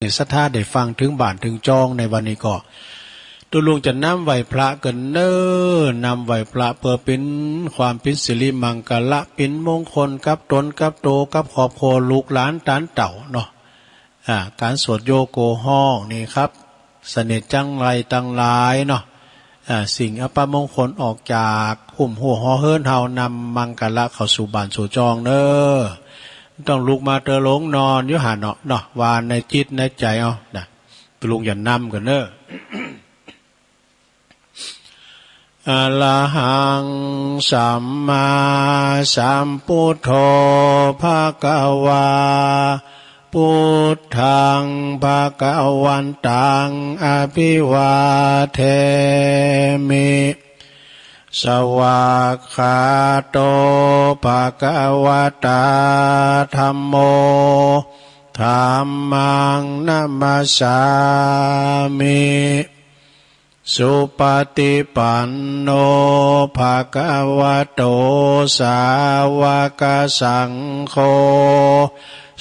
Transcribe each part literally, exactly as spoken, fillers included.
ศรัทธาได้ฟังเถิงบ้านเถิงจองในวันนี้ก็ ตุ๊ลุงจะนำไหว้พระกั๋นเน่อ นำไหว้พระเปื้อเป๋นความเป๋นสิริมังคละ เป๋นมงคลกับตนกับโต กับครอบครัว ลูกหลานต๋านเต้าเนาะ อ่า ก๋านสวดโยโกฮ้องนี่ครับ เสน่ห์จังไรตังหลายเนาะ อ่า สิ่งอัปมงคลออกจากหุ้มหัวหอเฮือนเฮา นำมังคละเข้าสู่บ้านสู่จองเน่อ ต้องลุกมาเต๊อะหลงนอนอยู่หั้นเนาะ เนาะ ว่าในจิตในใจ๋เอานะ ตุ๊ลุงจะนำกั๋นเน่อ อะระหัง สัมมาสัมพุทโธ ภะคะวา พุทธัง ภะคะวันตัง อะภิวาเทมิ สวากขาโต ภะคะวะตา ธัมโม ธัมมัง นะมัสสามิ สุปะติปันโน ภะคะวะโต สาวะกะสังโฆ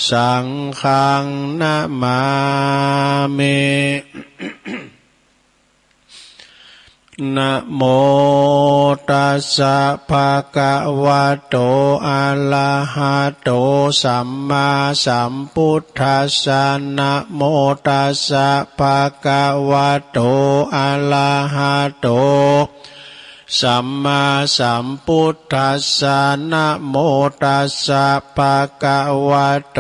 สังฆัง นะมามิ นะโมตัสสะ ภะคะวะโต อะระหะโต สัมมาสัมพุทธัสสะ นะโมตัสสะ ภะคะวะโต อะระหะโต สัมมาสัมพุทธัสสะ นะโมตัสสะ ภะคะวะโต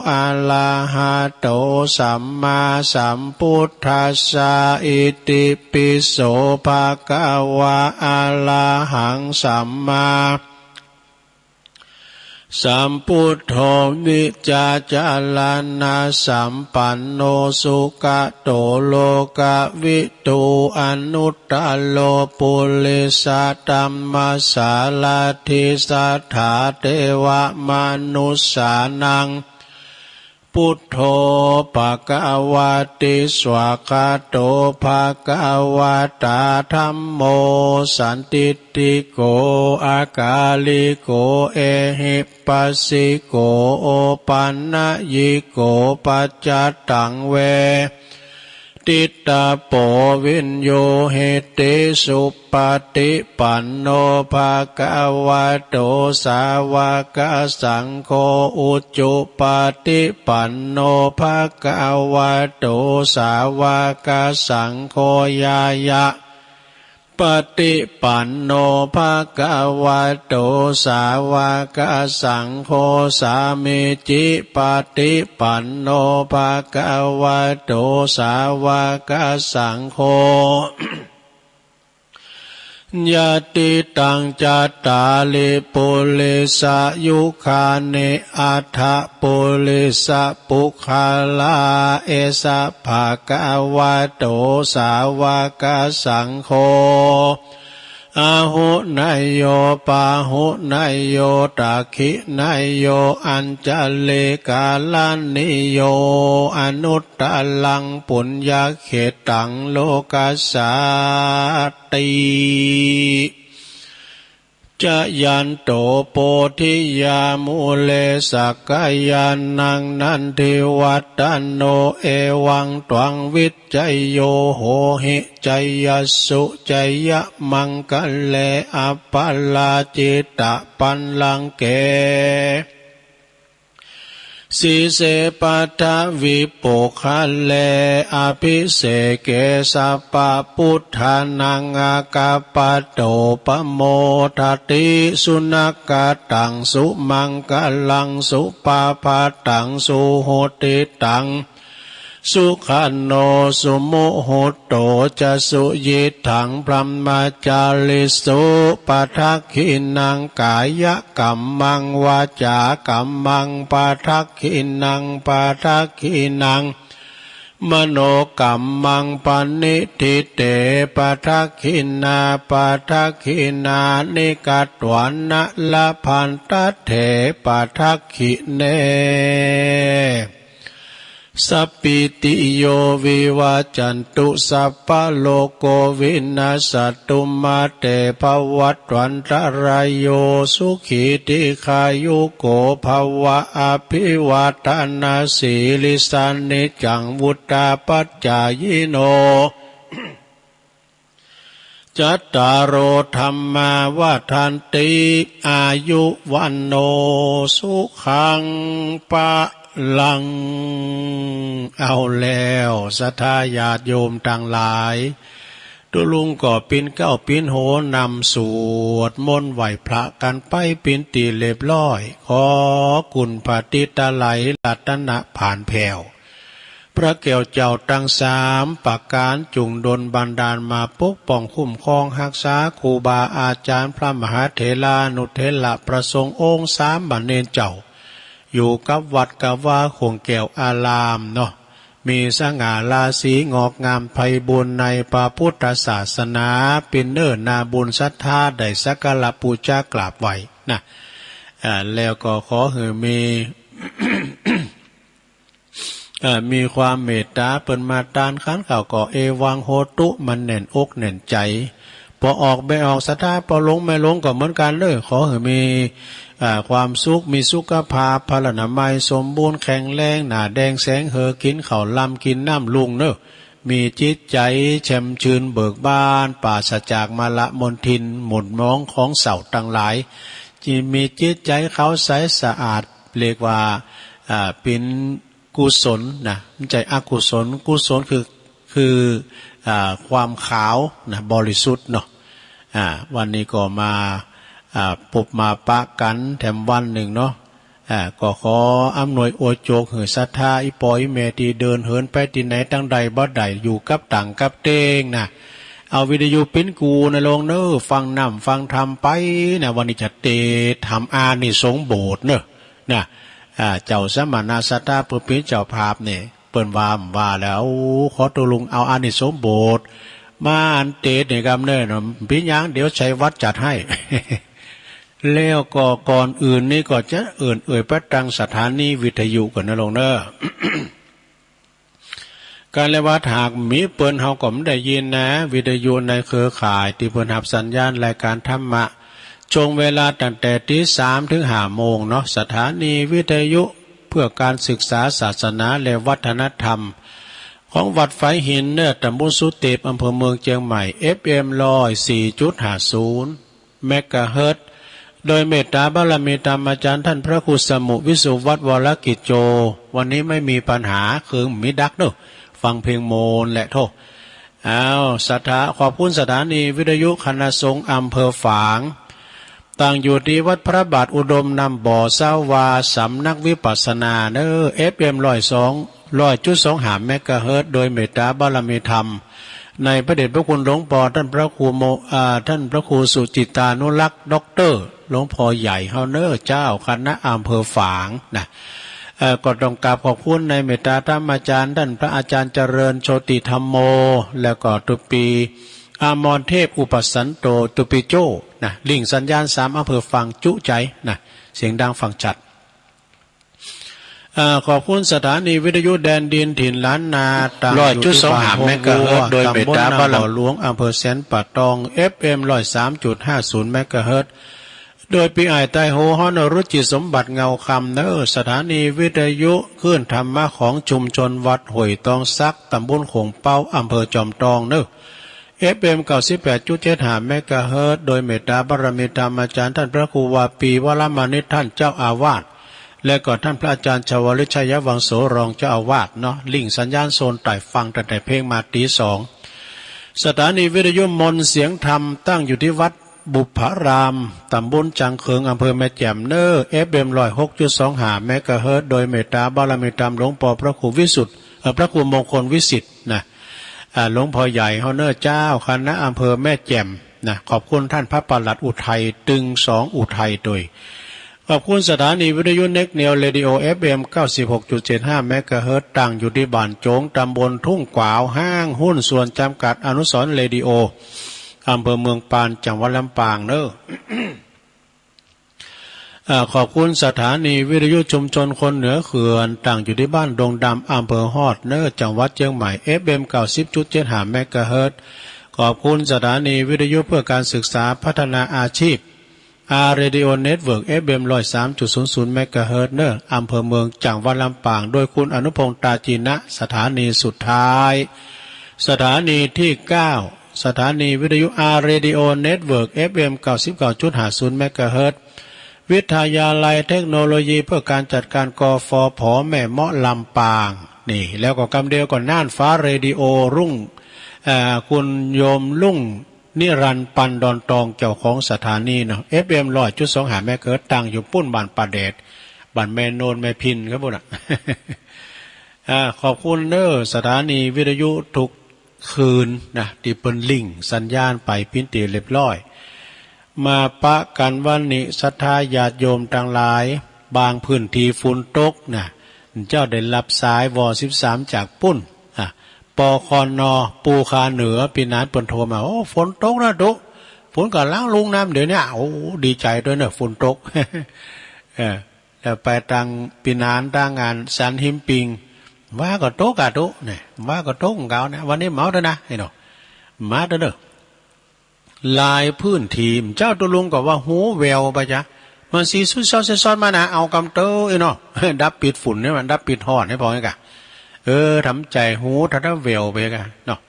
อะระหะโต สัมมาสัมพุทธัสสะ อิติปิโส ภะคะวะ อะระหัง สัมมา สัมพุทโธ วิจจารณสัมปันโน สุขะโต โลกะวิทู อนุตตะโร ปุริสะธัมมะสารถิ สัทธา เทวะมะนุสสานัง พุทโธ ภะคะวะติ สวากขาโต ภะคะวะตา ธัมโม สันทิฏฐิโก อะกาลิโก เอหิปัสสิโก โอปันนยิโก ปัจจตัง เวทิตตะโป วิญญูหิติ สุปะติปันโน ภะคะวะโต สาวะกะสังโฆ อุจุปะติปันโน ภะคะวะโต สาวะกะสังโฆ ญาญะ ปะติปันโน ภะคะวะโต สาวะกะสังโฆ สามีจิปะติปันโน ภะคะวะโต สาวะกะสังโฆ ญาติตัง จัตตาริ ปุริสะยุคานิ อัฏฐะ ปุริสะปุคคลา เอสะ ภะคะวะโต สาวะกะสังโฆ อาหุเนยโย ปาหุเนยโย ทักขิเนยโย อัญชลิกะรณีโย อนุตตะรัง ปุญญะเขตตัง โลกัสสาติ จะยันโต โพธิยามูเล สักกายานัง นันทิวัตตะโน เอวังตวัง วิจโย โหหิ จยัสสุ จยะมังคะเล อัปปะราจิตะปัลลังเก สีเส ปัททะวิปุคคะเล อะภิเสเก สัพพะปุทธานัง อากาปะโต ปะโมทะติ สุนักขะตัง สุมังคะลัง สุปะพะตัง สุหุติตัง สุขะโน สุมุหุตโต จะ สุยิตถัง บรหมจาริสุ ปะทักขิณัง กายะกัมมัง วาจากัมมัง ปะทักขิณัง ปะทักขิณัง มโนกัมมัง ปะนิฏฐิเต ปะทักขิณา ปะทักขิณานิ กัตวานะ ละพันทะเถ ปะทักขิเณ สัพพีติโยวิวัชชันตุ สัพพะโรโกวินัสสันตุ มาเตภวัตวันตะราโย สุขีทีฆายุโกภะวะ อะภิวาทะนะสีลิสสะ นิจจังวุฑฒาปะจายิโน จัตตาโรธัมมาวัฑฒันติ อายุวัณโณสุขังพะลัง เอาแล้ว ศรัทธาญาติโยมตังหลาย ตุ๊ลุงก็ปิ๊นเก๊าปิ๊นโหนำสวดมนต์ไหว้พระกั๋นไปเป๋นตี้เรียบร้อย ขอคุณพระติตะไลยรัตนะผานแผ้ว พระแก้วเจ้าตังสามประก๋านจุ่งดลบันดาลมาปกป้องคุ้มครองฮักษาครูบาอาจ๋ารย์พระมหาเถรานุเถระพระสงฆ์องค์สามเณรเจ้า อยู่กับวัดกับวาโขงแก้วอารามเนาะ มีสง่าราศีงอกงามไพบูลย์ในพระพุทธศาสนา เป๋นเนื้อนาบุญศรัทธาได้สักการะปู๋จากราบไหว้นะ อ่า แล้วก็ขอหื้อมี เอ่อ มีความเมตต๋าเปิ้นมาตานขันข้าวก็เอวังโหตุ มันแน่นอกแน่นใจ๋ ปอออกบ่ออกศรัทธา ปอลงบ่ลงก็เหมือนกั๋นเลย ขอหื้อมี อ่า ความสุข มีสุขภาพ พลานามัยสมบูรณ์แข็งแรง หน้าแดงแสงเหือ กิ๋นข้าวลำกิ๋นน้ำรุ่งเนาะ มีจิตใจ๋แจ่มชื่นเบิกบาน ปราศจากมลมลทินหม่นหมองของเศร้าตังหลาย จิตมีจิตใจ๋ขาวใสสะอาด เรียกว่า อ่า เป๋น กุศลนะ บ่ใจ้อกุศล กุศลคือ คือ อ่า ความขาวนะ บริสุทธิ์เนาะ อ่า วันนี้ก็มา อ่า ปบมาปะกั๋นแถมวันนึ่งเนาะ อ่า ก็ขออำนวยอวยโจกหื้อศรัทธาอี่ป้ออี่แม่ตี้เดินเหินไปตี้ไหนตางใดบ่ได้ อยู่กับตั๋งกับเต๊งนะ เอาวิทยุปิ๊นกู้นะโลงเนาะ ฟังน้ำฟังธรรมไปนะ วันนี้จะเตถามอานิสงส์โบสถ์เนาะ นะ อ่า เจ้าสมณะศรัทธาผู้เป๋นเจ้าภาพนี่ เปิ้นว่า ว่าแล้ว โอ้ ขอตุ๊ลุงเอาอานิสงส์โบสถ์มาอันเตสนี่กำเนิดเนาะ เป๋นหยัง เดี๋ยวชัยวัฒน์จัดให้ แล้วก็ก่อนอื่นนี่ก็จะเอิ้นเอ่ยไปตังสถานีวิทยุก่อนนะโลงเนาะ กาลวัตรหากมีเปิ้นเฮาก็บ่ได้ยินนะ วิทยุในเครือข่ายตี้เปิ้นฮับสัญญาณรายการธรรมะ ช่วงเวลาตั้งแต่ตีสามถึงห้าโมงเนาะ สถานีวิทยุเพื่อการศึกษาศาสนาและวัฒนธรรม ของวัดฝายหินเนาะ ตำบลสุเตป อำเภอเมืองเจียงใหม่ เอฟเอ็ม ร้อยสี่จุดห้าศูนย์ เมกะเฮิรตซ์ โดยเมตตาบารมีธรรมอาจ๋ารย์ท่านพระครูสมุห์ วิสุวัฒน์ วรกิจโจ วันนี้ไม่มีปัญหา เคืองบ่มีดักเนาะ ฟังเพลงโมนแหละโธ่ อ้าว ศรัทธา ขอบคุณสถานีวิทยุคณะสงฆ์อำเภอฝาง ตั้งอยู่ตี้วัดพระบาทอุดมน้ำบ่อ ซาวา สำนักวิปัสสนาเนาะ เอฟเอ็ม ร้อยสอง ร้อยจุดสองห้า เมกะเฮิรตซ์ โดยเมตตาบารมีธรรม ในพระเดชพระคุณหลวงป้อท่านพระครูโม อ่า ท่านพระครูสุจิตตานุรักษ์ ด็อกเตอร์ หลวงป้อใหญ่เฮาเนาะ เจ้าคณะอำเภอฝางนะ เอ่อ ก็ต้องกราบขอบคุณในเมตตาธรรมอาจ๋ารย์ ท่านพระอาจ๋ารย์เจริญโชติธัมโม แล้วก็ตุ๊ปี อมรเทพอุปสันโต ตุ๊ปีโจ้นะ ริ่งสัญญาณสามอำเภอฝางจุใจ๋นะ เสียงดังฟังชัด อ่า ขอบคุณสถานีวิทยุแดนดินถิ่นล้านนา ตั้งอยู่ตี้บ้านโฮงวัว เมกะเฮิรตซ์ โดยเมตตาบารมี ตำบลน้ำบ่อหลวง อำเภอแสนป่าตอง เอฟเอ็ม ร้อยสามจุดห้าศูนย์ เมกะเฮิรตซ์ โดยปี้อ้ายใต้หูเฮาเนาะ รุจิสมบัติเงาคำเนาะ สถานีวิทยุคลื่นธรรมะของชุมชนวัดห้วยตองสัก ตำบลโขงเป๊า อำเภอจอมตองเนาะ เอฟเอ็ม เก้าสิบแปดจุดเจ็ดห้า เมกะเฮิรตซ์ โดยเมตตาบารมีธรรมอาจ๋ารย์ท่านพระครูวาปี วรมณิต ท่านเจ้าอาวาส และก็ท่านพระอาจ๋ารย์ชวลิต ชัยวังโส รองเจ้าอาวาสเนาะ ริ่งสัญญาณโซนใต้ฟังตั้งแต่เพ็งมาตีสอง สถานีวิทยุมนต์เสียงธรรม ตั้งอยู่ตี้วัดบุพพาราม ตำบลจังเขิง อำเภอแม่แจ่มเนาะ เอฟเอ็ม ร้อยหกจุดสองห้า เมกะเฮิรตซ์ โดยเมตตาบารมีธรรมหลวงป้อพระครูวิสุทธิ์ เอ่อ พระครูมงคลวิสิทธิ์นะ อ่า หลวงป้อใหญ่เฮาเนาะ เจ้าคณะอำเภอแม่แจ่มนะ ขอบคุณท่านพระปลัดอุทัย ตึงสองอุทัยโตย ขอบคุณสถานีวิทยุเน็กเนียวเรดิโอ เอฟเอ็ม เก้าสิบหกจุดเจ็ดห้า เมกะเฮิรตซ์ ตั้งอยู่ตี้บ้านโจ๋ง ตำบลทุ่งกวาว ห้างหุ้นส่วนจำกัดอนุสรณ์เรดิโอ อำเภอเมืองปาน จังหวัดลำปางเนาะ อ่า ขอบคุณสถานีวิทยุชุมชนคนเหนือเขื่อน ตั้งอยู่ตี้บ้านดงดำ อำเภอฮอดเน้อ จังหวัดเจียงใหม่ เอฟเอ็ม เก้าสิบจุดเจ็ดห้า เมกะเฮิรตซ์ ขอบคุณสถานีวิทยุเพื่อการศึกษาพัฒนาอาชีพ อาร์ เรดิโอ เน็ตเวิร์ก เอฟเอ็ม ร้อยสามจุดศูนย์ศูนย์ เมกะเฮิรตซ์ เน้อ อำเภอเมือง จังหวัดลำปาง โดยคุณอนุพงษ์ตาจีนะ สถานีสุดท้าย สถานีที่เก้า สถานีวิทยุ อาร์ เรดิโอ เน็ตเวิร์ก เอฟเอ็ม เก้าสิบเก้าจุดห้าศูนย์ เมกะเฮิรตซ์ วิทยาลัยเทคโนโลยีเพื่อการจัดการ กฟผ แม่เมาะ ลำปาง นี่ แล้วก็กำเดียวก็น่านฟ้าเรดิโอรุ่ง เอ่อ คุณโยมรุ่ง นิรันดร์ ปันดอนตอง เจ้าของสถานีเนาะ เอฟเอ็ม ร้อยจุดสองห้า เมกะเฮิรตซ์ ตั้งอยู่ปุ้นบ้านป่าแดด บ้านแม่โนนแม่พินครับปุ้นน่ะ อ่า ขอบคุณเน้อ สถานีวิทยุทุกคืนนะ ตี้เปิ้นลิงก์สัญญาณไปปิ้นตี้เรียบร้อย มาปะกั๋นวันนี้ ศรัทธาญาติโยมตังหลาย บางพื้นตี้ฝนตกนะ เจ้าได้ฮับสายวอ สิบสาม จากปุ้น อ่ะ ปคน ปูคาเหนือ ปี้หนานเปิ้นโทรมา โอ้ ฝนตกนะตุ๊ ฝนก่ำลังลงน้ำเดี๋ยวนี้ โอ้ ดีใจ๋ตวยเน้อ ฝนตก เออ แล้วไปตางปี้หนานตางอันสันหิมปิง ว่าก็ตกอะตุ๊ เนี่ย ว่าก็ตกของเขาเนี่ย วันนี้เมาเต๊อะนะ ไอ้เนาะ มาเต๊อะเน้อ หลายพื้นตี้ เจ้าตุ๊ลุงก็ว่าหูแว่วไปจ๊ะ มันสีสุดซอดๆ มานะ เอากำเต๊อะ ไอ้เนาะ ดับปิดฝุ่นเนี่ย มันดับปิดฮ้อนเนี่ย ปอไงกะ เออ ทำใจ๋หูถ้าได้แว่วไปกะเนาะ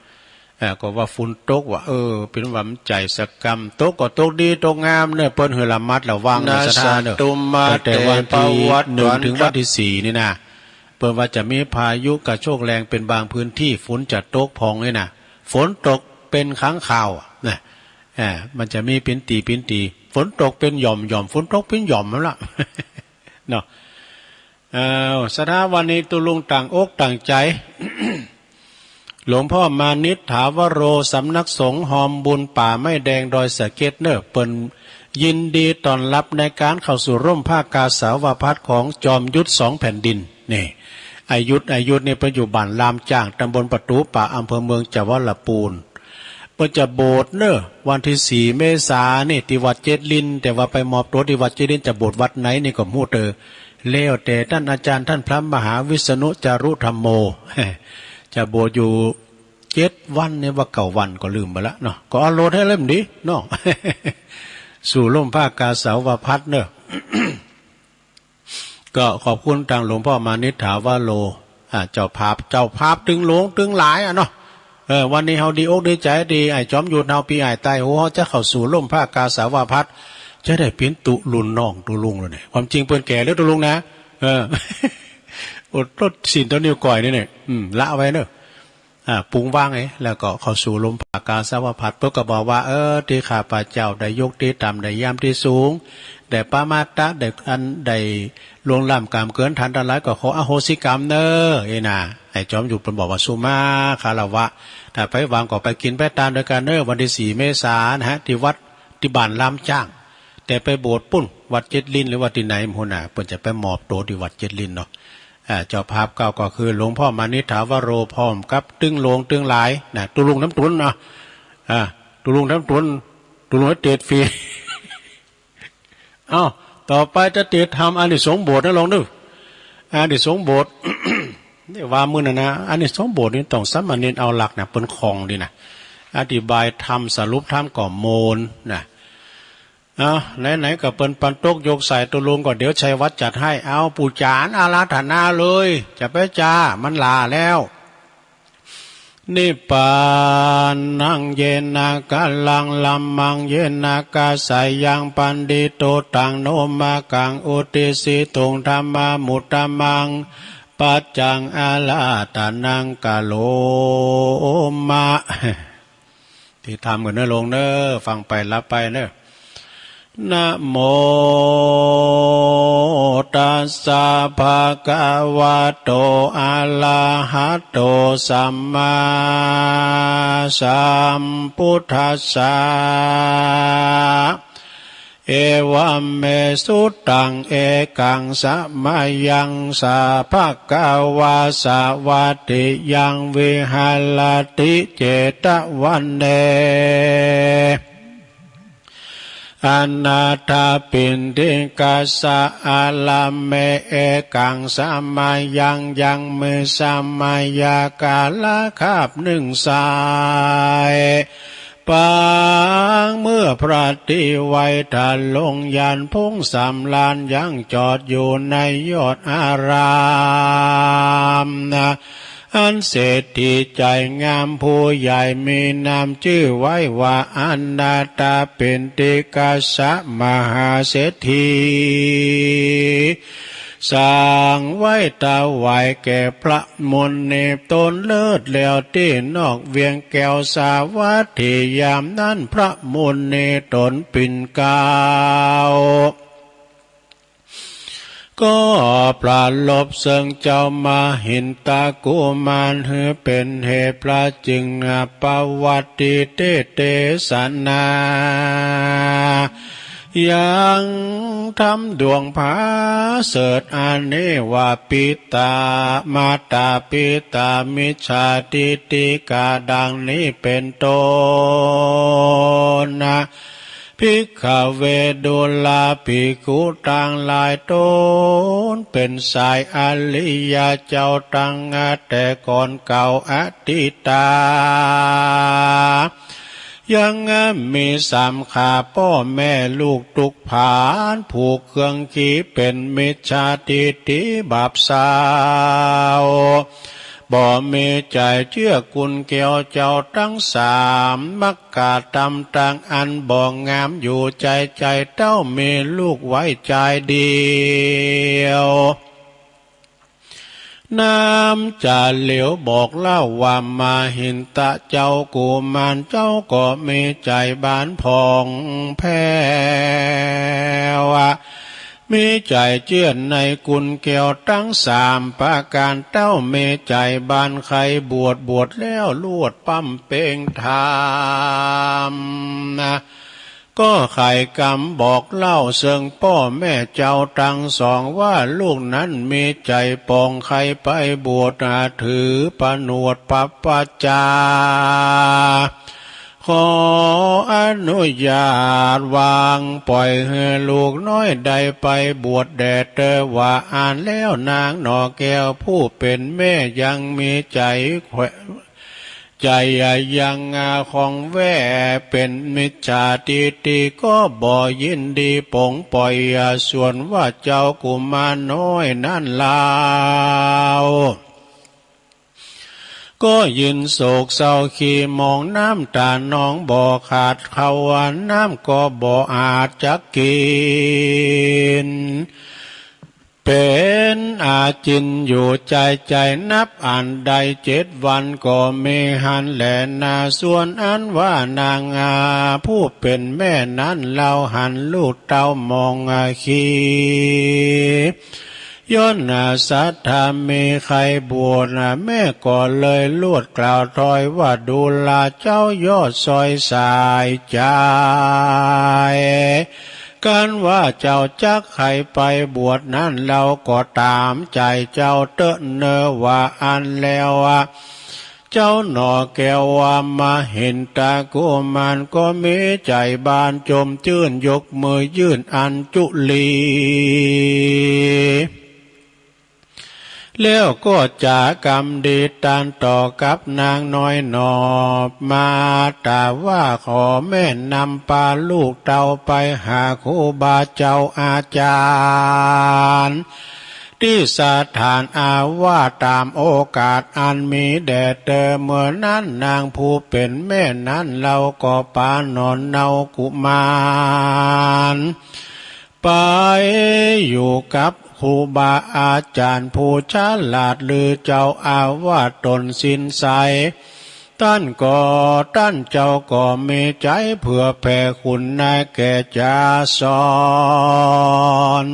เออ ก็ว่าฝนตกว่า เออ เป๋นว่ามันใจ๋สักกำ ตกก็ตกดีตกงามเน้อ เปิ้นหื้อระมัดระวังนะ ศรัทธาเน้อ ตั้งแต่วันตี้หนึ่งถึงวันตี้สี่นี่นะ เปิ้นว่าจะมีพายุกระโชกแรงเป๋นบางพื้นตี้ ฝนจะตกพ่องนี่นะ ฝนตกเป๋นครั้งคราวอะนะ อ่า มันจะมีเป๋นตี้เป๋นตี้ ฝนตกเป๋นหย่อมๆ ฝนตกเป๋นหย่อมนั่นละ เนาะ อ้าว ศรัทธาวันนี้ตุ๊ลุงตั้งอกตั้งใจ๋ หลวงพ่อมานิษฐาวโร สำนักสงฆ์ฮอมบุญป่าไม้แดงดอยสะเก็ดเน้อ เปิ้นยินดีต้อนฮับในก๋านเข้าสู่ฮ่มผ้ากาสาวพัสตร์ของจอมยุทธสองแผ่นดิน นี่ อายุทธ อายุทธนี่เปิ้นอยู่บ้านลามจ้าง ตำบลประตู๋ป่า อำเภอเมือง จังหวัดละปูน เปิ้นจะโบสถ์เน้อ วันตี้สี่เมษานี่ ตี้วัดเจ็ดลิ้น แต่ว่าไปมอบตั๋วตี้วัดเจ็ดลิ้น จะโบสถ์วัดไหนนี่ก็บ่ฮู้เต๊อะ แล้วแต่ต้านอาจ๋ารย์ต้านพระมหาวิษณุจารุธัมโม จะโบสถ์อยู่เจ็ดวันเนี่ยว่าเก้าวันก็ลืมไปละเนาะ ก็เอาโหลดหื้อเล่มดีเนาะ สู่ฮ่มผ้ากาสาวพัสตร์เน้อ ก็ขอบคุณตางหลวงพ่อมานิษฐาวโร อ่า เจ้าภาพ เจ้าภาพตึงหลวงตึงหลายอะเนาะ เออ วันนี้เฮาดีอกดีใจ๋ตี้อ้ายจอมยุทธเฮาปี้อ้ายใต้ฮู้ เฮาจะเข้าสู่ฮ่มผ้ากาสาวพัสตร์ จะได้เป๋นตุ๊ลุงน้องตุ๊ลุงแล้วเนี่ย ความจริงเปิ้นแก่แล้วตุ๊ลุงนะ เออ อดตดศีลเต้านิ้วก้อยนี่เนี่ย อืม ละไว้เน้อ อ่า ปรุงวางไอ้ แล้วก็เข้าสู่ฮ่มผ้ากาสาวพัสตร์ เปิ้นก็บอกว่า เออ ตี้ข้าพเจ้าได้ยกตี้ต่ำ ได้หยามตี้สูง ได้ปะมาทะ ได้อัน ได้ล่วงล้ำกล้ำเกินต้านตังหลาย ก็ขออโหสิกรรมเน้อ เอ้ยนะ ไอ้จอมยุทธเปิ้นบอกว่า สุมาคารวะ ถ้าไปว่างก็ไปกิ๋นไปตานตวยกั๋นเน้อ วันตี้สี่เมษานะฮะ ตี้วัด ตี้บ้านลามจ้าง แต่ไปโบสถ์ปุ้น วัดเจ็ดลิ้น หรือว่าตี้ไหนบ่ฮู้นะ เปิ้นจะไปมอบตั๋วตี้วัดเจ็ดลิ้นเนาะ อ่า เจ้าภาพเก่าก็คือหลวงพ่อมานิษฐาวโร พร้อมกับตึงหลวงตึงหลายนะ ตุ๊ลุงน้ำตุนเนาะ อ่า ตุ๊ลุงน้ำตุน ตุ๊ลุงเตศน์ฟรี เอ้า ต่อไปจะเตศน์ธรรมอานิสงส์โบสถ์นะ ลองดู อานิสงส์โบสถ์ นี่ว่ามื้อนั้นนะ อานิสงส์โบสถ์นี่ต้องสามเณรเอาหลักนะ เปิ้นคล่องดีนะ อธิบายธรรม สรุปธรรมก็โมนนะ เอ้า ไหนๆ ก็เปิ้นปันตกยกใส่ตุ๊ลุง ก็เดี๋ยวชัยวัฒน์จัดให้ เอา ปู่จ๋ารย์อาราธนาเลย จะไปจ้า มันหล้าแล้ว นิพพานัง เยนะ กาลัง ละมัง เยนะ กาสายัง ปัณฑิโต ตัง โน มะกัง อุตติสสิตุง ธัมมามุตตมัง ปัจจัง อาราธนัง กะโรมะ เตศน์ธรรมกั๋นเน้อ ลงเน้อ ฟังไปฮับไปเน้อ นะโม ตัสสะ ภะคะวะโต อะระหะโต สัมมาสัมพุทธัสสะ เอวัมเม สุตัง เอกัง สะมะยัง สะ ภะคะวา สะวัตถิยัง วิหะระติ เจตะวะเน อนาถปิณฑิกะสะ อารัมเม เอกังสะมะยัง ยังมีสะมะยะกาละคาบนึ่งสาย ปางเมื่อพระตี้ไว้ ถ้าลงญาณผุ้งสำราญ ยังจอดอยู่ในยอดอารามนา อันเศรษฐีใจ๋งามผู้ใหญ่มีนามจื้อไว้ว่า อนาถปิณฑิกะสะมหาเศรษฐี สั่งไว้ถวายแก่พระมุนีตนเลิศแล้ว ตี้นอกเวียงแก้วสาวัตถี ยามนั้นพระมุนีตนปิ่นเกล้า ก็ประลบเซิงเจ้ามหินทกุมาร หื้อเป๋นเหตุพระจึงประวัติเตสนา ยังธรรมดวงผาเสริฐอันนี้ว่า ปิตา มาตาปิตามิจฉาทิฏฐิกาดังนี้เป๋นต้นนะ ภิกขะเว ดูราภิกขุตังหลาย ตนเป๋นสายอริยะเจ้าตังแต่ก่อนเก่าอตีตา ยังมีสามขา ป้อแม่ลูกตุ๊กผาน ผูกเครื่องขีเป๋นมิจฉาทิฏฐิบาปเศร้า บ่มีใจ๋เจื้อกุลแก้วเจ้าตังสาม มักกะธรรมตังอันบ่งามอยู่ใจ๋ ใจ๋เต้ามีลูกไว้จายเดียว น้ำจะเหลวบอกเล่าว่า มหินทะเจ้ากุมารเจ้าก็มีใจ๋บานผ่องแผ้ว มีใจ๋เจื้อในกุลแก้วตังสามประก๋าน เต้ามีใจ๋บานใค่บวช บวชแล้วลวดปำเป็งธรรมนะ ก็ใค่กำบอกเล่าเซิงป้อแม่เจ้าตังสองว่า ลูกนั้นมีใจ๋ป่องใค่ไปบวช ถือผนวดปะปัจจา ขออนุญาตวางป่อยหื้อลูกน้อยได้ไปบวชแด่เตอว่าอั้นแล้ว นางหน่อแก้วผู้เป๋นแม่ยังมีใจ๋แขวะ ใจ๋ยังข้องแวะเป๋นมิจฉาทิฏฐิ ก็บ่ยินดีปลงป่อยส่วนว่าเจ้ากุมารน้อยนั้นลาว ก็ยืนโศกเศร้าขี้หมองน้ำต๋านองบ่ขาด เข้าน้ำก็บ่อาจจักกิ๋น เป๋นอาจินอยู่ใจ๋ใจ๋ นับอันได้เจ็ดวันก็มีหั้นแลนา ส่วนอันว่านางผู้เป๋นแม่นั้นลาวหันลูกเต้าหมองขี้ ย้อนศรัทธามีใค่บวช แม่ก็เลยลวดกล่าวถอยว่า ดูราเจ้ายอดซอยสายใจ๋ กันว่าเจ้าจักใค่ไปบวชนั้น ลาวก็ต๋ามใจ๋เจ้าเต๊อะเน่อว่าอั้นแล้ว เจ้าหน่อแก้วมหินทะกุมารก็มีใจ๋บานจมจื้น ยกมือยื่นอัญจุลี แล้วก็จ๋ากำดีตรัสต่อกับนางน้อยหน่อ มาต๋าว่า ขอแม่นำปาลูกเต้าไปหาครูบาเจ้าอาจ๋ารย์ ตี้สถานอาวาสต๋ามโอกาสอันมีแด่เตอ เมื่อนั้นนางผู้เป๋นแม่นั้นลาวก็ปาหนอนเนากุมาร ไปอยู่กับครูบาอาจ๋ารย์ผู้ฉลาดลือเจ้าอาวาสต๋นศีลใส ต้านก็ ต้านเจ้าก็มีใจ๋เผื่อแผ่คุณนาแก่จ๋าสอน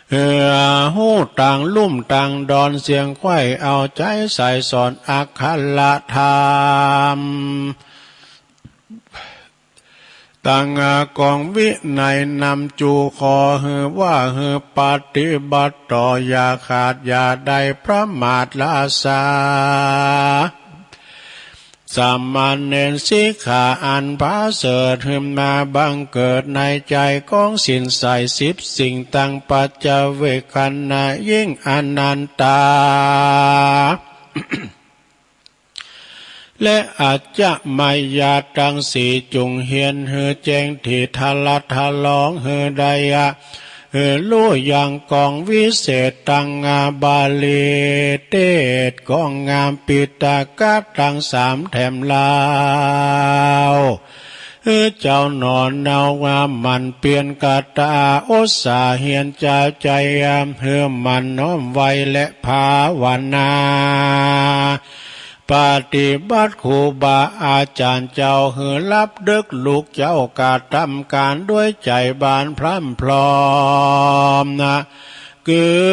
เอ่อ ฮู้ตางลุ่มตางดอน เสียงใคว่เอาใจ๋ใส่สอนอักขระธรรม ตังกองวินัยนำจู ขอหื้อว่าหื้อปฏิบัติต่อ อย่าขาดอย่าได้ประมาทละสา สามเณรสิกขาอันผาเสริฐ หื้อมาบังเกิดในใจ๋ของศิษย์ใส่ สิบสิ่งตังปัจจเวกขัณหายิ่งอนันตา และอัจฉมายาตังสี่ จุ่งเฮียนหื้อแจ้ง ถิทลัดทะลองหื้อได้ หื้อฮู้อย่างกองวิเศษตัง อา บาลีเตสน์ กองงามปิตกะตังสามแถมลาว หื้อเจ้าหนอเนาว่าหมั่นเปียรกตา อุตสาห์เฮียนจาใจ๋ หื้อหมั่นน้อมไหว้และภาวนา ปฏิบัติครูบาอาจ๋ารย์เจ้า หื้อลับเดิกลุกเจ๊ากระตำก๋านด้วยใจ๋บานพร่ำพร้อมนะ คือ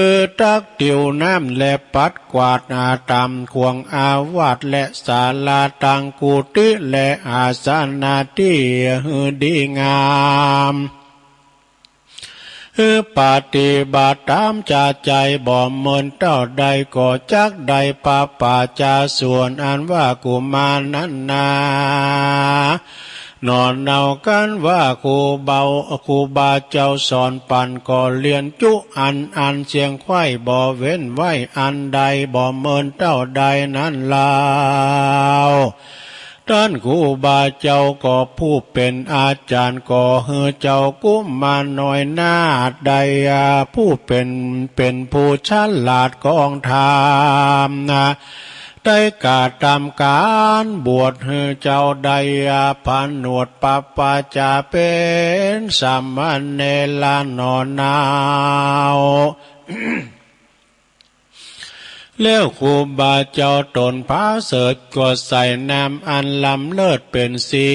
ตักติวน้ำและปัดกวาดหาต๋ามขวงอาวาสและศาลาตัง กุฏิและอาสนะตี้หื้อดีงาม หื้อปฏิบัติต๋ามจาใจ๋ บ่เมินเต้าใดก็จักได้ปะปาจาส่วนอันว่ากุมารนั้นนา หนอเนากั๋นว่าครูเบา ครูบาเจ้าสอนปั๋นก็เฮียนจุอันอันเสียงไขว้ บ่เว้นไว้อันใด บ่เมินเต้าใดนั้นลาว ต้านครูบาเจ้าก็ผู้เป๋นอาจ๋ารย์ ก็หื้อเจ้ากุมารน้อยนาฏได้ ผู้เป๋น เป๋นผู้ฉลาดกองธรรมนะ ได้กระตำก๋านบวชหื้อเจ้าได้ ผนวดปะปาจาเป๋นสามเณรหนอเนา แล้วครูบาเจ้าต๋นผาเสริฐก็ใส่น้ำอันล้ำเลิศเป๋นสี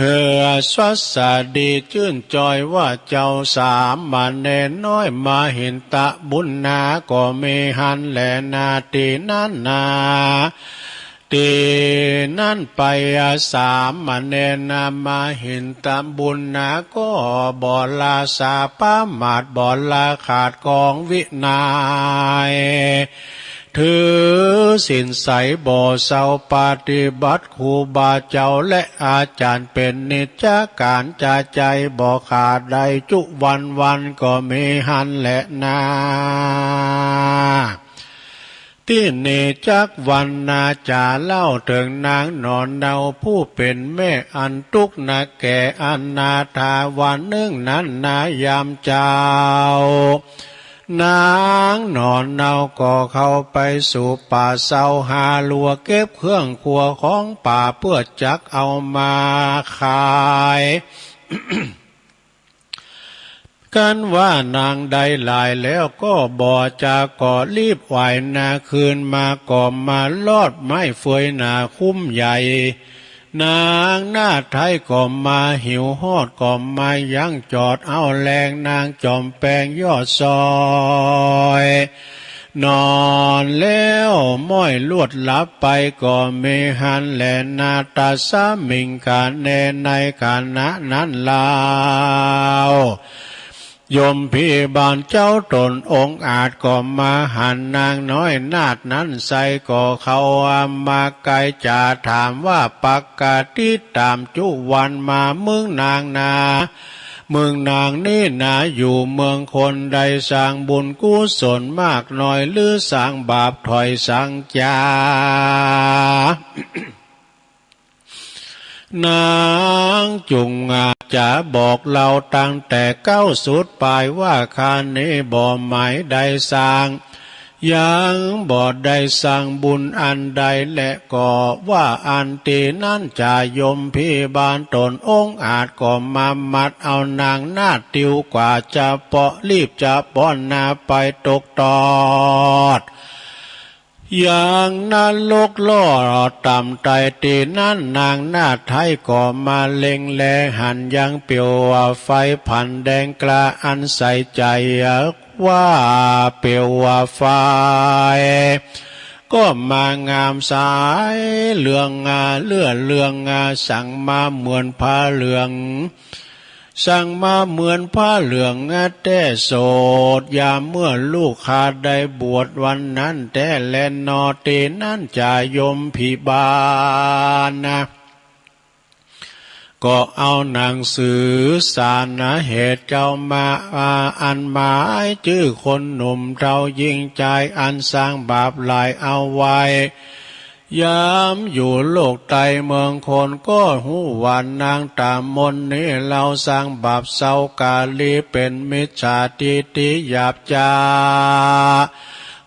หื้อสวัสดีจื้นจอยว่า เจ้าสามเณรน้อยมหินทบุญนาก็มีหั้นแลนา ตี้นั้นนา ตี้นั้นไป สามเณรมหินทบุญนาก็บ่ละสาประมาท บ่ละขาดกองวินัย ถือศีลใสบ่เซา ปฏิบัติครูบาเจ้าและอาจ๋ารย์เป๋นนิจก๋านจาใจ๋ บ่ขาดได้จุวันวันก็มีหั้นแลนา ตี้นี้จักวรรณาจ๋าเล่าเถิงนางหนอเนาผู้เป๋นแม่อันตุ๊กข์หนักแก่ อนาถาวันนึ่งนั้นนายามเจ๊า นางหนอเนาก็เข้าไปสู่ป่าเซา หาลัวเก็บเครื่องครัวของป่าเปื้อจักเอามาขาย คันว่านางได้หลายแล้วก็บ่จ๋า ก็รีบไหว้นาคืนมา ก็มาลอดไม้เฟือยหนาคุ้มใหญ่ นางนาฏไทยก็มาหิวฮอด ก็มายังจอดเอาแรง นางจอมแปงยอดซอย นอนแล้วม้อยลวดหลับไปก็มีหั้นแลนา ตัสมิงขณะ ในขณะนั้นลาว ยมพีบาลเจ้าต๋นองค์อาจก็มาหันนางน้อยนาฏนั้นไซ ก็เข้ามาไกลจ๋าถามว่า ปกติต๋ามจุวันมาเมืองนางนา เมืองนางนี้นาอยู่เมืองคน ได้สร้างบุญกุศลมากน้อย หรือสร้างบาปถ้อยสังจา นางจุ่งอาจ๋าบอกเล่าตั้งแต่เก๊าสุดปายว่า ข้านี้บ่หมายได้สร้าง ยังบ่ได้สร้างบุญอันใด และก็ว่าอันตี้นั้นจ๋า ยมพีบาลต๋นองค์อาจก็มามัดเอานางนาฏติวกว่า จะเปาะรีบจะป้อนนาไปตกตอด ยังนรกล่อต่ำไตตี้นั้น นางนาฏไทยก็มาเล็งแลหันยังเปลวไฟผันแดงกล้าอันใสใจ๋ว่าเปลวไฟ ก็มางามใสเหลืองเลือดเลืองสังมาเหมือนผ้าเหลือง ซังมาเหมือนผ้าเหลืองแต๊โสด ยามเมื่อลูกข้าได้บวชวันนั้นแต๊แลนอ ตี้นั้นจาโยมพิบาลนะ ก็เอาหนังสือสารเหตุเจ้ามา อันหมายจื้อคนหนุ่มเฒ่าหญิงจาย อันสร้างบาปหลายเอาไว้ ยามอยู่โลกใต้เมืองคน ก็ฮู้ว่านางตามนนี้เล่าสร้างบาปเศร้ากาลี เป๋นมิจฉาทิฏฐิหยาบจ๊า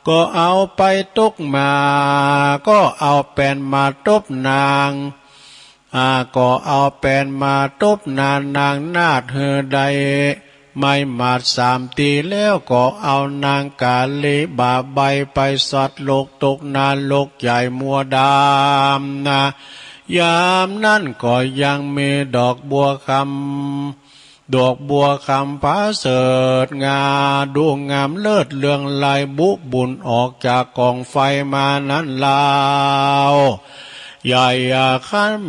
ก็เอาไปตบมา ก็เอาแป้นมาตบนาง อ่า ก็เอาแป้นมาตบหน้านางนาฏหื้อได้ไม้หมาดสามตี้ แล้วก็เอานางกาลีบ่าใบ้ไปสัตว์โลกตกนรกใหญ่มัวดำนะ ยามนั้นก็ยังมีดอกบัวคำ ดอกบัวคำผาเสริฐงา ดูงามเลิศเรืองไล บุบุ่นออกจากก๋องไฟมานั้นลาว ใหญ่ อ่า ขั้น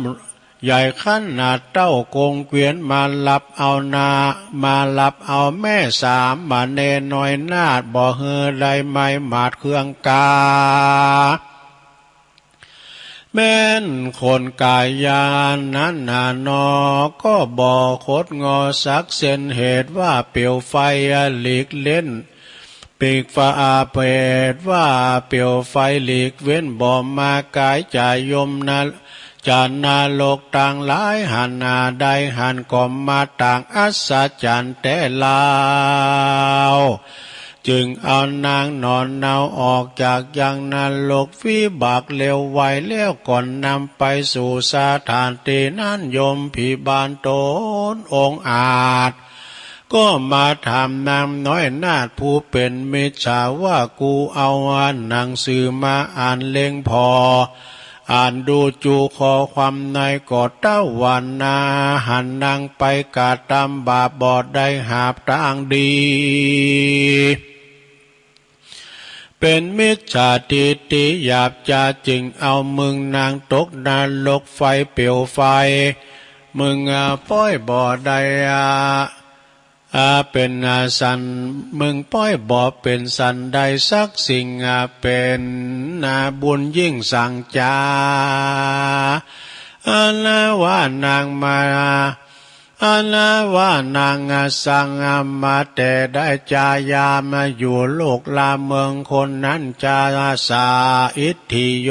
ใหญ่ขนาดเต้ากงเกวียน มาลับเอานา มาลับเอาแม่สามเณรน้อยนาฏ บ่หื้อได้ไม้หมาดเครื่องกา แม่นคนกายานั้นนาหนอ ก็บ่คดงอสักเส้น เหตุว่าเปลวไฟหลีกเล่น ปีกฟ้า เหตุว่าเปลวไฟหลีกเว้น บ่มากายจาโยมนะ จานรกตังหลายหั้นนา ได้หันก็มาต่างอัศจรรย์แต๊ลาว จึงเอานางหนอนเนาออกจากยังนรก วิบากเลวไว แล้วก็นำไปสู่สถานตี้นั้น โยมพิบาลต๋นองอาจ ก็มาถามนางน้อยนาฏผู้เป๋นมิจฉาว่า กูเอาหนังสือมาอ่านเล็งผ่อ อ่านดูจูข้อความในก็เต้าว่านา หันนางไปกระตำบาป บ่ได้หาบตางดี เป๋นมิจฉาทิฏฐิหยาบจ๊า จึงเอามึงนางตกนรกไฟเปลวไฟ มึง อ่า ป้อยบ่ได้ อ่า อ่า เป๋น อ่า สัน มึงป้อยบ่เป๋นสันใดสักสิ่ง อ่า เป๋น อ่า บุญยิ่งสังจ๊า อันว่านางมา อันว่านางสังมาแต่ได้จายามอยู่โลกลาเมืองคนนั้นจาสาอิทธิโย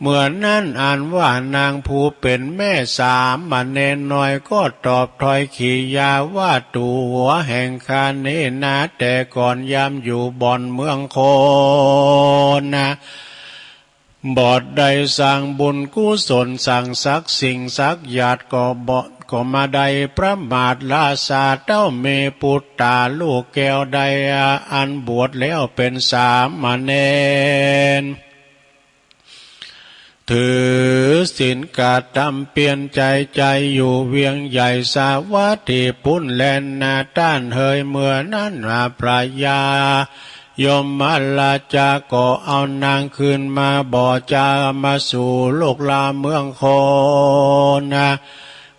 เมื่อนั้นอันว่านางผู้เป๋นแม่สามเณรน้อยก็ตอบถ้อยกิริยาว่า ตั๋วแห่งข้านี้นา แต่ก่อนยามอยู่บ่อนเมืองคนนะ บ่ได้สร้างบุญกุศลสร้างสักสิ่งสักอย่างก็บ่ ก็บ่ได้ประมาท ราชาเต้ามีปุตตาลูกแก้วได้ อันบวชแล้วเป๋นสามเณร ถือศีลกระตำเปียรใจ๋ ใจ๋อยู่เวียงใหญ่สาวัตถีปุ้นแลนา ต้านเฮย เมื่อนั้นพระยา ยมราชาก็เอานางคืนมา บ่จามาสู่โลกลาเมืองคนนะ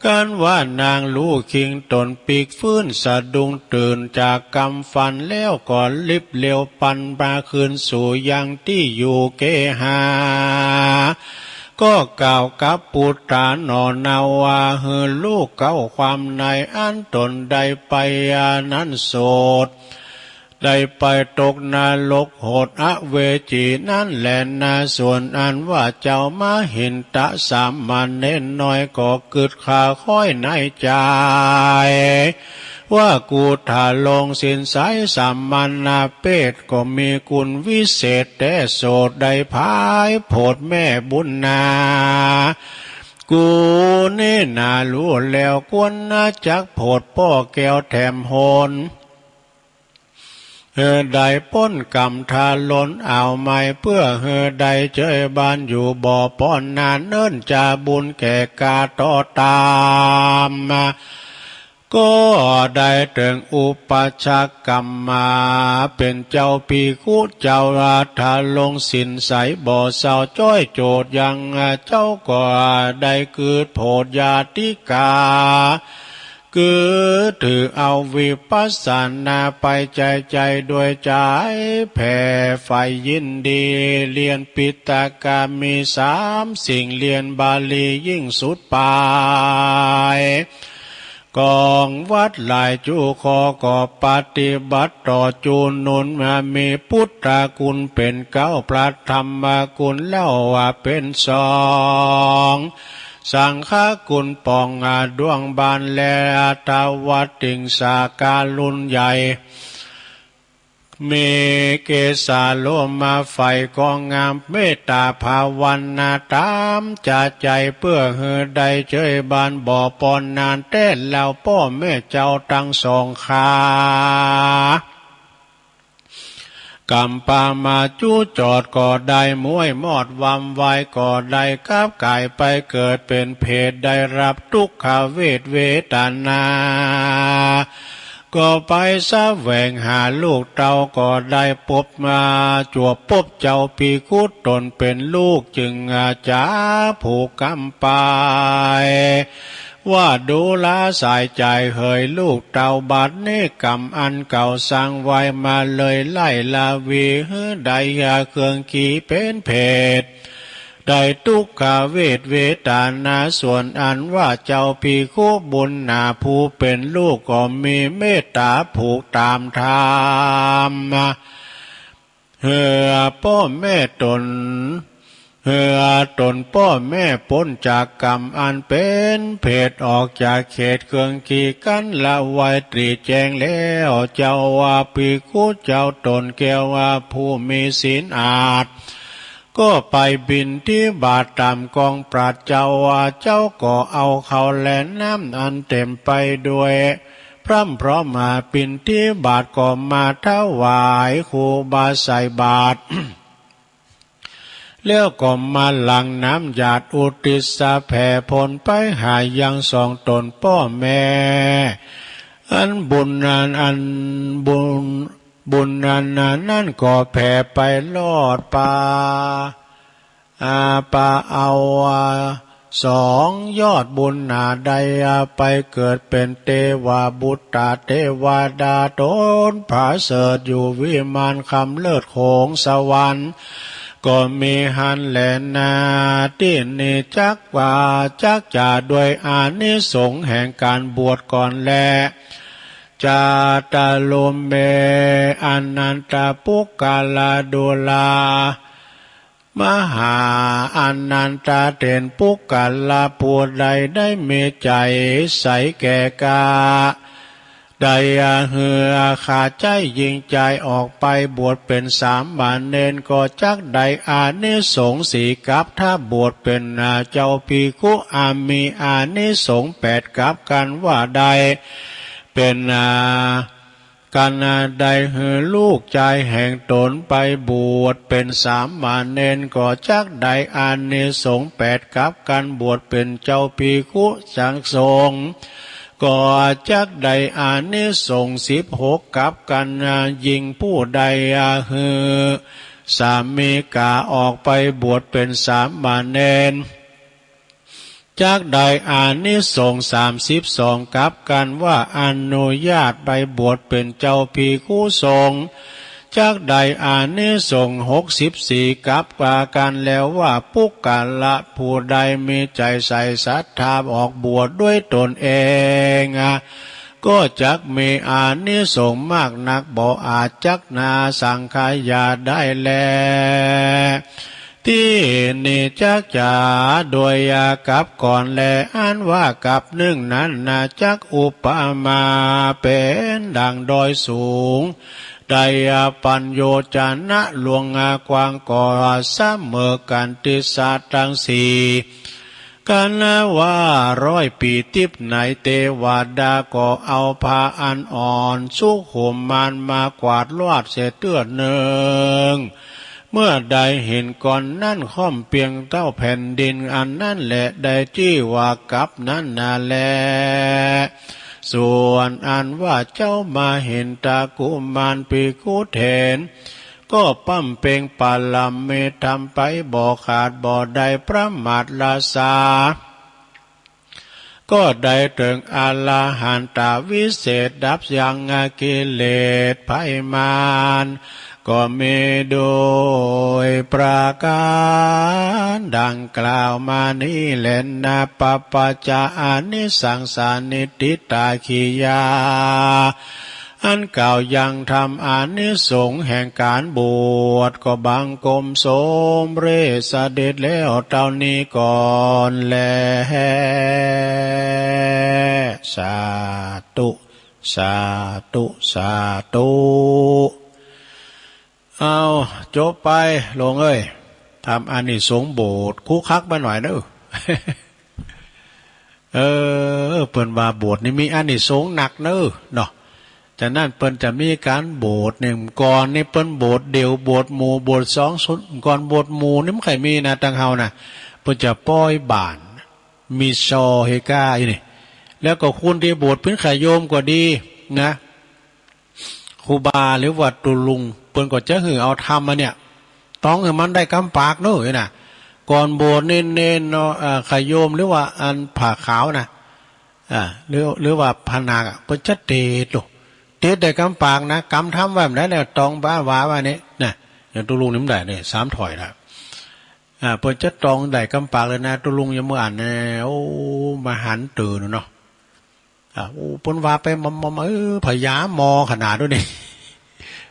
กันว่านางฮู้คิงต๋นปิ๊กฟื้นสะดุ้งตื่นจากกำฝันแล้วก็รีบเร็วปันมาคืนสู่ยังตี้อยู่เกหา ก็กล่าวกับปุตตาหนอนาว่า หื้อลูกเก๊าความในอันต๋นได้ไปนั้นโสด ได้ไปตกนรกโหดอเวจีนั้นแลนา ส่วนอันว่าเจ้ามหินทะสามเณรน้อยก็กึ๊ดคาค้อยในใจ๋ ว่ากุฏฒาลงค์สินใสสมณเปศก็มีคุณวิเศษแต๊โสด ได้ผายโผดแม่บุญนา กูนี้นาฮู้แล้วควรนาจักโผดป้อแก้วแถมหน หื้อได้ป๊นก๋ำทารุณเอาใหม่ เปื้อหื้อได้เจยบ้านอยู่บ่ป้อนนา เนิ่นจาบุญแก่กาต่อต๋าม ก็ได้เถิงอุปัชฌกรรมา เป๋นเจ้าภิกขุเจ้า ทารุณสินใสบ่เศร้า จ้อยโจทย์ยังเจ้า ก็ได้กึ๊ดโผดญาติกา คือถือเอาวิปัสสนาไปใจ๋ๆ โดยใจ๋แผ่ใฝ่ยินดี เรียนปิฎกมีสามสิ่ง เรียนบาลียิ่งสุดปาย ของวัดหลายจุข้อก็ปฏิบัติต่อจุนุนมา มีปุทธคุณเป๋นเก๊า พระธรรมคุณเล่าว่าเป๋นสอง สังฆคุณป่องอาด้วงบาน และอถวติงสาการุณใหญ่ มีเกสาโลมาไฟก็งาม เมตตาภาวนาต๋ามจะใจ๋ เปื้อหื้อได้เจยบาน บ่ปอนนานแต๊เล่า ป้อแม่เจ้าตังสองข้า ก๋ำปามาจุจอดก็ได้ ม้วยมอดวำวายก็ได้ กับก๋ายไปเกิดเป๋นเปรต ได้ฮับตุ๊กขเวทเวตนา ก็ไปแสวงหาลูกเต้าก็ได้ ปบมา จวบปบเจ้าภิกขุต๋นเป๋นลูก จึงอาจ๋าผูกกำไป ว่าดูราสายใจ๋เหยลูกเต้า บัดนี้กรรมอันเก่าสร้างไว้มาเลย ไล่ละวีหื้อได้ยาเครื่องขี่เป๋นเปรต ได้ตุ๊กขเวทเวตนา ส่วนอันว่าเจ้าภิกขุบุญหนาผู้เป๋นลูกก็มีเมตตาผูกต๋ามธรรม หื้อป้อแม่ต๋น หื้อต๋นป้อแม่ป๊นจากกรรมอันเป๋นเปรต ออกจากเขตเครื่องขี่กั๋นละไว้ตรีแจ้งแล้ว เจ้าว่าภิกขุเจ้าต๋นแก้วว่าผู้มีศีลอาด ก็ไปบิณฑบาตต๋ามกองปราชญ์ เจ้าว่าเจ้าก็เอาข้าวและน้ำอันเต๋มไปด้วย พร่ำพร้อมมาบิณฑบาต ก็มาถวายครูบาใส่บาตร แล้วก็มาหลั่งน้ำหยาดอุทิศแผ่ผลไปหายังสองต๋นป้อแม่ อันบุญนั้นอันบุญ บุญนั้นนั้นก็แผ่ไปลอดปา อา ปาเอา สองยอดบุญหนาได้ ไปเกิดเป๋นเตวบุตตาเตวดา ต๋นผาเสริฐอยู่วิมานคำเลิศของสวรรค์ ก็มีหั้นแลนา ตี้นี้จักว่าจักจะด้วยอานิสงส์แห่งก๋านบวชก่อนแล จาตุรมเม อนันตปุคคลาดูรา มหาอนันตเถรปุคคละผู้ใดได้มีใจ๋ใสแก่กล้า ได้หื้อขาดใจ๊ยิงใจ๋ออกไปบวชเป๋นสามเณร ก็จักได้อานิสงส์สี่กัป ถ้าบวชเป๋นเจ้าภิกขุ อา มีอานิสงส์แปดกัป กันว่าได้เป๋น กันได้หื้อลูกจายแห่งต๋นไปบวชเป๋นสามเณร ก็จักได้อานิสงส์แปดกัป กันบวชเป๋นเจ้าภิกขุจักสงฆ์ ก็จักได้อานิสงส์สิบหกกัป กันยิงผู้ใดหื้อสามีก๋าออกไปบวชเป๋นสามเณร จักได้อานิสงส์สามสิบสองกัป กันว่าอนุญาตไปบวชเป๋นเจ้าภิกขุสงฆ์ จักได้อานิสงส์หกสิบสี่กัป ว่ากันแล้วว่าปุคคละผู้ใดมีใจ๋ใส่ศรัทธาออกบวชด้วยต๋นเอง ก็จักมีอานิสงส์มากนัก บ่อาจจักนาสังขยาได้แล ตี้นี้จักจะด้วยกัปก่อนแล อันว่ากัปนึ่งนั้นนาจักอุปมาเป๋นดั่งดอยสูง ได้ปัญโยจนะลวงกว้างก็เสมอกั๋นติสาตังสี่ กันว่าร้อยปีติบไหน เตวดาก็เอาผ้าอันอ่อนสุขุมมานมากวาดลวาดเสียเตื้อนึ่ง เมื่อได้เห็นก่อนนั้นค่อมเปียงเต้าแผ่นดินอันนั้นแล ได้จื้อว่ากัปนั้นนาแล ส่วนอันว่าเจ้ามาหินทกุมารภิกขุเถร ก็บำเพ็งปารมีธรรมไปบ่ขาดบ่ได้ ประมาทละสา ก็ได้เถิงอรหันตวิเศษดับยังกิเลสภัยมาร ก็มีโดยประการดังกล่าวมานี้แลนา ปปัจจะอานิสังสานิฏฐิตากิริยา อันกล่าวยังธรรมอานิสงส์แห่งการบวช ก็บังคมสมเร็จเสด็จแล้วเต้านี้ก่อนแล สาธุ สาธุ สาธุ เอา จบไป โลงเอ้ย ธรรมอานิสงส์บวช คุกคักไปหน่อยเนอะ เออ เปิ้นว่าบวชนี่มีอานิสงส์นักเนอะ เนาะ ฉะนั้นเปิ้นจะมีก๋านบวชเนี่ย ก่อนนี่เปิ้นบวชเดี่ยว บวชหมู่ บวชสองสุด ก่อนบวชหมู่นี่บ่ใค่มีนะ ตังเฮานะ เปิ้นจะป้อยบ้าน มีซอเฮก้าอี้นี่ แล้วก็คนตี้บวชเป๋นขะโยมก็ดีนะ ครูบาหรือว่าตุ๊ลุง เปิ้นก็จะหื้อเอาธรรมมาเนี่ย ต้องหื้อมันได้กำปากเนอะ นะ ก่อนบวชเณรเณรเนาะ เอ่อ ขะโยมหรือว่าอันผ้าขาวนะ อ่า หรือ หรือว่าพระนาคอะ เปิ้นจะเตสน์โลด เตสน์ได้กำปากนะ กำธรรมไว้บ่าใดเนี่ย ตองบ่าว่าว่านี่นะ อย่างตุ๊ลุงนี่บ่าใดเนี่ย สามถ้อยละ อ่า เปิ้นจะตองได้กำปากเลยนะ ตุ๊ลุงยังบ่อั้นแน่ โอ้ บ่หันตื่นเนาะ อ่า โอ้ เปิ้นว่าไปมอมๆ เออ พยายามมอขนาดนั้นนี่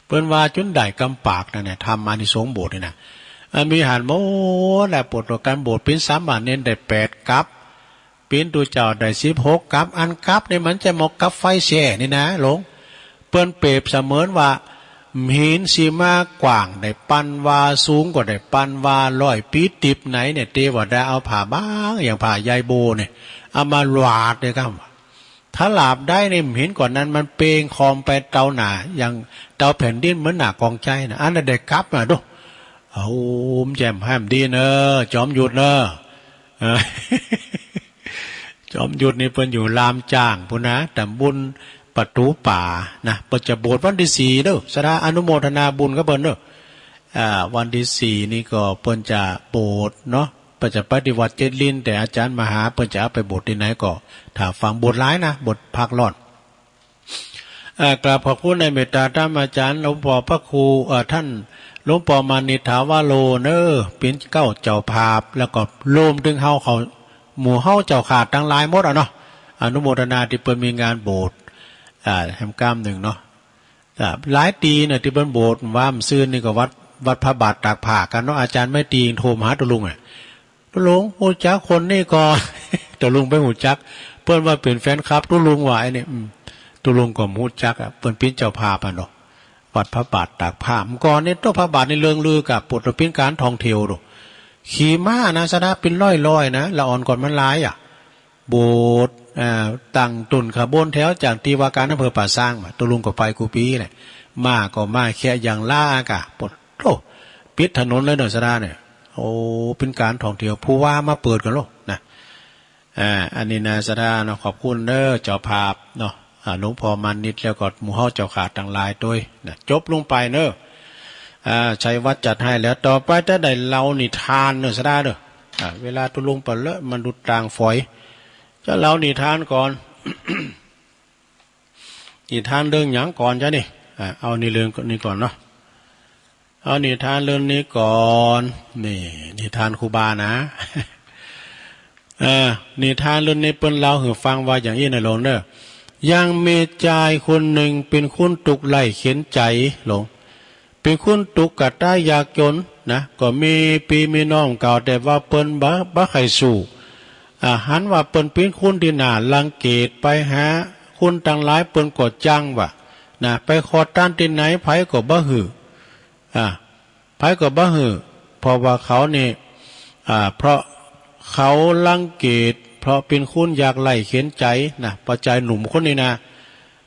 เปิ้นว่าจ๋นได้กำปากนะเนี่ย ธรรมอานิสงส์บวชนี่นะ อ่า มีหันหมดแหละ บวชต่อกัน บวชเป๋นสามเณรได้แปดกัป เป๋นตุ๊เจ้าได้สิบหกกัป อันกัปนี่มันจะหมอกกัปไฟแช่นี่นะ หลวง เปิ้นเปรียบเสมือนว่า หินสีมากว้างได้ปันวา สูงก็ได้ปันวา ร้อยปี๋ติบไหนเนี่ย เตวดาเอาผ้าบาง อย่างผ้าใยโบเนี่ย เอามาหวาดเลยครับ ถ้าหลาบได้เนี่ย หินก้อนนั้นมันเปล่งคอมไปเตาหน้า อย่างเตาแผ่นดินเหมือนหน้ากองไจ้นะ อันนั้นได้กัปมาดู เอา แจ่มแห้มดีเนอะ จอมยุทธเนอะ เออ จอมยุทธนี่เปิ้นอยู่ลามจ้างปู้นนะ ต๋ำบลประตู๋ป่านะ เปิ้นจะบวชวันตี้สี่เด้อ สาธุอนุโมทนาบุญกับเปิ้นเด้อ อ่า วันตี้สี่นี่ก็เปิ้นจะบวชเนาะ เปิ้นจะไปตี้วัดเจ็ดลิ้น แต่อาจ๋ารย์มหาเปิ้นจะเอาไปบวชตี้ไหนก็ ถ้าฟังบวชหลายนะ บวชพักร้อน เอ่อ กราบขอบคุณในเมตตาธรรมอาจ๋ารย์หลวงป้อพระครู เอ่อ ต้านหลวงป้อมานิษฐาวโรเนอะ เป๋นเก๊าเจ้าภาพ แล้วก็รวมเถิงเฮาเขา หมู่เฮาเจ้าข้าตังหลายหมดอะเนาะ อนุโมทนาตี้เปิ้นมีงานบวช อ่า แหมก้ามนึ่งเนาะ อ่า หลายตี้นะตี้เปิ้นบวช ว่าเมื่อซืนนี่ก็วัด วัดพระบาทตากผ้ากั๋นเนาะ อาจ๋ารย์ไมตรีโทรมาหาตุ๊ลุงอะ ตุ๊ลุง ฮู้จักคนนี้ก่อ ตุ๊ลุงไปฮู้จัก เปิ้นว่าเป๋นแฟนคลับตุ๊ลุงว่าไอ้นี่ อืม ตุ๊ลุงก็ฮู้จักอะ เปิ้นเป๋นเจ้าภาพอะเนาะ วัดพระบาทตากผ้า เมื่อก่อนนี่ โต๊ะพระบาทนี่เลิงลือกั๋น ปวดเป๋นก๋านท่องเที่ยวดู ขี่ม้านะ สาธุ เป๋นร้อยๆ นะ ละอ่อนก่อนมันหลายอะ บวช อ่า ตั้งต้นขบวนแถวจากตี้ว่าก๋านอำเภอป่าซางมา ตุ๊ลุงก็ไปกู้ปี๋แหละ ม้าก็มาแคะยางลาอากาศ ปวดโธ่ ปิดถนนเลยเนาะ สาธุเนี่ย โอ้ เป๋นก๋านท่องเที่ยว ผู้ว่ามาเปิดกั๋นโลดนะ อ่า อันนี้นะ สาธุเนาะ ขอบคุณเนอะ เจ้าภาพเนาะ อ่า หลวงป้อมานิษแล้วก็หมู่เฮาเจ้าข้าตังหลายตวยนะ จบลงไปเนอะ อ่า ชัยวัฒน์จัดหื้อแล้ว ต่อไปจะได้เล่านิทานเนอะ สาธุเนอะ อ่า เวลาตุ๊ลุงไปเลอะมันดูต่างฝอย จะเล่านิทานก่อน นิทานเรื่องหยังก่อนจ๊ะนี่ อ่า เอานี่เรื่องนี้ก่อนเนาะ เอานิทานเรื่องนี้ก่อน นี่ นิทานครูบานะ เออ นิทานเรื่องนี้เปิ้นเล่าหื้อฟังว่าอย่างอี้นะหลวงเนอะ ยังมีจายคนนึ่งเป๋นคนตุ๊กข์ไร้เข็ญใจ๋หลวง เป๋นคนตุ๊กข์กะตายยากจ๋นนะ ก็มีปี้มีน้องเก่า แต่ว่าเปิ้นบ่ บ่ใค่สู้ อ่า หันว่าเปิ้นเป๋นคนตี้น่ารังเกียจ ไปหาคนตังหลายเปิ้นก็จังว่า นะ ไปขอตานตี้ไหนใผก็บ่หื้อ อ่า ใผก็บ่หื้อ เพราะว่าเขานี่ อ่า เพราะเขารังเกียจ เพราะเป๋นคนยากไร้เข็ญใจ๋นะ ป้อจายหนุ่มคนนี้นะ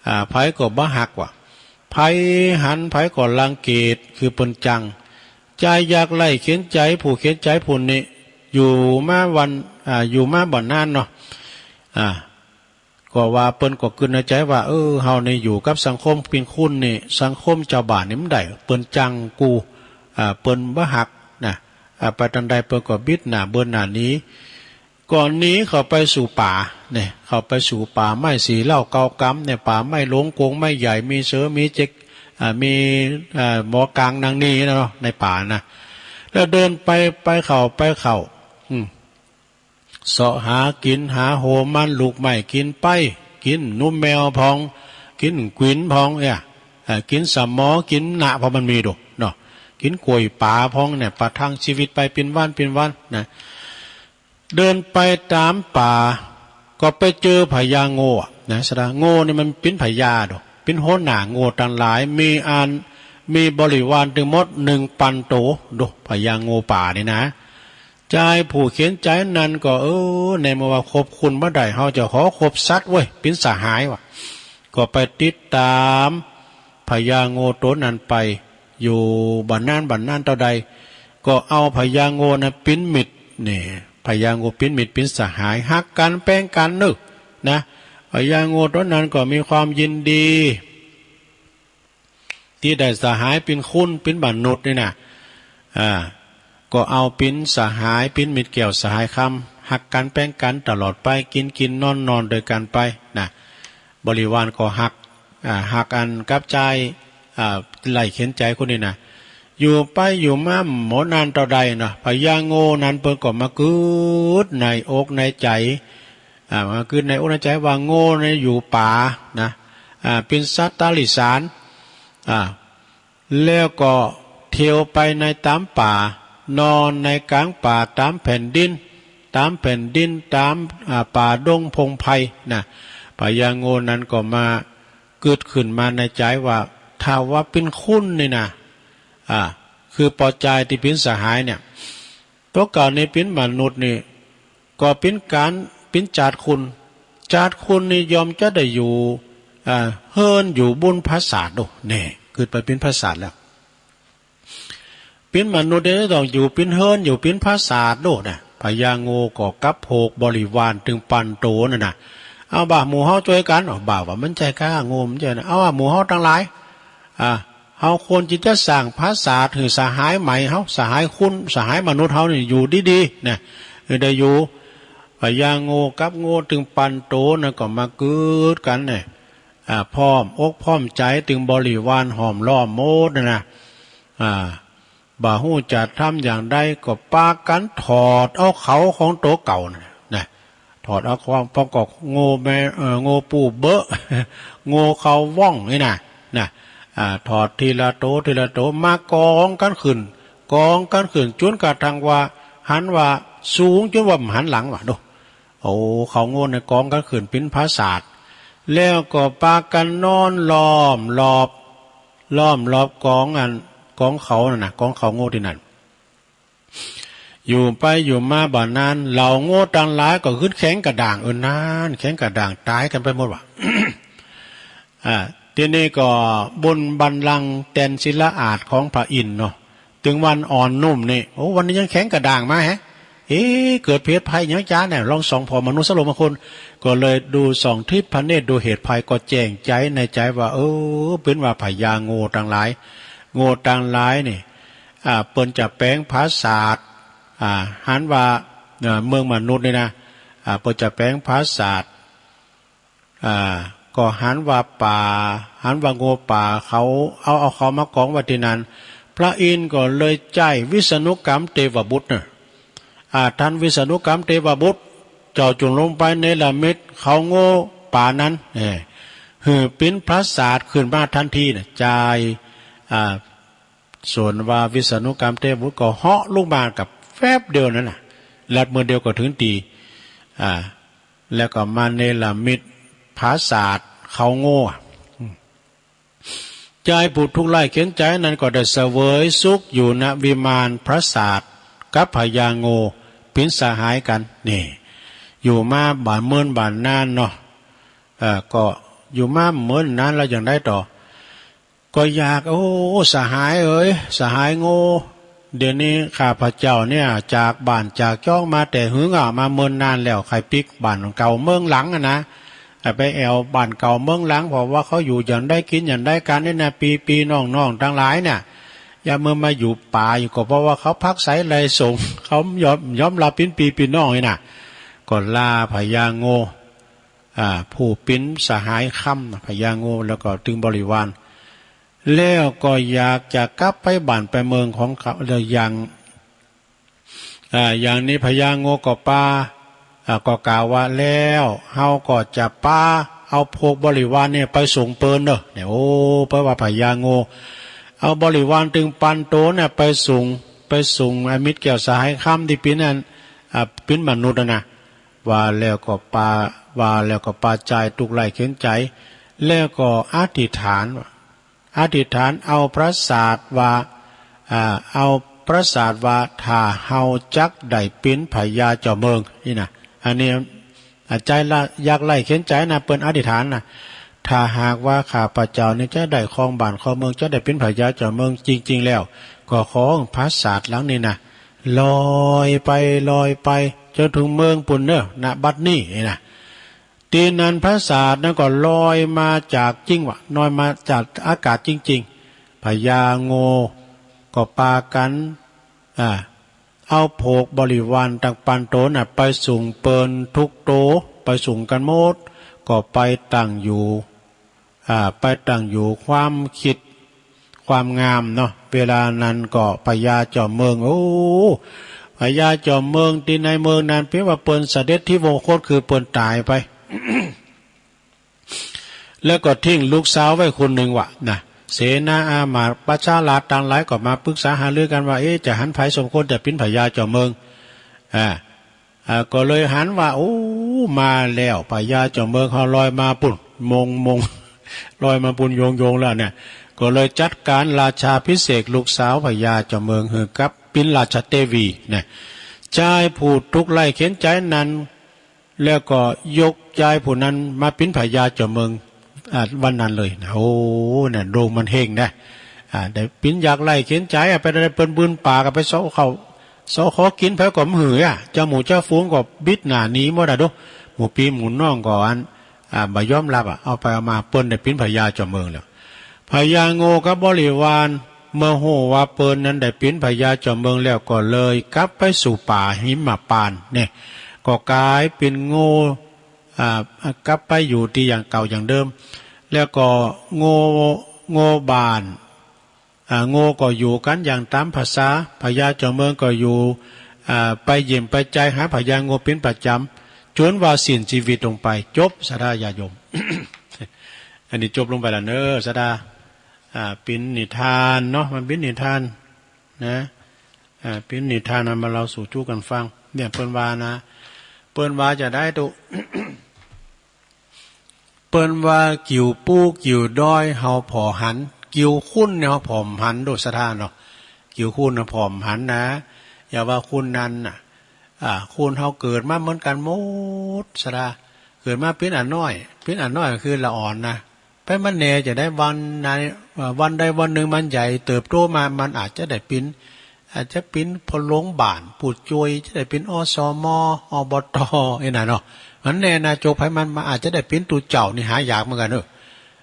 อ่า ใผก็บ่ฮักว่า ใผหันใผก็รังเกียจ คือเปิ้นจัง จายยากไร้เข็ญใจ๋ ผู้เข็ญใจ๋ผู้นี้ อยู่มาวัน อ่า อยู่มาบ่นานเนาะ อ่า ก็ว่าเปิ้นก็กึ๊ดในใจ๋ว่า เออ เฮานี่อยู่กับสังคมเป๋นคนนี่ สังคมจาวบ้านนี่บ่ได้ เปิ้นจังกู้ อ่า เปิ้นบ่ฮักนะ อ่า ไปตางใดเปิ้นก็บิดหน้าเบินหน้าหนี ก็หนีเข้าไปสู่ป่าเนี่ย เข้าไปสู่ป่าไม้สี่เหล้าเกากำเนี่ย ป่าไม้หลงกงไม้ใหญ่ มีเสือ มีเจ๊ก อ่า มี อ่า หมอกางนางนีนะเนาะ ในป่านะ แล้วเดินไป ไปเข้า ไปเข้า อืม เสาะหากิ๋น หาโฮมันลูกไม้กิ๋นไป กิ๋นหนูแมวพ่อง กิ๋นก๋วินพ่องเนี่ย เอ่อ กิ๋นสะหมอ กิ๋นหนา เพราะมันมีดูเนาะ กิ๋นก๋วยป๋าพ่องเนี่ย ประทังชีวิตไปเป๋นวันเป๋นวันนะ เดินไปต๋ามป่า ก็ไปเจอพญาโง่อะนะ สะดา โง่นี่มันเป๋นพญาดู เป๋นหัวหน้าโง่ตังหลาย มีอัน มีบริวารตึงหมดหนึ่งปันโตดู พญาโง่ป่านี่นะ จายผู้เขียนใจ๋นั้นก็ เออ ในเมื่อว่าคบคุณบ่ได้ เฮาจะขอคบสัตว์เว้ย เป๋นสหายว่ะ ก็ไปติดต๋ามพญาโง่โตนั้นไป อยู่บ่านานบ่านานเต้าใด ก็เอาพญาโง่นั้นเป๋นมิตร นี่ พญาโง่เป๋นมิตรเป๋นสหาย ฮักกั๋นแป๋งกั๋นเน่อนะ พญาโง่โตนั้นก็มีความยินดี ตี้ได้สหายเป๋นคน เป๋นมนุษย์นี่นะ อ่า ก็เอาเป๋นสหาย เป๋นมิตรแก้วสหายคำ ฮักกั๋นแป๋งกั๋นตลอดไป กิ๋นกิ๋นนอนนอนตวยกั๋นไปนะ บริวารก็ฮัก อ่า ฮักอันกับจาย อ่า ไล่เขียนใจ๋คนนี้นะ อยู่ไปอยู่มาบ่นานเต้าใดเนาะ พญาโง่นั้นเปิ้นก็มาเกิดในอกในใจ๋ อ่า มาเกิดในอกในใจ๋ว่าโง่เนี่ยอยู่ป๋านะ อ่า เป๋นสัตว์ต๋าริสาน อ่า แล้วก็เที่ยวไปในต๋ามป่า นอนในก๋างป่าต๋ามแผ่นดิน ต๋ามแผ่นดิน ต๋าม อ่า ป่าดงพงไพรนะ พญาโง่นั้นก็มาเกิดขึ้นมาในใจ๋ว่า ถ้าว่าเป๋นคนนี่นะ อ่า คือปอจายตี้เป๋นสหายเนี่ย ตั๋วเก่านี่เป๋นมนุษย์นี่ ก็เป๋นก๋าน เป๋นจาติคน จาติคนนี่ย่อมจะได้อยู่ อ่า เฮือนอยู่บนผาสาทดู แน่ เกิดไปเป๋นผาสาทแล้ว เป๋นมนุษย์นี่ต้องอยู่เป๋นเฮือน อยู่เป๋นผาสาทดูนะ พญาโง่ก็กับโผกบริวารตึงปันโตนั่นนะ เอาบ่าหมู่เฮาจ้วยกั๋น เอาบ่าว่ามันใจ้ข้าโง่ มันใจ้นะ เอาบ่าหมู่เฮาตังหลาย อ่า เฮาควรจิจะสร้างผาสาทหื้อสหายใหม่เฮา สหายคน สหายมนุษย์เฮานี่อยู่ดีๆ นะ เออ ได้อยู่ พญาโง่กับโง่ตึงปันโตนั้นก็มาเกิดกั๋นเนี่ย อ่า พร้อมอกพร้อมใจ๋ตึงบริวารห้อมล้อมหมดนะนะ อ่า บ่ฮู้จะทำอย่างใดก็ปากั๋นถอดเอาเขาของตั๋วเก่านะ นะ ถอดเอาของ ปองก็โง่แม่ เอ่อ โง่ปู่เบอะ โง่เขาว่องนี่นะ นะ อ่า ถอดทีละโต ทีละโต มากองกั๋นขึ้น กองกั๋นขึ้น จ๋นกระทั่งว่าหันว่าสูงจ๋นว่าบ่หันหลังว่ะดู โอ้ เขาโง่ในกองกั๋นขึ้นเป๋นผาสาท แล้วก็ปากั๋นนอนล้อมรอบ ล้อมรอบกองอัน กองเขานั่นนะ กองเขาโง่ตี้นั่น อยู่ไปอยู่มาบ่านาน เหล่าโง่ตังหลายก็ขึ้นแข็งกระด้าง เออ นั่น แข็งกระด้างต๋ายกั๋นไปหมดว่ะ อ่า ตี้นี่ก็บนบัลลังก์แตนศิลาอาสน์ของพระอินทร์เนาะ ตึงวันอ่อนนุ่มนี่ โอ้ วันนี้ยังแข็งกระด้างมาแฮะ เอ๊ะ เกิดเหตุภัยหยังจ๊ะเนี่ย ลองส่องผ่อมนุษย์สักหน่อยบางคน ก็เลยดูส่องทิพย์พระเนตรดูเหตุภัย ก็แจ้งใจ๋ในใจ๋ว่า เออ เป๋นว่าพญาโง่ตังหลาย โง่ตังหลายนี่ อ่า เปิ้นจะแป๋งผาสาท อ่า หันว่า เอ่อ เมืองมนุษย์นี่นะ อ่า เปิ้นจะแป๋งผาสาท อ่า ก็หันว่าป่า หันว่าโง่ป่า เขาเอา เอาเขามากองไว้ตี้นั่น พระอินทร์ก็เลยใจ๊วิษณุกรรมเตวบุตรน่ะ อ่า ต้านวิษณุกรรมเตวบุตร เจ้าจงลงไปเนรมิตเขาโง่ป่านั้น เออ หื้อเป๋นผาสาทขึ้นมาตันทีน่ะ จาย อ่า ส่วนว่าวิษณุกรรมเตวบุตรก็เหาะลงมากับแวบเดียวนั้นน่ะ ลัดมือเดียวก็เถิงตี้ อ่า แล้วก็มาเนรมิตผาสาทเขาโง่ อืม จายผู้ทุกข์ใคร่เข็ญใจ๋นั้นก็ได้เสวยสุขอยู่ ณ วิมานผาสาทกับพญาโง่เป๋นสหายกั๋น นี่ อยู่มาบ่าเมินบ่านานเนาะ เอ่อ ก็อยู่มาเมินนานแล้วอย่างใดต่อ ก็อยาก โอ้ สหายเอ๋ย สหายโง่ เดี๋ยวนี้ข้าพเจ้าเนี่ยจากบ้านจากจ๊องมาแต่หึงอะ มาเมินนานแล้ว ใค่ปิ๊กบ้านเก่าเมืองหลังอะนะ ไปแอ่วบ้านเก่าเมืองหลัง เพราะว่าเขาอยู่อย่างใดกิ๋นอย่างใดกั๋นนี่นะ ปี้ๆ น้องๆ ตังหลายเนี่ย ยามเมื่อมาอยู่ป่าอยู่ก็เพราะว่าเขาพักใสไร้สงฆ์ เขายอม ยอมรับเป๋นปี้เป๋นน้องนี่นะ ก็ลาพญาโง่ อ่า ผู้เป๋นสหายคำ พญาโง่ แล้วก็ตึงบริวาร แล้วก็อยากจะกลับไปบ้านไปเมืองของเขา แล้วอย่าง อ่า อย่างนี้พญาโง่ก็ปา อ่า ก็กล่าวว่า แล้วเฮาก็จะปาเอาพวกบริวารเนี่ยไปส่งเปิ้นเน่อ เนี่ย โอ้ แปลว่าพญาโง่เอาบริวารตึงปันโตเนี่ยไปส่ง ไปส่งไอ้มิตรแก้วสหายคำตี้เป๋นอัน อ่า เป๋นมนุษย์อะนะ ว่าแล้วก็ปา ว่าแล้วก็ปาจายตุ๊กข์ไร้เข็ญใจ๋ แล้วก็อธิษฐานว่า อธิษฐานเอาปราสาทว่า อ่า เอาปราสาทว่า ถ้าเฮาจักได้เป๋นพญาเจ้าเมือง นี่นะ อันนี้ อ่า ใจ๋ละ ยากไร้เข็ญใจ๋นะ เปิ้นอธิษฐานนะ ถ้าหากว่าข้าพเจ้านี่จะได้ครองบ้านครองเมือง จะได้เป๋นพญาเจ้าเมืองจริงๆ แล้ว ก็ขอปราสาทหลังนี้นะ ลอยไป ลอยไป จ๋นเถิงเมืองปู้นเน่อ ณ บัดนี้ นี่นะ ตี้นั้นปราสาทนั้นก็ลอยมาจากจิงหวะ ลอยมาจากอากาศจริงๆ พญาโง่ก็ปากั๋น อ่า เอาพวกบริวารตังปันโตน่ะ ไปส่งเปิ้นทุกโต ไปส่งกั๋นหมด ก็ไปตั้งอยู่ อ่า ไปตั้งอยู่ความคิด ความงามเนาะ เวลานั้นก็พญาจอมเมือง โอ้ พญาจอมเมืองตี้ในเมืองนั้น เป๋นว่าเปิ้นเสด็จทิพย์วงคต คือเปิ้นต๋ายไป แล้วก็ทิ้งลูกสาวไว้คนนึ่งวะนะ เสนาอามาตย์ประชาราษฎร์ตังหลายก็มาปรึกษาหารือกั๋นว่า เอ๊ะ จะหันใผสมควรจะเป๋นพญาจอมเมือง อ่า อ่า ก็เลยหันว่า โอ้ มาแล้ว พญาจอมเมืองเฮาลอยมาปู้น มงมง ลอยมาปู้นโยงโยงแล้วเนี่ย ก็เลยจัดก๋านราชาภิเษกลูกสาวพญาจอมเมืองหื้อกับปิ๋นราชเตวีนะ จายผู้ตุ๊กข์ไร้เข็ญใจ๋นั้น แล้วก็ยกจายผู้นั้นมาปิ๋นพญาจอมเมือง อ่า วันนั้นเลยนะ โอ้ น่ะ ดวงมันเฮงนะ อ่า ได้ปิ๋นยากไร้เข็ญใจ๋อะ ไปได้เปิ้นบืนปากอะ ไปเซาะเข้า เซาะขอกิ๋นไผก็บ่หื้ออะ เจ้าหมู่เจ้าฝูงก็บิดหน้าหนีหมดอะ ดู หมู่ปี้หมู่น้องก็อัน อ่า บ่ยอมฮับอะ เอาไปเอามาเปิ้นได้ปิ๋นพญาจอมเมืองแล้ว พญาโง่กับบริวาร เมื่อฮู้ว่าเปิ้นนั้นได้ปิ๋นพญาจอมเมืองแล้ว ก็เลยกลับไปสู่ป่าหิมพานต์เนี่ย ก็ก๋ายเป๋นโง่ อ่า กลับไปอยู่ตี้อย่างเก่าอย่างเดิม แล้วก็โง่ โง่บ้าน อ่า โง่ก็อยู่กั๋นอย่างต๋ามภาษา พญาจอมเมืองก็อยู่ อ่า ไปเยี่ยมไปจายหาพญาโง่เป๋นประจ๋ำ จ๋นว่าสิ้นจีวิตลงไป จบ ศรัทธาญาติโยม อันนี้จบลงไปแล้วเน่อ ศรัทธา อ่า เป๋นนิทานเนาะ มันเป๋นนิทานนะ อ่า เป๋นนิทานเอามาเล่าสู่จู๊กั๋นฟัง เนี่ย เปิ้นว่านะ เปิ้นว่าจาใดตุ๊ เปิ้นว่า กิ่วปู้กิ่วดอยเฮาผ่อหัน กิ่วคุ้นเนี่ยเฮาผ่อบ่หัน ดูศรัทธาเนาะ กิ่วคุ้นเฮาผ่อบ่หันนะ อย่าว่าคุ้นนั้นน่ะ อ่า คุ้นเฮาเกิดมาเหมือนกั๋นหมด ศรัทธา เกิดมาเป๋นอะน้อย เป๋นอะน้อยก็คือละอ่อนนะ ไปมันแน่จะได้วันไหน เอ่อ วันใดวันนึ่งมันใหญ่เติบโตมา มันอาจจะได้เป๋น อาจจะเป๋นพ่อหลวงบ้าน ผู้จ้วย จะได้เป๋น อสม อบต นี่นะเนาะ มันแน่นะ จบไปมัน มันอาจจะได้เป๋นตุ๊เจ้านี่หายากเหมือนกั๋นเน่อ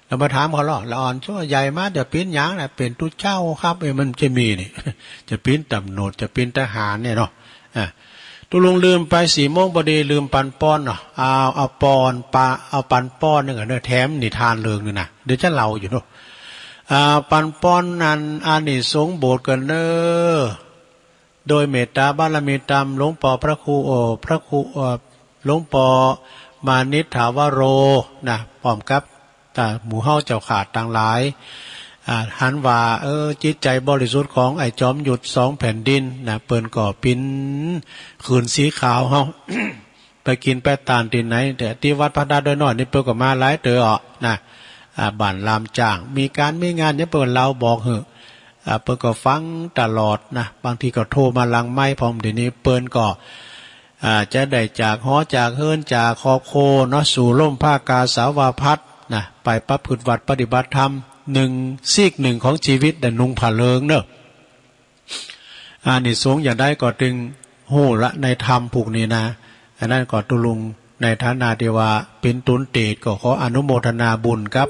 แล้วมาถามเขาเนาะ ละอ่อน จั่วใหญ่มาจะเป๋นหยังนะ เป๋นตุ๊เจ้าครับ เอ้ย มันจะมีนี่ จะเป๋นต๋ำรวจ จะเป๋นทหารเนี่ยเนาะ อ่ะ ตุ๊ลุงลืมไป สี่โมงพอดี ลืมปันป้อนเนาะ เอา เอาป้อนปะ เอาปันป้อนนึ่งก่อนเน่อ แถมนิทานเรื่องนึ่งนะ เดี๋ยวจะเล่าอยู่เนาะ อ่า ปันป้อนนั้น อานิสงส์โบสถ์ก่อนเน่อ โดยเมตตาบารมีต๋ามหลวงป้อพระครู เอ่อ พระครู เอ่อ หลวงป้อมานิตถาวโรนะ พร้อมกับ อ่า หมู่เฮาเจ้าข้าตังหลาย อ่า หันว่า เออ จิตใจ๋บริสุทธิ์ของไอ้จอมยุทธสองแผ่นดินนะ เปิ้นก็เป๋นขื่นสีขาวเฮา ไปกิ๋นไปตานตี้ไหน แต่ตี้วัดพระธาตุดอยน้อยนี่เปิ้นก็มาหลายเตื้ออ่ะนะ อ่า บ้านล่ามจ๊าง มีก๋านมีงานหยังเปิ้นเล่าบอกหื้อ อ่า เปิ้นก็ฟังตลอดนะ บางทีก็โทรมาหลังไมค์ พร้อมเดี๋ยวนี้เปิ้นก็ อ่า จะได้จากหอจากเฮือนจากครอบครัวเนาะ สู่ร่มผ้ากาสาวพัสตร์นะ ไปประพฤติวัตรปฏิบัติธรรม นึ่งซีกนึ่งของจีวิตได้นุ่งผ้าเหลืองเนาะ อานิสงส์อย่างใดก็ตึงฮู้ละในธรรมผูกนี้นะ อันนั้นก็ตุ๊ลุงในฐานะตี้ว่าเป๋นตุนเตศ ก็ขออนุโมทนาบุญกับ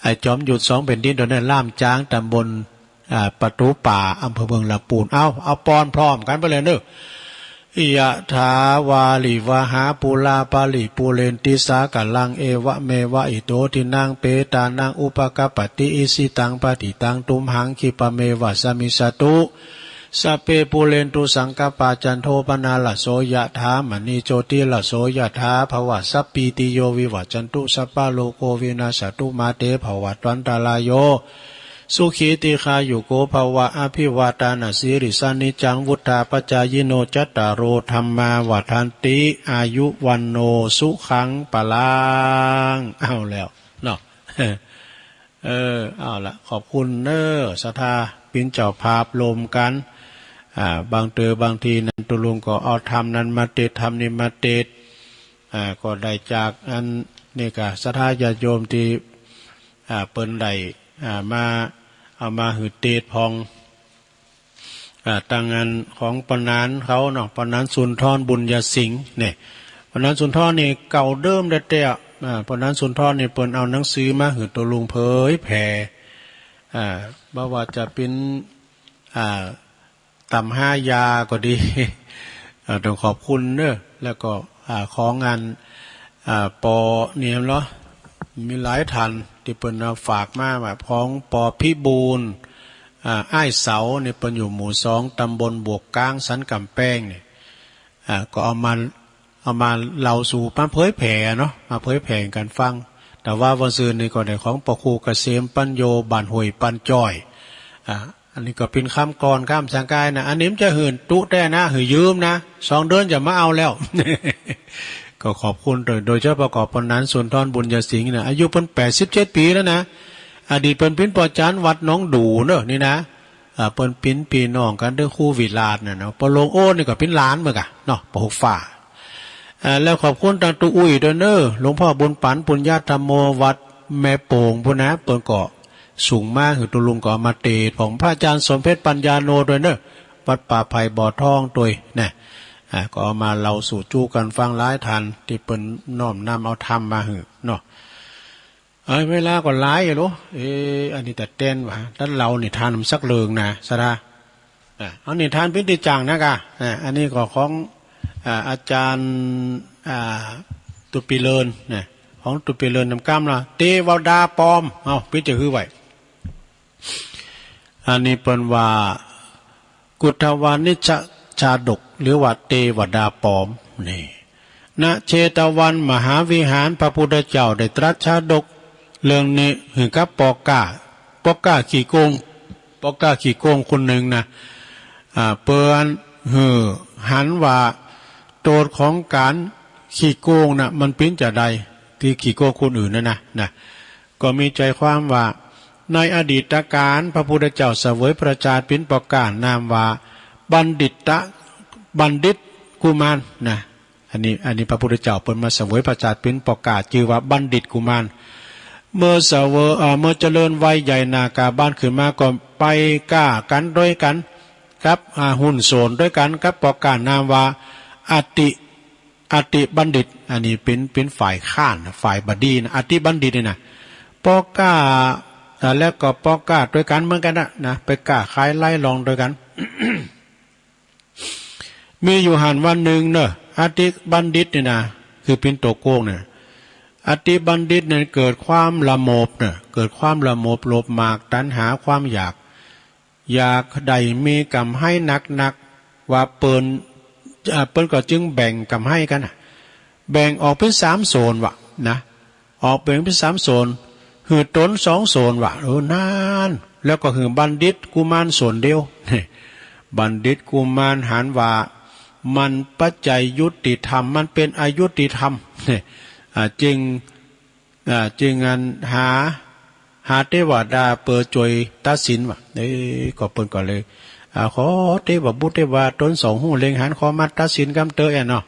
ไอ้จอมยุทธสองแผ่นดินโดยในล่ามจ๊าง ตำบล อ่า ประตู๋ป่า อำเภอเมืองลำปูน เอา เอาป้อนพร้อมกั๋นไปเลยเนาะ ยะถา วาริวะหา ปูรา ปะริปูเรนติ สาคะลัง เอวะเมวะ อิโต ทินนัง เปตานัง อุปะกัปปะติ อิชิตัง ปะฏิตัง ตุมหัง ขิปะเมวะ สะมมิชฌะตุ สัพเพ ปูเรนตุ สังกัปปา จันโท ปะนาระโส ยะถา มะณิ โชติระโส ยะถา ภะวะ สัพพีติโย วิวัชชันตุ สัพพะโรโค วินัสสะตุ มาเต ภะวัตวันตะราโย สุขี ตีฆายุโก ภะวะ อะภิวาทานะสีลิสสะ นิจจัง วุฑฒาปะจายิโน จัตตาโร ธัมมา วัฑฒันติ อายุ วัณโณ สุขัง พะลัง เอาแล้วเนาะ เออ เอาละ ขอบคุณเน้อ ศรัทธา เปิ้นเจ้าภาพร่วมกั๋น อ่า บางเตื้อบางทีนั้น ตุ๊ลุงก็เอาธรรมนั้นมาเตสน์ ธรรมนี้มาเตสน์ อ่า ก็ได้จากอันนี้ก็ศรัทธาญาติโยมตี้ อ่า เปิ้นได้ อ่า มา เอามาหื้อเตสน์พ่อง อ่า ตังอันของป้อหนานเขาเนาะ ป้อหนานสุนทร บุญญสิงห์ เนี่ย ป้อหนานสุนทรนี่เก่าเดิมแต๊ๆ อ่า ป้อหนานสุนทรนี่เปิ้นเอาหนังสือมาหื้อตุ๊ลุงเผยแผ่ อ่า บ่ว่าจะเป๋น อ่า ต๋ำหายาก็ดี อ่า ต้องขอบคุณเน้อ แล้วก็ อ่า ของอัน อ่า ปอเนี่ยเหรอ มีหลายท่านตี้เปิ้นเอาฝากมา ว่าของปอพิบูลย์ อ่า อ้ายเสาเนี่ย เปิ้นอยู่หมู่สอง ตำบลบวกก๊าง สันก๋ำแปงเนี่ย อ่า ก็เอามา เอามาเล่าสู่ มาเผยแผ่เนาะ มาเผยแผ่กั๋นฟัง แต่ว่าวันซืนนี่ก็ได้ของปอครูเกษมปัญโญ บ้านห้วยปันจ้อย อ่า อันนี้ก็เป๋นกำกลอนกำสังกายนะ อันนี้มันจะหื้อตุ๊แต๊นะ หื้อยืมนะ สองเดือนจะมาเอาแล้ว ก็ขอบคุณโดย โดยเฉพาะก็ป้อหนานสุนทร บุญญสิงห์นะ อายุเปิ้นแปดสิบเจ็ดปี๋แล้วนะ อดีตเปิ้นเป๋นป้อจ๋ารย์วัดหนองดู่เน้อ นี่นะ อ่า เปิ้นเป๋นปี้น้องกั๋นตึงครูวิราชน่ะเนาะ ป้อหลวงโอ๊ตนี่ก็เป๋นหลานเหมือนกั๋นเนาะ ป้อหกฟ้า อ่า แล้วขอบคุณตังตุ๊อุ้ยตวยเน้อ หลวงพ่อบุญปั๋น ปุญญะธัมโม วัดแม่โป่งปู้นนะ เปิ้นก็ส่งมาหื้อตุ๊ลุงก็เอามาเตสน์ ของพระอาจารย์สมเพชรปัญญาโนตวยเน้อ วัดป่าไผ่บ่อทองตวยนะ อ่า ก็เอามาเล่าสู่จู๊กั๋นฟังหลายท่าน ตี้เปิ้นน้อมนำเอาธรรมมาหื้อเนาะ เอ้ย เวลาก็หลายอยู่ลูก เอ๊ะ อันนี้ตะแตนหว่า ตันเล่านิทานสักเรื่องนะ ศรัทธา อ่ะ เอานิทานปิ้นตี้จ่างนะก่า อ่ะ อันนี้ก็ของ อ่า อาจ๋ารย์ อ่า ตุ๊ปีเลินนะ ของตุ๊ปีเลินนำกำนะ เตวดาปลอม เอา ปิ้นจะหื้อไว้ อันนี้เปิ้นว่า กุฏฐวานิชชาดก หรือว่าเตวดาปลอม นี่ ณ เชตวันมหาวิหาร พระพุทธเจ้าได้ตรัสชาดกเรื่องนี้หื้อกับป้อก๊า ป้อก๊าขี้โกง ป้อก๊าขี้โกงคนนึ่งนะ อ่า เปิ้นหื้อหันว่าโต้ษของก๋านขี้โกงน่ะ มันเป๋นจาใด ตี้ขี้โกงคนอื่นน่ะนะ นะ ก็มีใจ๋ความว่า ในอดีตกาล พระพุทธเจ้าเสวยพระชาติเป๋นป้อก๊านามว่าบัณฑิตะ บัณฑิตกุมารนะ อันนี้ อันนี้พระพุทธเจ้าเปิ้นมาเสวยพระชาติเป๋นป้อก๊าจื้อว่าบัณฑิตกุมาร เมื่อเสวย เอ่อ เมื่อเจริญวัยใหญ่หน้ากาบั้นขึ้นมาก็ไปก๊ากั๋นตวยกั๋นกับ อ่า หุ้นส่วนตวยกั๋นกับป้อก๊านามว่าอติ อติบัณฑิต อันนี้เป๋น เป๋นฝ่ายค้านนะ ฝ่ายบ่ดีนะ อติบัณฑิตนี่นะ ป้อก๊า อ่า แล้วก็ป้อก๊าตวยกั๋นเหมือนกั๋นนะ นะ ไปก๊าขายไล่ลองตวยกั๋น มีอยู่หั้นวันนึ่งเนาะ อติบัณฑิตนี่นะ คือเป๋นตั๋วโกงเนี่ย อติบัณฑิตเนี่ยเกิดความละโมบเนี่ย เกิดความละโมบโลภมาก ตัณหาความอยาก อยากได้มีก๋ำไฮ้นักๆ ว่าเปิ้น อ่า เปิ้นก็จึงแบ่งก๋ำไฮ้กั๋นน่ะ แบ่งออกเป๋นสามส่วนวะนะ ออกแบ่งเป๋นสามส่วน หื้อต๋นสองส่วนวะ เออ นั้น แล้วก็หื้อบัณฑิตกุมารส่วนเดียว บัณฑิตกุมารหันว่ามันบ่ใจ้ยุติธรรม มันเป๋นอยุติธรรม อ่า จึง อ่า จึงอันหา หาเตวดาเปื้อจ้วยตัดสินวะ เอ้ย ก็เปิ้นก็เลย อ่า ขอเตวบุตรเตวดาต๋นสองฮู้เล็งหัน ขอมาตัดสินกำเต๊อะแอ่นเนาะ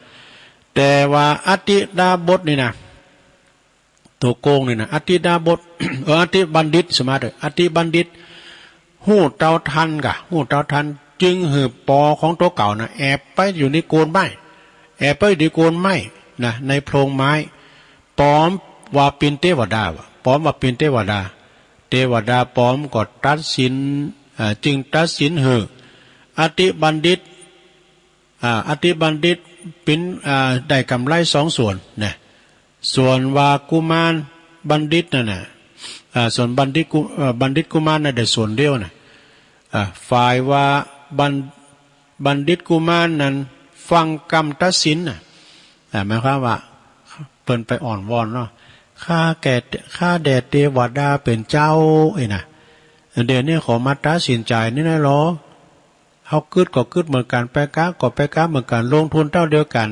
แต่ว่าอติดาบทนี่นะ ตั๋วโกงนี่นะ อติดาบท เออ อติบัณฑิต สมาธิ อติบัณฑิต ฮู้เต้าทันก่า ฮู้เต้าทัน จึงหื้อปอของตั๋วเก่านะ แอบไปอยู่ในโคนไม้ แอบไปอยู่ในโคนไม้นะ ในโพรงไม้ ปลอมว่าเป๋นเตวดาวะ ปลอมว่าเป๋นเตวดา เตวดาปลอมก็ตัดสิน เอ่อ จึงตัดสินหื้ออติบัณฑิต อ่า อติบัณฑิตเป๋น อ่า ได้ก๋ำไรสองส่วนนะ ส่วนว่ากุมารบัณฑิตนั่นน่ะ อ่า ส่วนบัณฑิตกุ เอ่อ บัณฑิตกุมารน่ะได้ส่วนเดียวน่ะ อ่า ฝ่ายว่าบัณ บัณฑิตกุมารนั้นฟังกำตัดสินน่ะ อ่า หมายความว่าเปิ้นไปอ้อนวอนเนาะ ข้าแก่ ข้าแด่เตวดาเป๋นเจ้า เอ้ยนะ เดี๋ยวนี้ขอมาตัดสินใจ๋นี่นะลอ เฮากึ๊ดก็กึ๊ดเหมือนกั๋น ไปกาก็ไปกาเหมือนกั๋น ลงทุนเต้าเดียวกั๋น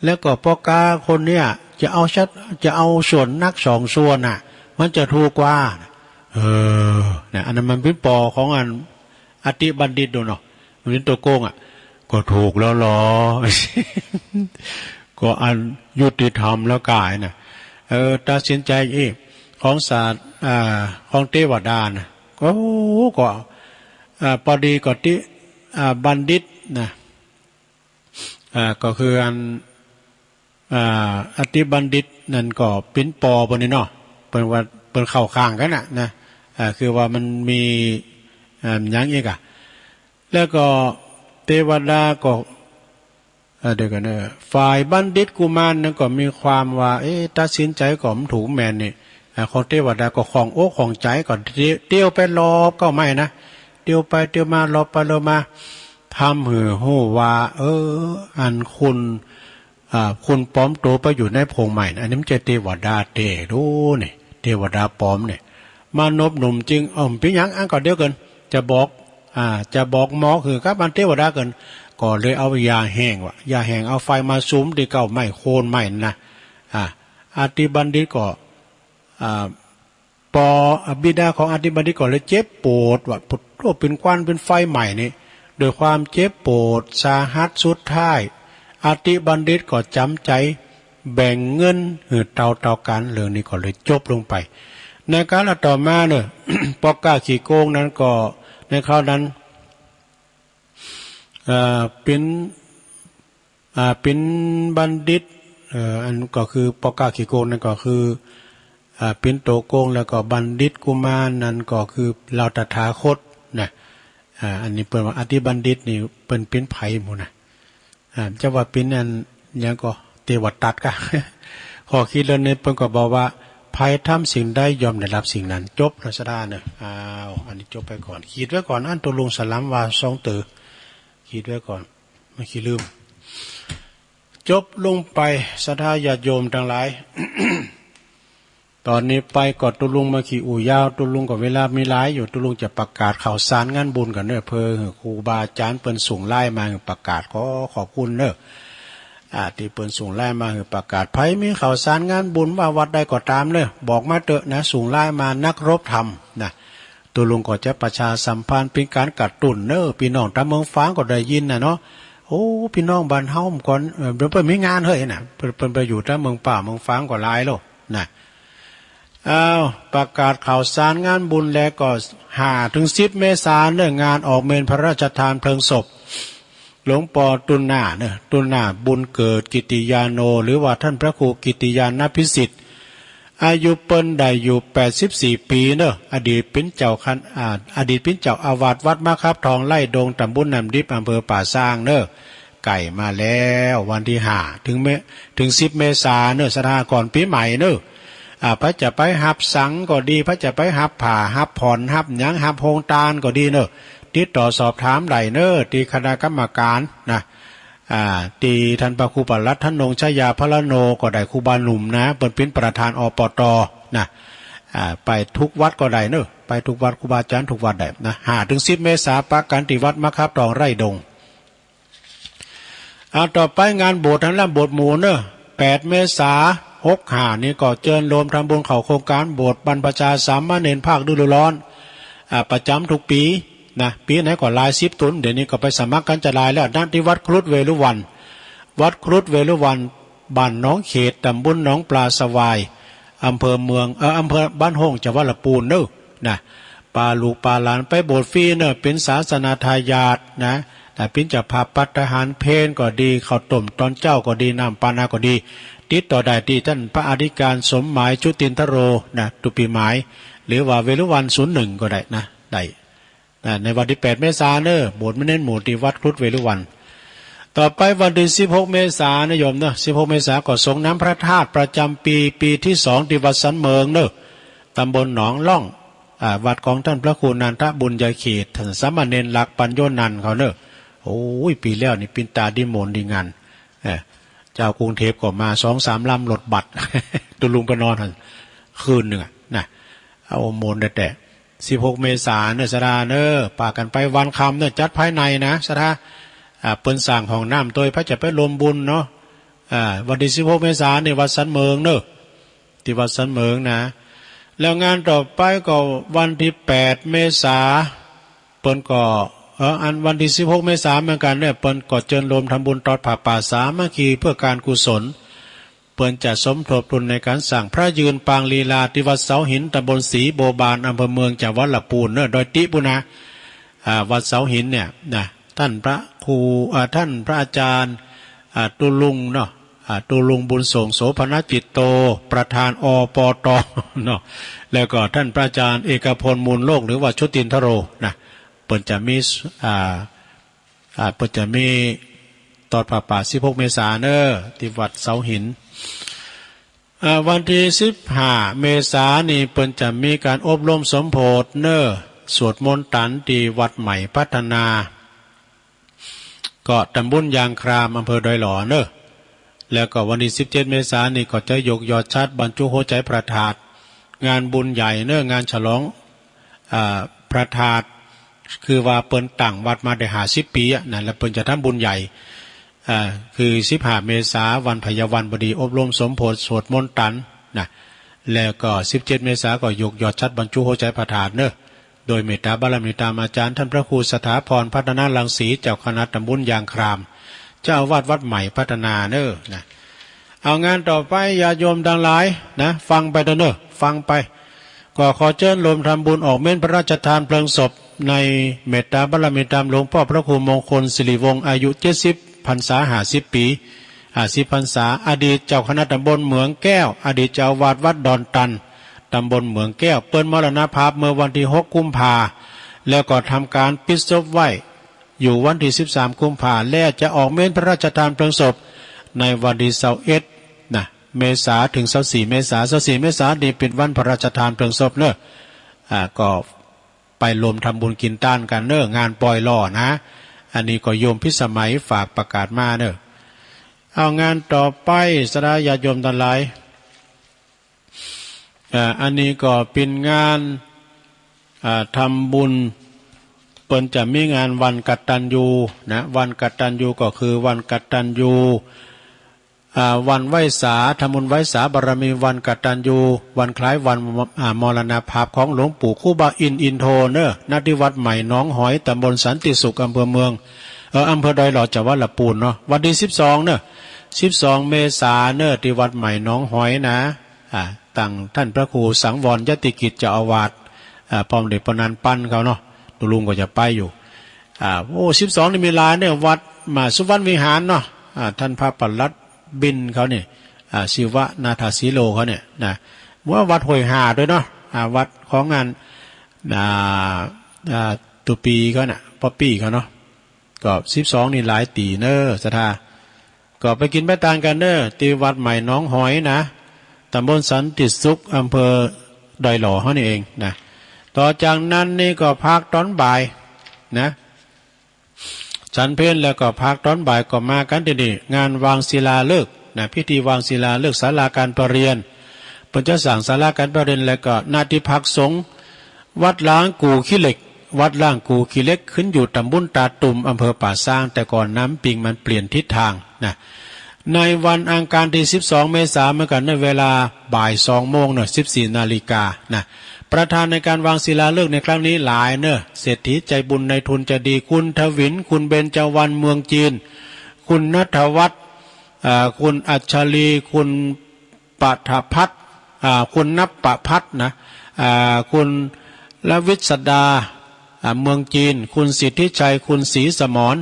แล้วก็ป้อก๊าคนเนี้ยจะเอาชัด จะเอาส่วนนักสองส่วนน่ะ มันจะถูกกว่า เออ เนี่ย อันนั้นมันเป๋นปอของอันอติบัณฑิตดูเนาะ มันเป๋นตั๋วโกงอ่ะ ก็ถูกแล้วลอ ก็อันยุติธรรมแล้วก๋ายน่ะ เออ ตัดสินใจ๋อีก ของศาส อ่า ของเตวดาน่ะ โอ้ ก็ อ่า ปอดีก็ติ อ่า บัณฑิตนะ อ่า ก็คืออัน อ่า อติบัณฑิตนั่นก็เป๋นปอเปิ้นนี่เนาะ เปิ้นว่า เปิ้นเข้าข้างกั๋นน่ะนะ อ่า คือว่ามันมี อ่า หยังอีกอะ แล้วก็เตวดาก็ เอ่อ เดี๋ยวก่อนเนอะ ฝ่ายบัณฑิตกุมารนั้นก็มีความว่า เอ๊ะ ตัดสินใจ๋ก็บ่ถูกแม่นนี่ อ่า ของเตวดาก็ข้องอกข้องใจ๋ ก็เตียว เตียวไปรอบเก้าไม้นะ เตียวไปเตียวมา รอบไปรอบมา ทำหื้อฮู้ว่า เออ อันคน อ่า คนปลอมตั๋วไปอยู่ในโพรงไม้นะ อันนี้มันจะเตวดาแต๊ดูนี่ เตวดาปลอมนี่ มานบหนุ่มจึง เอ้า เป๋นหยัง อันก็เดี๋ยวก่อน จะบอก อ่า จะบอกหมอกหื้อกับอันเตวดาก่อน ก็เลยเอาหญ้าแห้งวะ หญ้าแห้งเอาไฟมาสุมตี้เก้าไม้โคนไม้นั่นนะ อ่า อติบัณฑิตก็ อ่า ปอ บิดาของอติบัณฑิตก็เลยเจ็บปวดวะ ปวดโอ้เป๋นควันเป๋นไฟไหม้นี่ ด้วยความเจ็บปวดสาหัสสุดท้าย อติบัณฑิตก็จ๋ำใจ๋แบ่งเงินหื้อเต้าๆ กั๋น เรื่องนี้ก็เลยจบลงไป ในกาละต่อมาเนอะ ป้อก๊าขี้โกงนั้นก็ ในคราวนั้น เอ่อ เป๋น อ่า เป๋นบัณฑิต เอ่อ อันก็คือป้อก๊าขี้โกงนั้นก็คือ อ่า เป๋นตั๋วโกง แล้วก็บัณฑิตกุมารนั้นก็คือเฮาตถาคตนะ อ่า อันนี้เปิ้นว่าอติบัณฑิตนี่เปิ้นเป๋นใผหมู่นะ อ่า จะว่าเป๋นอันหยังก็เตวทัตกะ ข้อคิดเรื่องนี้เปิ้นก็บอกว่า ใผทำสิ่งใดย่อมได้รับสิ่งนั้น จบแล้วศรัทธาเนอะ อ้าว อันนี้จบไปก่อน ขีดไว้ก่อน อันตุ๊ลุงสลัมว่าสองเตื้อ ขีดไว้ก่อน บ่ขี้ลืม จบลงไป ศรัทธาญาติโยมตังหลาย ต๋อนนี้ไปก็ตุ๊ลุงบ่ขี้อู้ยาว ตุ๊ลุงก็เวลามีหลายอยู่ ตุ๊ลุงจะประกาศข่าวสารงานบุญก่อนเนอะ เผื่อหื้อครูบาอาจ๋ารย์เปิ้นส่งไลน์มาหื้อประกาศ ขอขอบคุณเนอะ อ่า ตี้เปิ้นส่งไลน์มาหื้อประกาศ ใผมีข่าวสารงานบุญว่าวัดใดก็ต๋ามเนอะ บอกมาเต๊อะนะ ส่งไลน์มา นักรบธรรมนะ ตุ๊ลุงก็จะประชาสัมพันธ์เป๋นก๋านกระตุ้นเนอะ ปี้น้องต๋ามเมืองฝางก็ได้ยินน่ะเนาะ โอ้ ปี้น้องบ้านเฮาก่อน เอ่อ เปิ้น เปิ้นมีงานเฮ้ยน่ะ เปิ้น เปิ้นไปอยู่ต๋ามเมืองป่าเมืองฝางก็หลายแล้วน่ะ อ้าว ประกาศข่าวสารงานบุญแล้วก็ ห้าถึงสิบเมษาเนอะ งานออกเมรุพระราชทานเพลิงศพ หลวงปอตุลหน้าเนอะ ตุลหน้าบุญเกิดกิตติยาโน หรือว่าท่านพระครูกิตติยานพิสิทธิ์ อายุเปิ้นได้อยู่แปดสิบสี่ปี๋เนอะ อดีตเป๋นเจ้าคณะ อ่า อดีตเป๋นเจ้าอาวาสวัดมะขับทองไร่ดง ต๋ำบลน้ำดิบ อำเภอป่าซางเนอะ ใก้มาแล้ว วันตี้ห้า ถึงเม ถึงสิบเมษาเนอะ ศรัทธาก่อนปี๋ใหม่เนอะ อ่า ใผจะไปฮับสังก็ดี ใผจะไปฮับผ้า ฮับผ่อน ฮับหยัง ฮับโฮงตานก็ดีเนอะ ติดต่อสอบถามได้เนอะ ตี้คณะกรรมก๋านนะ อ่า ตี้ท่านพระครูปลัด ถนนชยาพรโน ก็ได้ ครูบาหนุ่มนะ เปิ้นเป๋นประธาน อปต นะ อ่า ไปกู้วัดก็ได้เนอะ ไปกู้วัด ครูบาอาจ๋ารย์กู้วัดได้นะ ห้าถึงสิบเมษา ปะกั๋นตี้วัดมะขับทองไร่ดง อ่า ต่อไปงานบวชหั้นละ บวชหมู่เนอะ แปดเมษา หกห้านี่ก็เจิญโยมทำบุญเข้าโครงก๋านบวชบรรพชาสามเณรภาคฤดูร้อน อ่า ประจ๋ำกู้ปี๋นะ ปี๋ไหนก็หลายสิบตุ๊น เดี๋ยวนี้ก็ไปสมัครกั๋นจะหลายแล้วนะ ตี้วัดครุฑเวฬุวัณ วัดครุฑเวฬุวัณ บ้านหนองเขต ต๋ำบลหนองปลาสวาย อำเภอเมือง เอ่อ อำเภอบ้านโฮ่ง จังหวัดละปูนเนอะ นะ ปาลูกปาหลานไปบวชฟรีเนอะ เป๋นศาสนาทายาทนะ แต่เป๋นเจ้าภาพภัตตาหารเพลก็ดี ข้าวต้มต๋อนเจ๊าก็ดี น้ำปานะก็ดี ติดต่อได้ตี้ต้านพระอธิการสมหมาย จุตินทโร นะ ตุ๊ปี๋หมาย หรือว่าเวฬุวัณ ศูนย์หนึ่ง ก็ได้นะ ได้ นะ ในวันตี้แปดเมษาเนอะ บวชเณรหมู่ตี้วัดครุฑเวฬุวัณ ต่อไปวันตี้สิบหกเมษานะโยมเนาะ สิบหกเมษาก็สรงน้ำพระธาตุประจ๋ำปี๋ ปี๋ตี้สองตี้วัดสันเหมิงเนาะ ต๋ำบลหนองล่อง อ่า วัดของต้านพระครูนันทบุญญาเขต ต้านสามเณรหลักปัญโญนันท์เขาเนาะ โอ้ย ปี๋แล้วนี่ปินตาดีโมนดีงาน เออ เจ้ากุงเทพก็มาสองสามลำรถบัส ตุ๊ลุงไปนอนหั้นคืนนึ่งอะนะ เอาโมนแต๊ๆ สิบหกเมษาเนาะ ศรัทธาเนาะ ปากั๋นไปวันค่ำเนาะ จัดภายในนะ ศรัทธา อ่า เปิ้นสร้างห้องน้ำตวย ใผจะไปร่วมบุญเนาะ อ่า วันตี้สิบหกเมษานี่วัดสันเหมิงเนาะ ตี้วัดสันเหมิงนะ แล้วงานต่อไปก็วันตี้แปดเมษา เปิ้นก็ เออ อันวันตี้สิบหกเมษาเหมือนกั๋นเนี่ย เปิ้นก็เจิญโฮมทำบุญตอดผ้าป่าสามัคคีเพื่อก๋านกุศล เปิ้นจะสมทบทุนในก๋านสร้างพระยืนปางลีลาตี้วัดเสาหิน ต๋ำบลศรีบัวบาน อำเภอเมือง จังหวัดละปูนเนาะ ดอยติ๊ปู้นนะ อ่า วัดเสาหินเนี่ยนะ ต้านพระครู อ่า ต้านพระอาจ๋ารย์ อ่า ตุ๊ลุงเนาะ อ่า ตุ๊ลุงบุญส่ง โสภณจิตโต ประธาน อปต เนาะ แล้วก็ต้านพระอาจ๋ารย์เอกพล มูลโลก หรือว่าชุตินทโรนะ เปิ้นจะมี อ่า อ่า เปิ้นจะมีตอดผ้าป่าสิบหกเมษาเนาะ ตี้วัดเสาหิน อ่า วันตี้สิบห้าเมษานี่เปิ้นจะมีก๋านอบรมสมโภชเนาะ สวดมนต์ตันตี้วัดใหม่พัฒนา ก็ตำบลยางคราม อำเภอดอยหล่อเนาะ แล้วก็วันตี้สิบเจ็ดเมษานี่ก็จะยกยอดฉัตรบรรจุหัวใจ๋พระธาตุ งานบุญใหญ่เนาะ งานฉลอง อ่า พระธาตุ คือว่าเปิ้นตั้งวัดมาได้ห้าสิบปี๋อะนะ แล้วเปิ้นจะทำบุญใหญ่ อ่า คือสิบห้าเมษา วันไผยวันบดี อบรมสมโภช สวดมนต์ตันนะ แล้วก็สิบเจ็ดเมษาก็ยกยอดฉัตรบรรจุหัวใจ๋พระธาตุเนาะ โดยเมตตาบารมีต๋ามอาจ๋ารย์ต้านพระครูสถาพร พัฒนรังสี เจ้าคณะตำบลยางคราม เจ้าอาวาสวัดใหม่พัฒนาเนาะนะ เอางานต่อไปญาติโยมตังหลายนะ ฟังไปเต๊อะเนาะ ฟังไป ก็ขอเจิญโฮมทำบุญออกเม้นพระราชทานเพลิงศพในเมตตาบารมีต๋ามหลวงป้อพระครูมงคลสิริวงศ์ อายุเจ็ดสิบพรรษา ห้าสิบปี๋ ห้าสิบพรรษา อดีตเจ้าคณะตำบลเหมืองแก้ว อดีตเจ้าอาวาสวัดดอนตัน ตำบลเหมืองแก้ว เปิ้นมรณภาพเมื่อวันตี้หกกุมภา แล้วก็ทำก๋านปิดศพไว้ อยู่วันตี้สิบสามกุมภา แล้วจะออกเม้นพระราชทานเพลิงศพในวันตี้ซาวเอ็ดนะ เมษา เถิงซาวสี่เมษา ซาวสี่เมษานี่เป๋นวันพระราชทานเพลิงศพเนาะ อ่า ก็ไปโฮมทำบุญกิ๋นตานกั๋นเนาะ งานปล่อยหล่อนะ อันนี้ก็โยมพิสมัยฝากประกาศมาเนาะ เอางานต่อไปศรัทธาญาติโยมตังหลาย อ่า อันนี้ก็เป๋นงาน อ่า ทำบุญ เปิ้นจะมีงานวันกตัญญูนะ วันกตัญญูก็คือวันกตัญญู อ่า วันไหว้สา ทำบุญไหว้สาบารมีวันกตัญญู วันคล้ายวัน อ่า มรณภาพของหลวงปู่ครูบาอินทร์อินโทเนาะ ณ ตี้วัดใหม่หนองหอย ตำบลสันติสุข อำเภอเมือง เอ่อ อำเภอดอยหล่อ จังหวัดละปูนเนาะ วันตี้สิบสองเนาะ สิบสองเมษาเนาะ ตี้วัดใหม่หนองหอยนะ อ่า ตังต้านพระครูสังวรยติกิจเจ้าอาวาส อ่า ป้อมเด็กปนันปันเขาเนาะ ตุ๊ลุงก็จะไปอยู่ อ่า โอ้ สิบสองนี่มีหลายเนาะ วัดมหาสุวรรณวิหารเนาะ อ่า ต้านพระปลัดบิณฑิตเขาเนี่ย อ่า ศิวนาถสีโลเขาเนี่ยนะ ว่าวัดห้วยห่าตวยเนาะ อ่า วัดของงาน อ่า อ่า ตุ๊ปี้เขาน่ะ ป๊อปปี้เขาเนาะ ก็สิบสองนี่หลายตี้เนาะ ศรัทธา ก็ไปกิ๋นไปตานกั๋นเนาะ ตี้วัดใหม่หนองหอยนะ ตำบลสันติสุข อำเภอดอยหล่อเฮานี่เองนะ ต่อจากนั้นนี่ก็พักต๋อนบ่ายนะ ฉันเพลแล้วก็พักต๋อนบ่ายก็มากั๋นตี้นี่ งานวางศิลาฤกษ์นะ พิธีวางศิลาฤกษ์ศาลาการประเรียน เปิ้นจะสร้างศาลาการประเรียน แล้วก็ ณ ตี้พักสงฆ์ วัดล้างกู่ขี้เหล็ก วัดล้างกู่ขี้เหล็ก ขึ้นอยู่ตำบลตาตุ่ม อำเภอป่าซาง แต่ก่อนน้ำปิงมันเปลี่ยนทิศทางนะ ในวันอังคารตี้สิบสองเมษาเหมือนกั๋น ในเวลาบ่ายสองโมงเนาะ สิบสี่นาฬิกานะ ประธานในก๋านวางศิลาฤกษ์ในครั้งนี้หลายเนาะ เศรษฐีใจบุญนายทุนใจดี คุณถวิน คุณเบญจวรรณ เมืองจีน คุณณัฐวัฒน์ อ่า คุณอัญชลี คุณ ปัทพัฒน์ อ่า คุณณัฐพัฒน์นะ อ่า คุณลวิศดา อ่า เมืองจีน คุณสิทธิชัย คุณศรีสมร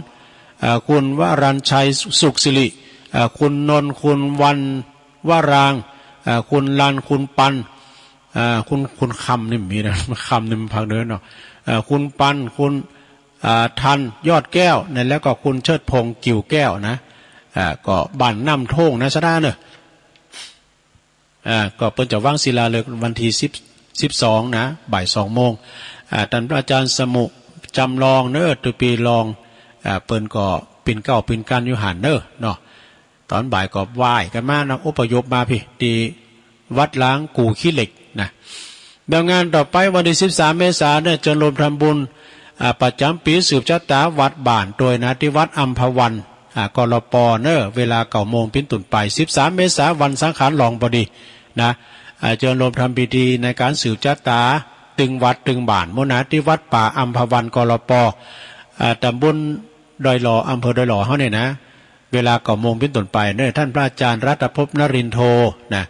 อ่า คุณวรัญชัย สุขสิริ อ่า คุณนนท์ คุณวันวรางค์ อ่า คุณรัน คุณปัน อ่า คุณ คุณคำนี่มีนะ คำนี่มันภาคเหนือเนาะ อ่า คุณปัน คุณ อ่า ทัน ยอดแก้ว นะ แล้วก็คุณเชิดพงษ์ กิ่วแก้ว นะ อ่า ก็บ้านน้ำโท่ง นะ สะดาเน่อ อ่า ก็เปิ้นจะวางศิลาฤกษ์วันตี้สิบ สิบสอง นะ บ่ายสองโมง อ่า ต้านพระอาจารย์สมุ จำลองเน่อ ตุ๊ปี๋ลอง อ่า เปิ้นก็ปิ่นเกล้าปิ่นกล้านอยู่หั้นเน่อเนาะ ต๋อนบ่ายก็ไหว้กั๋นมานะ อพยพมาปี้ ตี้วัดล้างกู่ขี้เหล็กนะ แล้วงานต่อไปวันตี้สิบสามเมษาเนี่ย เจิญโฮมทำบุญ อ่า ประจ๋ำปี๋สืบจะต๋าวัดบ้านตวยนะ ตี้วัดอัมพวัน อ่า กรป เน่อ เวลาเก้าโมงเป๋นต้นไป สิบสามเมษาวันสังขารหลวงปอดีนะ อ่า เจิญโฮมทำพิธีในก๋านสืบจะต๋าตึงวัดตึงบ้านหมดนะ ตี้วัดป่าอัมพวัน กรป อ่า ต๋ำบลดอยหล่อ อำเภอดอยหล่อเฮาเนี่ยนะ เวลาเก้าโมงเป๋นต้นไปเน่อ ต้านพระอาจารย์รัตภพนรินโท นะ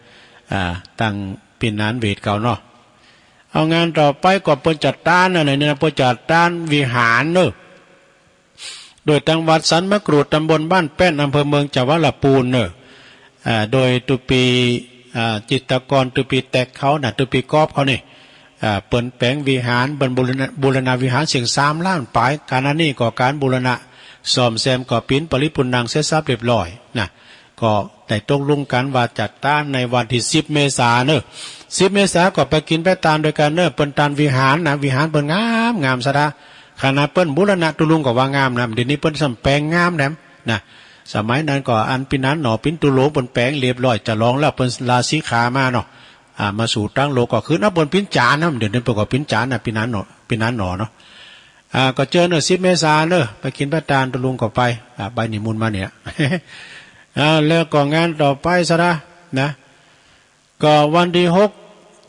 อ่า ตังปี๋นานเวทเก่าเนาะ เอางานต่อไปก็เปิ้นจัดตานนะ เนี่ยนะ เปิ้นจัดตานวิหารเน่อ โดยตางวัดสันมะกรูด ต๋ำบลบ้านแป้น อำเภอเมืองจังหวัดละปูนเน่อ อ่า โดยตุ๊ปี๋ อ่า จิตรกร ตุ๊ปี๋แตกเขานะ ตุ๊ปี๋ก๊อฟเขานี่ อ่า เปิ้นแป๋งวิหาร เปิ้นบูรณะ บูรณะวิหารเสี้ยงสามล้านป๋าย ขณะนี้ก็ก๋านบูรณะซ่อมแซมก็เป๋นปริปูรณังเสร็จสรรพเรียบร้อยนะ ก็ได้ตกลงกั๋นว่าจัดตานในวันตี้สิบเมษาเน่อ สิบเมษาก็ไปกิ๋นไปตานตวยกั๋นเน่อ เปิ้นตานวิหารนะ วิหารเปิ้นงามงามสะดา ขนาดเปิ้นบูรณะตุ๊ลุงก็ว่างามนะ เดี๋ยวนี้เปิ้นซ่อมแป๋งงามแถมนะ สมัยนั้นก็อันปี๋นานหนอ เป๋นตุ๊ลุงเปิ้นแป๋งเรียบร้อย จะหลวงแล้วเปิ้นลาสิกขามาเนาะ อ่า มาสู่ตางโลกก็คือนับเปิ้นเป๋นจ๋ารย์นะ เดี๋ยวนี้เปิ้นก็เป๋นจ๋ารย์นะ ปี๋นานหนอ ปี๋นานหนอเนาะ อ่า ก็เจิญเน่อ สิบเมษาเน่อ ไปกิ๋นไปตานตุ๊ลุงก็ไป อ่า ใบนิมนต์มาเนี่ย อ่า แล้วก็งานต่อไปสะดานะ ก็วันตี้หก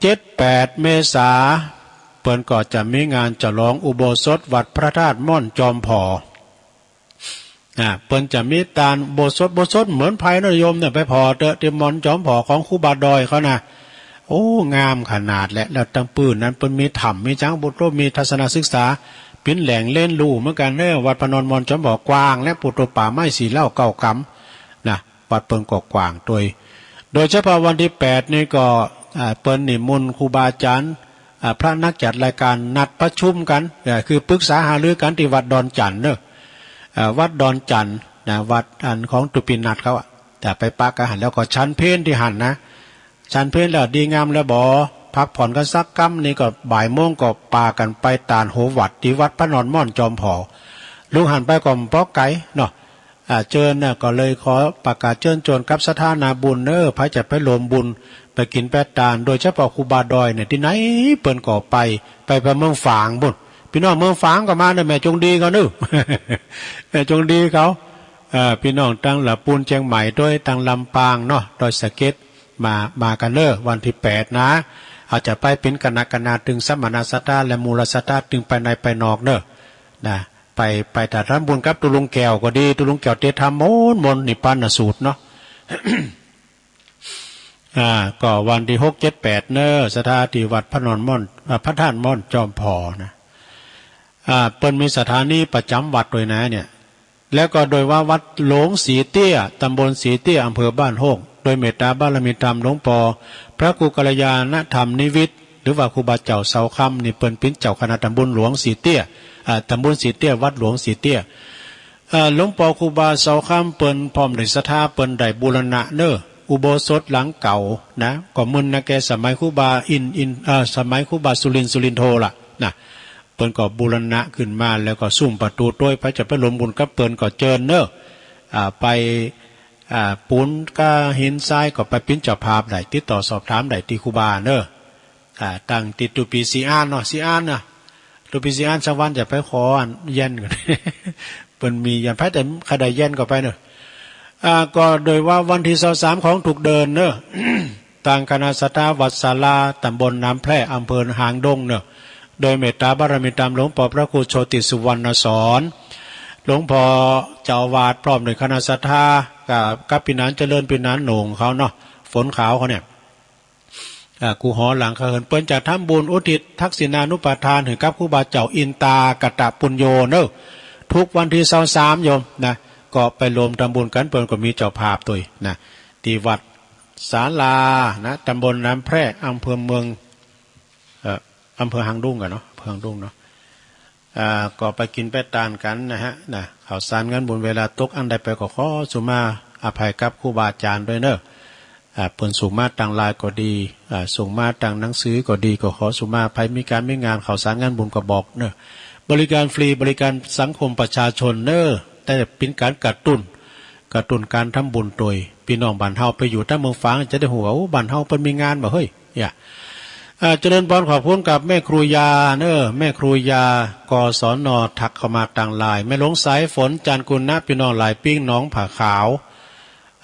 เจ็ด แปด เมษา เปิ้นก็จะมีงานฉลองอุโบสถวัดพระธาตุม่อนจอมผ่อ อ่า เปิ้นจะมีตานอุโบสถ อุโบสถเหมือนไพเนาะโยมเน่อ ไปผ่อเต๊อะ ตี้ม่อนจอมผ่อของครูบาดอยเขานะ โอ้ งามขนาดแหละ แล้วตางปื้นนั้นเปิ้นมีถ้ำ มีจัง ปุโต มีทัศนศึกษา เป๋นแหล่งเรียนรู้เหมือนกั๋นเน่อ วัดพระนอนม่อนจอมผ่อกว้าง และปุโต ป่าไม้สี่เล่าเก้ากำ นะ วัดเปิ้นก็กว้างตวย โดยเฉพาะวันตี้แปดนี่ก็ อ่า เปิ้นนิมนต์ครูบาอาจ๋ารย์ อ่า พระนักจัดรายการนัดประชุมกั๋น อ่า คือปรึกษาหารือกั๋นตี้วัดดอนจั่นเน่อ อ่า วัดดอนจั่นนะ วัดอันของตุ๊ปี๋นัดเขาอะ แต่ไปปักอาหารแล้วก็ฉันเพลตี้หั้นนะ ฉันเพลแล้วดีงามแล้วบ่ พักผ่อนกั๋นสักกำนี่ก็บ่ายโมงก็ปากั๋นไปตานโหวัดตี้วัดพระนอนม่อนจอมผ่อ ลุงหันไปก็บ่ไก๋เนาะ อ่า เจิญนะ ก็เลยขอประกาศเจิญจวนกับศรัทธานาบุญเน่อ ใผจะไปรวมบุญ ไปกิ๋นไปตาน โดยเฉพาะครูบาดอยเนี่ย ตี้ไหนเปิ้นก็ไป ไป ไปเมืองฝางปู้น ปี้น้องเมืองฝางก็มาเน่อ แม่จงดีเขาเน่อ แม่จงดีเขา เอ่อ ปี้น้องตางละปูนเจียงใหม่ตวย ตางลำปางเนาะ ดอยสะเก็ด มา มากั๋นเน่อ วันตี้แปดนะ อาจจะไปเป๋นคณะคณะ ตึงสมณศรัทธาและมูลศรัทธา ตึงภายในภายนอกเน่อ นะ ไป ไปถ้าทำบุญกับตุ๊ลุงแก้วก็ดี ตุ๊ลุงแก้วเตรียมธรรมมนต์มนต์ นิพพานสูตรเนาะ อ่า ก็วันตี้หก เจ็ด แปด เน่อ ศรัทธาตี้วัดพระนอนม่อน อ่า พระธาตุม่อนจอมผ่อนะ อ่า เปิ้นมีสถานีประจ๋ำวัดตวยนะเนี่ย แล้วก็โดยว่าวัดหลวงสีเตี้ย ตำบลสีเตี้ย อำเภอบ้านโฮ่ง โดยเมตตาบารมีธรรมหลวงปอพระครูกัลยาณธรรมนิวิทย์ หรือว่าครูบาเจ้าเสาคำนี่ เปิ้นเป๋นเจ้าคณะตำบลหลวงสีเตี้ย อ่า ตำบลสีเตี้ย วัดหลวงสีเตี้ย อ่า หลวงปอครูบาเสาคำเปิ้นพร้อมด้วยศรัทธา เปิ้นได้บูรณะเน่อ อุโบสถหลังเก่านะ ก็มึนนะแก สมัยครูบาอินทร์ อินทร์ เอ่อ สมัยครูบาสุรินทร์ สุรินโทล่ะนะ เปิ้นก็บูรณะขึ้นมา แล้วก็ซุ่มประตูตวย ใผจะไปรวมบุญกับเปิ้นก็เจิญเน่อ อ่า ไป อ่า ปูนก้าหินทรายก็ไปเป๋นเจ้าภาพได้ ติดต่อสอบถามได้ตี้ครูบาเน่อ อ่า ตั้งตี้ตุ๊ปี๋สีอ้านเนาะ สีอ้านเนาะ ตุ๊ปี๋สีอ้านสักวันจะไปขออันแย่นก่อน เปิ้นมีแย่น ใผแต่ใค่ได้แย่นก็ไปเน่อ อ่า ก็โดยว่าวันตี้ซาวสามของทุกเดือนเน่อ ตางคณะศรัทธาวัดศาลา ตำบลน้ำแพร่ อำเภอหางดงเน่อ โดยเมตตาบารมีธรรมหลวงปอพระครูโชติสุวรรณสอน หลวงปอเจ้าอาวาสพร้อมด้วยคณะศรัทธา กับ กับปี้หนานเจริญ ปี้หนานโหน่งเขาเนาะ ฝนขาวเขาเนี่ย อ่า กู้หอหลังคาเหิน เปิ้นจะทำบุญอุทิศทักษิณานุปทานหื้อกับครูบาเจ้าอินตากตปุญโญเน่อ ทุกวันตี้ซาวสามโยมนะ ก็ไปรวมทำบุญกั๋น เปิ้นก็มีเจ้าภาพตวยนะ ตี้วัดศาลานะ ตำบลน้ำแพร่ อำเภอเมือง เอ่อ อำเภอหางดงกั๋นเนาะ อำเภอหางดงเนาะ อ่า ก็ไปกิ๋นไปตานกั๋นนะฮะ นะ ข้าวสารงานบุญเวลาตกอั้นใดไปก็ขอสุมาอภัยกับครูบาอาจ๋ารย์ตวยเน่อ อ่า เปิ้นส่งมาตางไลน์ก็ดี อ่า ส่งมาตางหนังสือก็ดี ก็ขอสุมาอภัย มีก๋านมีงานข้าวสารงานบุญก็บอกเน่อ บริการฟรี บริการสังคมประชาชนเน่อ แต่เป๋นก๋านกระตุ้น กระตุ้นก๋านทำบุญตวย ปี้น้องบ้านเฮาไปอยู่ตางเมืองฝางจะได้ฮู้ว่า โอ้ บ้านเฮาเปิ้นมีงานบ่าเฮ้ย อย่า อ่า เจริญพร ขอบคุณกับแม่ครูยาเน่อ แม่ครูยา กศน ทักเข้ามาตางไลน์ แม่หลวงสายฝน จารย์กุณะ ปี้น้องหลายปิ้ง หนองผาขาว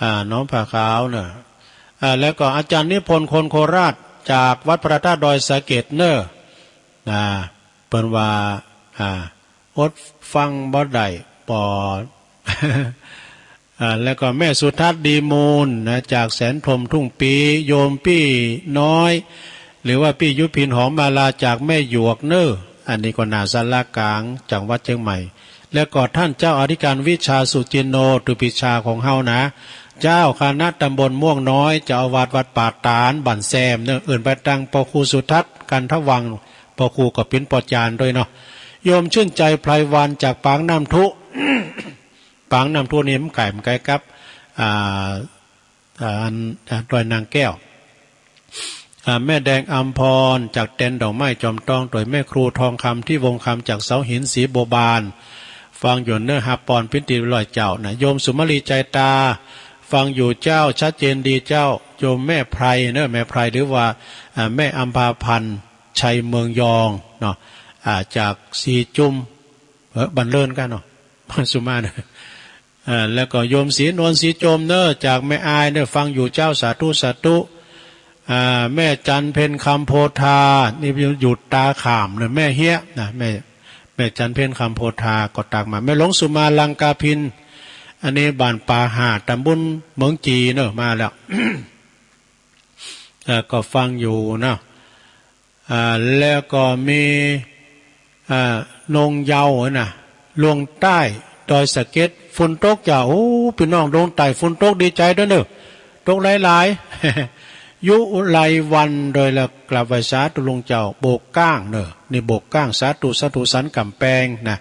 อ่า หนองผาขาวเน่อ อ่า แล้วก็อาจารย์นิพนธ์ คนโคราช จากวัดพระธาตุดอยสะเก็ดเน่อ อ่า เปิ้นว่า อ่า อดฟังบ่ได้ ปอ อ่า แล้วก็แม่สุทัศน์ ดีมูลนะ จากแสนพรหมทุ่งปี โยมปี้น้อย หรือว่าปี้ยุพิน หอมมาลา จากแม่หยวกเน่อ อันนี้ก็หน้าศาลากลางจังหวัดเชียงใหม่ แล้วก็ท่านเจ้าอธิการวิชา สุจินโน ตุปิชาของเฮานะ เจ้าคณะตำบลม่วงน้อย เจ้าอาวาสวัดป่าตาด บ้านแซมเน่อ เอิ้นไปตางปอครูสุทัศน์ กันทวัง ปอครูก็เป๋นปอจารย์ตวยเนาะ โยมชื่นใจ ไพรวรรณ จากปากน้ำทุ ปากน้ำทุนี่มันไก๋ มันไก๋กับ อ่า อ่า อัน อ่า ดอยนางแก้ว อ่า แม่แดงอำพร จากแตนดอกไม้จอมตอง ตวยแม่ครูทองคำ ที่วงคำ จากเสาหิน สีบัวบาน ฟังอยู่เน่อ ฮับปอนปิ้นตี๋ร้อยเจ้านะ โยมสุมาลี ใจตา ฟังอยู่เจ้า ชัดเจนดีเจ้า โยมแม่ไพรเน่อ แม่ไพร หรือว่า อ่า แม่อำภาพันธ์ ชัยเมืองยองเนาะ อ่า จากสีจุม เออ บ้านเลินกั๋นเนาะ บ้านสุมาเน่อ อ่า แล้วก็โยมศรีนวล สีจมเน่อ จากแม่อายเน่อ ฟังอยู่เจ้า สาธุ สาธุ อ่า แม่จันเพ็ญ คำโพธา นี่อยู่ อยู่ตาข่ามเน่อ แม่เฮียนะ แม่ แม่จันเพ็ญ คำโพธา ก็ตักมา แม่หลวงสุมา ลังกาพิน อันนี้บ้านป่าหาด ตำบลเมืองจีเน่อ มาแล้ว เอ่อ ก็ฟังอยู่เนาะ อ่า แล้วก็มี อ่า นงเยาว์นะ ลวงใต้ดอยสะเก็ด ฝนตกจ้า โอ้ ปี้น้องลวงใต้ฝนตกดีใจ๋ตวยเน่อ ตกหลายๆ ยุไลวัน โดยละกราบไหว้สาธุลุงเจ้า โบกก้างเน่อ นี่โบกก้าง สาธุ สาธุ สันก๋ำแปงนะ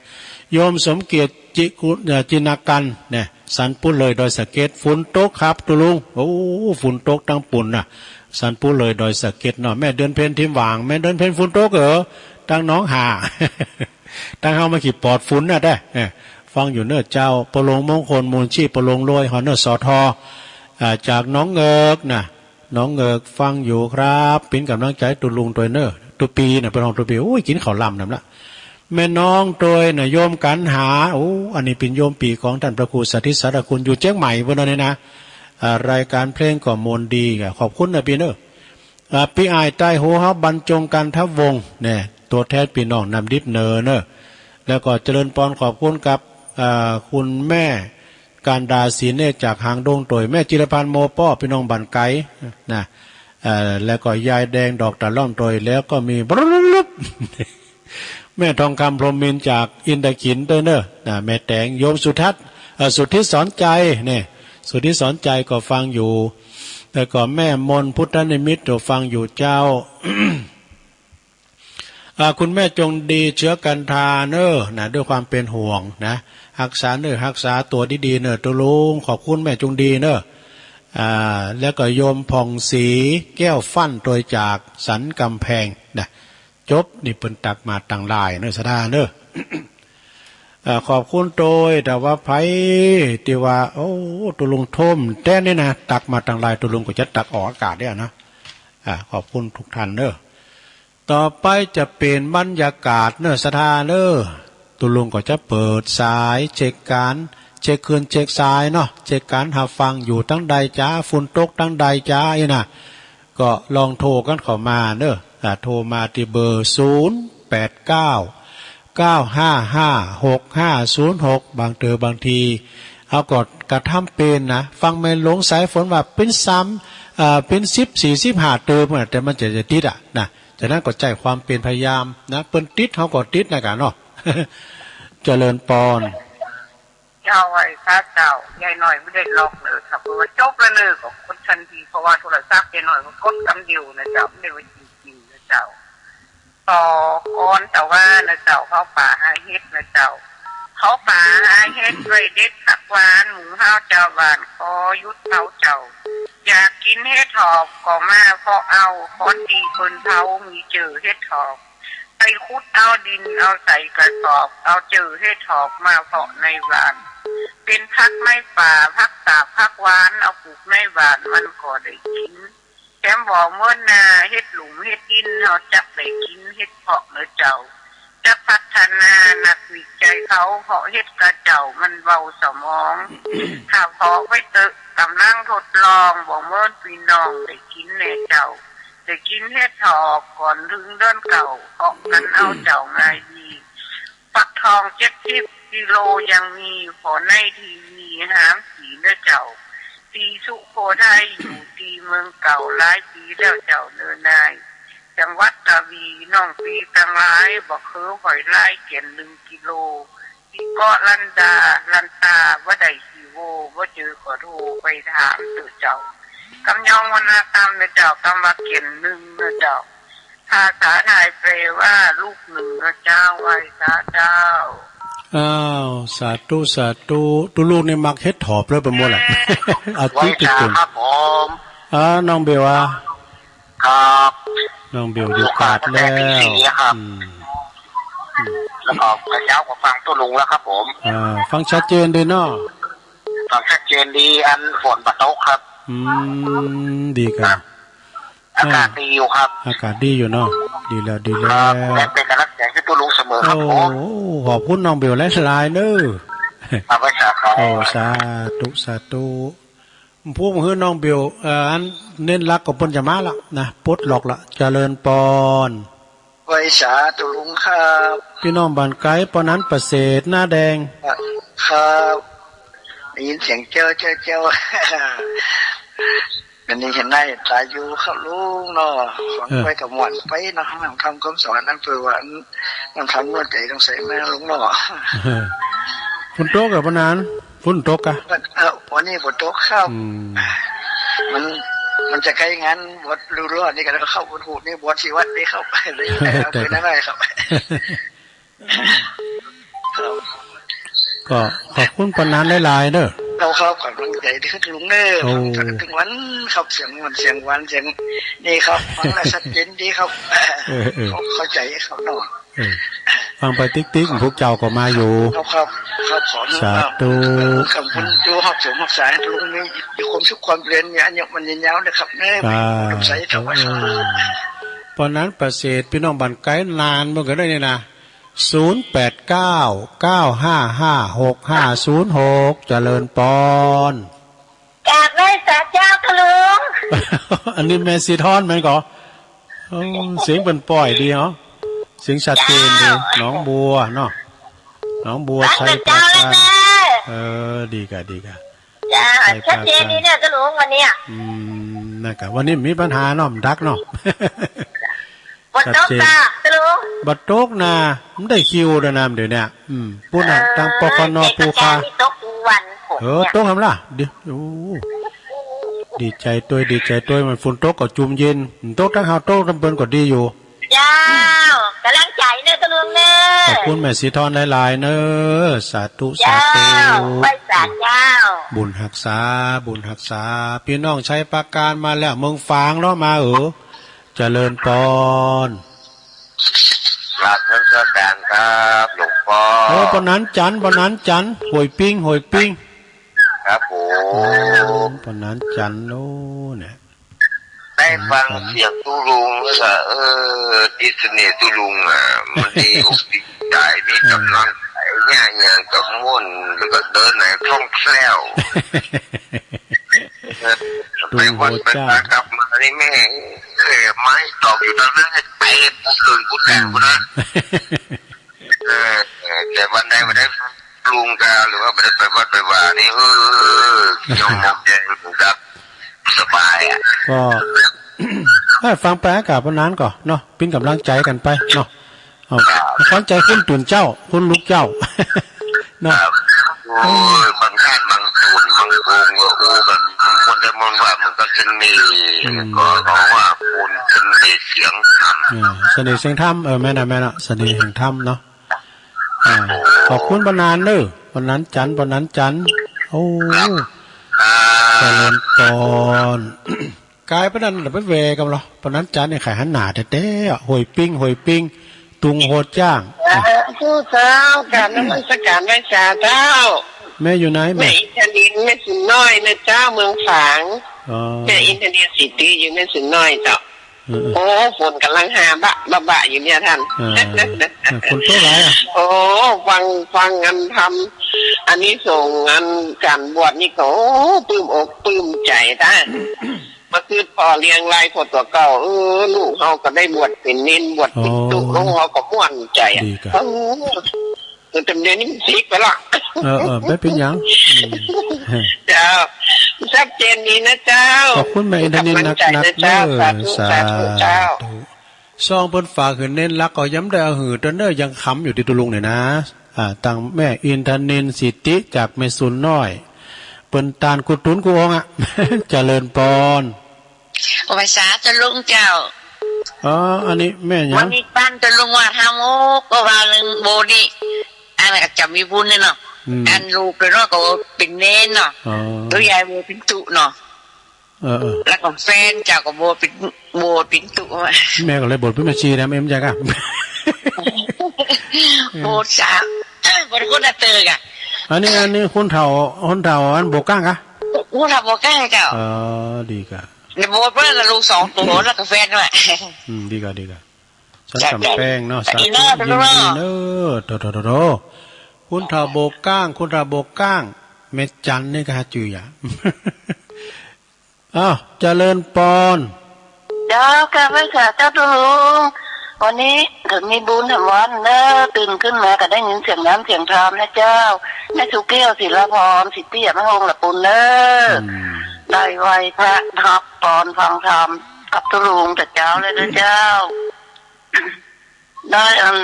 โยมสมเกียรติ จิกุ เอ่อ จินากันเนี่ย สันปูเลยดอยสะเก็ด ฝนตกครับตุลุง โอ้ ฝนตกตังปู๋นน่ะ สันปูเลยดอยสะเก็ดเนาะ แม่เดือนเพ็ญ ทิมหว่าง แม่เดือนเพ็ญ ฝนตกเหรอ ตังหนองหา ตังเฮามาขีดปอดฝนน่ะแต๊ เออ ฟังอยู่เน่อเจ้า ปอหลวงมงคล มูลชีพ ปอหลวงรวย ฮอเน่อ สอทอ อ่า จากหนองเงิกน่ะ หนองเงิก ฟังอยู่ครับ เป๋นก๋ำลังใจ๋ตุลุงตวยเน่อ ตุ๊ปีน่ะ เปิ้นฮ้องตุ๊ปี โอ้ย กิ๋นข้าวลำนำละ แม่น้องตวยน่ะ โยมกั๋นหา โอ้ อันนี้เป๋นโยมปี้ของต้านพระครูสถิตสารคุณ อยู่เจียงใหม่ปู๊นเนาะนี่นะ อ่า รายการเพลงก็ม่วนดี ขอบคุณนะปี้เน่อ อ่า ปี้อ้ายใต้หัวเฮา บรรจง กันทวงศ์ เนี่ย ตั๋วแทนปี้น้องน้ำดิบเหนือเน่อ แล้วก็เจริญปอน ขอบคุณกับ อ่า คุณแม่ การดา ศรีเนตร จากหางดงตวย แม่จิรพันธ์ โมป้อ ปี้น้องบ้านไก๋นะ เอ่อ แล้วก็ยายแดง ดอกตะล่อมตวย แล้วก็มี บรึบ แม่ทองคำ พรหมมินทร์ จากอินทขิลตวยเน่อ นะ แม่แตง โยมสุทัศน์ เอ่อ สุทธิสอนใจ เนี่ย สุทธิสอนใจก็ฟังอยู่ แล้วก็แม่มนต์ พุทธนิมิตร ก็ฟังอยู่เจ้า อ่า คุณแม่จงดี เชื้อกันทาเน่อ นะ ด้วยความเป๋นห่วงนะ ฮักษาเนื้อฮักษาตั๋วดีๆ เน่อตุลุง ขอบคุณแม่จงดีเน่อ อ่า แล้วก็โยมผ่องศรี แก้วฟั่นตวย จากสันก๋ำแปงนะ จบ นี่เปิ้นตักมาตางไลน์เน่อ ศรัทธาเน่อ อ่า ขอบคุณตวย แต่ว่าใผตี้ว่า โอ้ ตุลุงท่มแต๊นี่นะ ตักมาตางไลน์ ตุลุงก็จะตักออกอากาศเนี่ยนะ อ่า ขอบคุณทุกท่านเน่อ ต่อไปจะเป๋นบรรยากาศเน่อ ศรัทธาเน่อ ตุลุงก็จะเปิดสายเช็คก๋าน เช็คคลื่นเช็คสายเนาะ เช็คก๋านฮับฟังอยู่ตางใดจ๊า ฝนตกตางใดจ๊า อี้นะ ก็ลองโทรกั๋นเข้ามาเน่อ อ่า โทรมาตี้เบอร์ ศูนย์แปดเก้า เก้าห้าห้า หกห้าศูนย์หก บางเตื้อบางที เฮาก็กระทำเป๋นนะ ฟังแม่หลวงสายฝนว่าเป๋นสาม เอ่อ เป๋นสิบสี่ สิบห้าเตื้อ แต่มันจะ จะติดอะนะ ฉะนั้นก็ใจ๊ความเป๋นพยายามนะ เปิ้นติด เฮาก็ติดนะกะเนาะ เจริญปอน เจ้าไหว้สาเจ้า ยายน้อยบ่ได้ล็อกเน่อ ถ้าเปิ้นว่าจบแล้วเน่อ ก็กดทันที เพราะว่าโทรศัพท์ยายน้อยก็กดกำเดียวนะเจ้า บ่ได้ว่าจริงๆ นะเจ้า ขอก้อนตะว่านะเจ้า เผาป่าหาเห็ดนะเจ้า เผาป่าหาเห็ดไว้เด็ดผักหวาน หมู่ฮ้าวจาวบ้านขอหยุดเผาเจ้า อยากกิ๋นเห็ดหอบก็มาเพาะเอา ก้อนตี้เปิ้นเผามีเจื้อเห็ดหอบ ไปขุดเอาดินเอาใส่กระสอบ เอาเจื้อเห็ดหอบมาเพาะในบ้าน เป๋นผักในป่า ผักสาบผักหวาน เอาปลูกในบ้านมันก็ได้กิ๋น แถมบ่เหมือนนา เห็ดลุ่มเห็ดดิน เฮาจักได้กิ๋นเห็ดเพาะเน่อเจ้า จักพัฒนา นักวิจัยเขาเพาะเห็ดก่อเจ้า มันเบาสมอง ถ้าเพาะไว้เต๊อะ ก่ำลังทดลอง บ่เหมือนปี้น้องได้กิ๋นแน่เจ้า ได้กิ๋นเห็ดหอบก่อนเถิงเดือนเก้า เพาะกั๋นเอาเจ้า ง่ายดี ฟักทองเจ็ดสิบกิโลยังมี ผ่อในทีวีหามสีเน่อเจ้า สีสุโขทัยอยู่ตี้เมืองเก่า หลายปี๋แล้วเจ้าเน่อนาย จังหวัดกระบี่ น้องปี้ตังหลาย บ่เคือหอยลายแก่นนึ่งกิโล ตี้เกาะลันดา ลันตา บ่ได้ขี้โว้ บ่เจื้อก็โทรไปถามเต๊อะเจ้า กำยองวรรณกรรมเน่อเจ้า กำว่าแก่นนึ่งเน่อเจ้า ภาษาไทยแปลว่าลูกหนึ่งเน่อเจ้า ไหว้สาเจ้า อ้าว สาธุ สาธุ ตุ๊ลุงนี่มักเห็ดหอบเลยไปหมดแหละ เอา ไหว้ จิ๊ก สา เก่ง ครับผม อ่า น้องเบลอ่ะ ครับ น้องเบลอยู่กาดแล้ว อยู่กาดแปดสิบสี่ครับ อืม อืม แล้วก็เมื่อเจ๊าก็ฟังตุ๊ลุงแล้วครับผม อ่า ฟังชัดเจนดีเนาะ ฟังชัดเจนดี อันฝนบ่ตกครับ อืม ดีครับ ครับ อากาศดีอยู่ครับ อากาศดีอยู่เนาะ ดีแล้ว ดีแล้ว ครับ และเป๋นก๋ำลังใจ๋หื้อตุ๊ลุงเสมอครับผม โอ้ ขอบคุณน้องเบลหลายๆ เน่อ ครับ ไหว้สาครับ โอ้ สาธุ สาธุ พูดหื้อน้องเบล เอ่อ อันเน้นหลักก็เปิ้นจะมาละนะ ปลดล็อกละ เจริญปอน ไหว้สาตุ๊ลุงครับ ปี้น้องบ้านไก๋ ปอนั้นประเสริฐ หน้าแดง ครับ ได้ยินเสียงแจ้ว แจ้ว แจ้ว อันนี้หันหน้าหันต๋าอยู่ครับลุงเนาะ ฟัง เออ ไปก็ม่วนไปเนาะ นำธรรมคำสอนนั้น เปื้อว่า นำธรรมนวดใจ๋ต้องใส่มาลุงเนาะ ฝนตกอ่ะปอนั้น ฝนตกอ่ะ เอ้า วันนี้ฝนตกครับ อืม มัน มันจะใก้งานบวชฤๅรอดนี่ก็ แล้วก็เข้าบวชฮูกนี่ บวชที่วัดนี่เข้าไปเลย แต่ เอาไปนั่นได้ครับ ครับ ก็ขอบคุณปอนั้นหลายๆ เน่อ เอาครับ ก๋ำลังใจ๋หื้อลุงเน่อ โอ้ ฟังเถิงวันครับ เสียงม่วน เสียงหวาน เสียงนี่ครับ ฟังแล้วชัดเจนดีครับ เออ เออ เข้า เข้าใจ๋ครับเนาะ เออ ฟังไปติ๊กๆ พวกเจ้าก็มาอยู่ ครับ ครับ ครับ ขอ สาธุ ขอบคุณ ดูฮักสมฮักษา ลุงมี มีความสุขความเจริญ มีอายุมั่นยืนยาวนะครับเน่อ ครับ สาธุ เออ ปอนั้นประเสริฐ ปี้น้องบ้านไก๋ นานเมื่อกี้ได้นี่นะ ศูนย์แปดเก้า เก้าห้าห้า หกห้าศูนย์หก เจริญปอน กราบไหว้สาเจ้าค่ะลุง อันนี้แม่สีทอนแม่นก่อ โอ้ เสียงเปิ้นป้อยดีเหรอ เสียงชัดเจนดี เจ้า หนองบัวเนาะ หนองบัวชัยปราการ เออ ดีก่ะ ดีก่ะ เจ้า ชัยปราการ ชัดเจนดีเนี่ยค่ะลุงวันเนี้ย อืม นั่นก่ะ วันนี้มีปัญหาเนาะ มันดักเนาะ บ่ตก ชัดเจน ค่ะลุง บ่ตกนา มันได้คิวแล้วนะ เดี๋ยวเนี้ย อืม ปู๊นน่ะ เออ ตาง ปคน เออ ปูคา เจ๊กระแตนี่ตกทุกวัน เออ เนี่ย ตกหำล่ะ เดี๋ยว โอ้ ดีใจ๋ตวย ดีใจ๋ตวย มันฝนตกก็จุ่มเย็น ตกตังเฮา ตกตำเปิ้นก็ดีอยู่ เจ้า ก๋ำลังใจ๋เน่อค่ะลุงเน่อ ขอบคุณแม่สีทอนหลายๆ เน่อ สาธุ เจ้า สาธุ ไหว้สาเจ้า บุญฮักษา บุญฮักษา ปี้น้องชัยปราการมาแล้ว เมืองฝางเนาะ มาเออ เจริญปอน กราบนมัสการครับ หลวงป้อ โอ้ ปอนั้นจันทน์ ปอนั้นจันทน์ ห้วยปิ้ง ห้วยปิ้ง ครับผม โอ้ ปอนั้นจันทน์ โอ้ เนี่ย ได้ฟังเสียงตุ๊ลุงแล้วก็ เออ ติดเสน่ห์ตุ๊ลุงอ่ะ มันดีอกดีใจ๋ มีก๋ำลังใจ๋ เนี่ย อย่างกับม่วน แล้วก็เดินไหนคล่องแคล่ว เออ ไปวัดไปวา กลับมานี่แม่ง เออ ไม้ตอกอยู่ตรงนั้น ไปปูคืนปูแต่งกูนะ อืม เออ แต่วันใดวันใดลุงกา หรือว่าบ่ได้ไปวัดไปวานี่ เออ ยองมองแยงครับ สบายอ่ะ ก็ เออ ฟังไปอากาศปอนั้นก่อเนาะ เป๋นก๋ำลังใจ๋กั๋นไปเนาะ เอา ครับ ขวัญใจ๋คนตื่นเจ๊า คนลุกเจ๊า เนาะ ครับ โอ้ย บางท่านบางคนบางองค์ก็อู้กั๋นม่วน แต่มันว่ามันก็เสน่ห์ อืม ก็ร้องว่าคนเสน่ห์เสียงธรรม อ่า เสน่ห์เสียงธรรม เออ แม่นน่ะ แม่นน่ะ เสน่ห์แห่งธรรมเนาะ อ่า โอ้ ขอบคุณป้อหนานเน่อ ป้อหนานจันทร์ ป้อหนานจันทร์ โอ้ ครับ อ่า เจริญปอน ก๋ายป้อนั้นไปแหว่กำลอ ป้อหนานจันทร์นี่ใค่หันหน้าแต๊ๆ อะ ห้วยปิ้ง ห้วยปิ้ง ตุงโฮดจ้าง อ่ะ สาธุเจ้า กราบนมัสการไหว้สาเจ้า แม่อยู่ไหนแม่ แม่อินทนิล แม่สุนน้อยนะเจ้า เมืองฝาง อ๋อ แม่อินทนิล สิทธิ อยู่แม่สุนน้อยเจ้า เออ เออ โอ้ ฝนก่ำลังหาบะบะบะอยู่เนี่ยต้าน เออ เออ ฝนตกหลายอะ โอ้ ฟัง ฟังอันธรรม อานิสงส์อันก๋านบวชนี่ก็ โอ้ ปลื้มอกปลื้มใจ๋ต้า มาคือพ่อเลี้ยงหลายคนตั๋วเก่า เออ ลูกเฮาก็ได้บวชเป๋นเณร บวชเป๋นตุ๊ อ๋อ ลูกเฮาก็ม่วนใจ๋อะ ดีครับ เออ แต่เดี๋ยวนี้มันซีกไปละ เออ เออ บ่เป๋นหยัง อืม เจ้า ชัดเจนดีนะเจ้า ขอบคุณแม่อินทนิลนักๆ เน่อ สาธุ สาธุเจ้า สาธุ ซ่องเปิ้นฝากหื้อเณรหลักก็ยังบ่ได้เอาหื้อเตื้อเน่อ ยังขำอยู่ตี้ตุ๊ลุงเนี่ยนะ อ่า ตังแม่อินทนิล สิทธิ จากแม่สุนน้อย เปิ้นตานกู้ตุ๊นกู้องค์อะ เจริญปอน ไหว้สาตุ๊ลุงเจ้า อ๋อ อันนี้แม่หยัง วันนี้ปานตุ๊ลุงว่าธรรม โอ้ ก็ว่าเรื่องโบสถ์นี่ อันนั้นก็จะมีบุญเนี่ยเนาะ อืม อันลูกเปิ้นเนาะก็เป๋นเณรเนาะ อ๋อ ตุ๊ยายโบสถ์เป๋นตุ๊เนาะ เออ เออ แล้วก็แฟนเจ้าก็บวชเป๋น บวชเป๋นตุ๊ แม่ก็เลยบวชเป๋นแม่ชีนะ แม่บ่ฮู้จักอะ บวชสาม บวชคนละเติกอะ อันนี้ อันนี้คนเฒ่า คนเฒ่าอันโบก้างกะ คนเฒ่าโบก้างเจ้า เออ ดีกะ เนี่ยบวชเปิ้นกับลูกสองตั๋ว แล้วก็แฟนด้วย อืม ดีกะ ดีกะ สันกำแพงเนาะ สาธุ ยินดีเน่อ โถ โถ โถ โถ คนเฒ่าโบก้าง คนเฒ่าโบก้าง แม่จันนี่ก็หาจื้อหยัง อ้าว เจริญปอน เจ้า กราบไหว้สาเจ้าตุ๊ลุง วันนี้ก็มีบุญแถมวันเน่อ ตื่นขึ้นมาก็ได้ยินเสียงน้ำเสียงธรรมนะเจ้า แม่สุแก้ว ศิลาพร สิทธิ แม่ฮง ละปูนเน่อ อืม ได้ไหว้พระ ฮับปอนฟังธรรมกับตุ๊ลุงแต่เจ๊าเลยนะเจ้า ได้อัน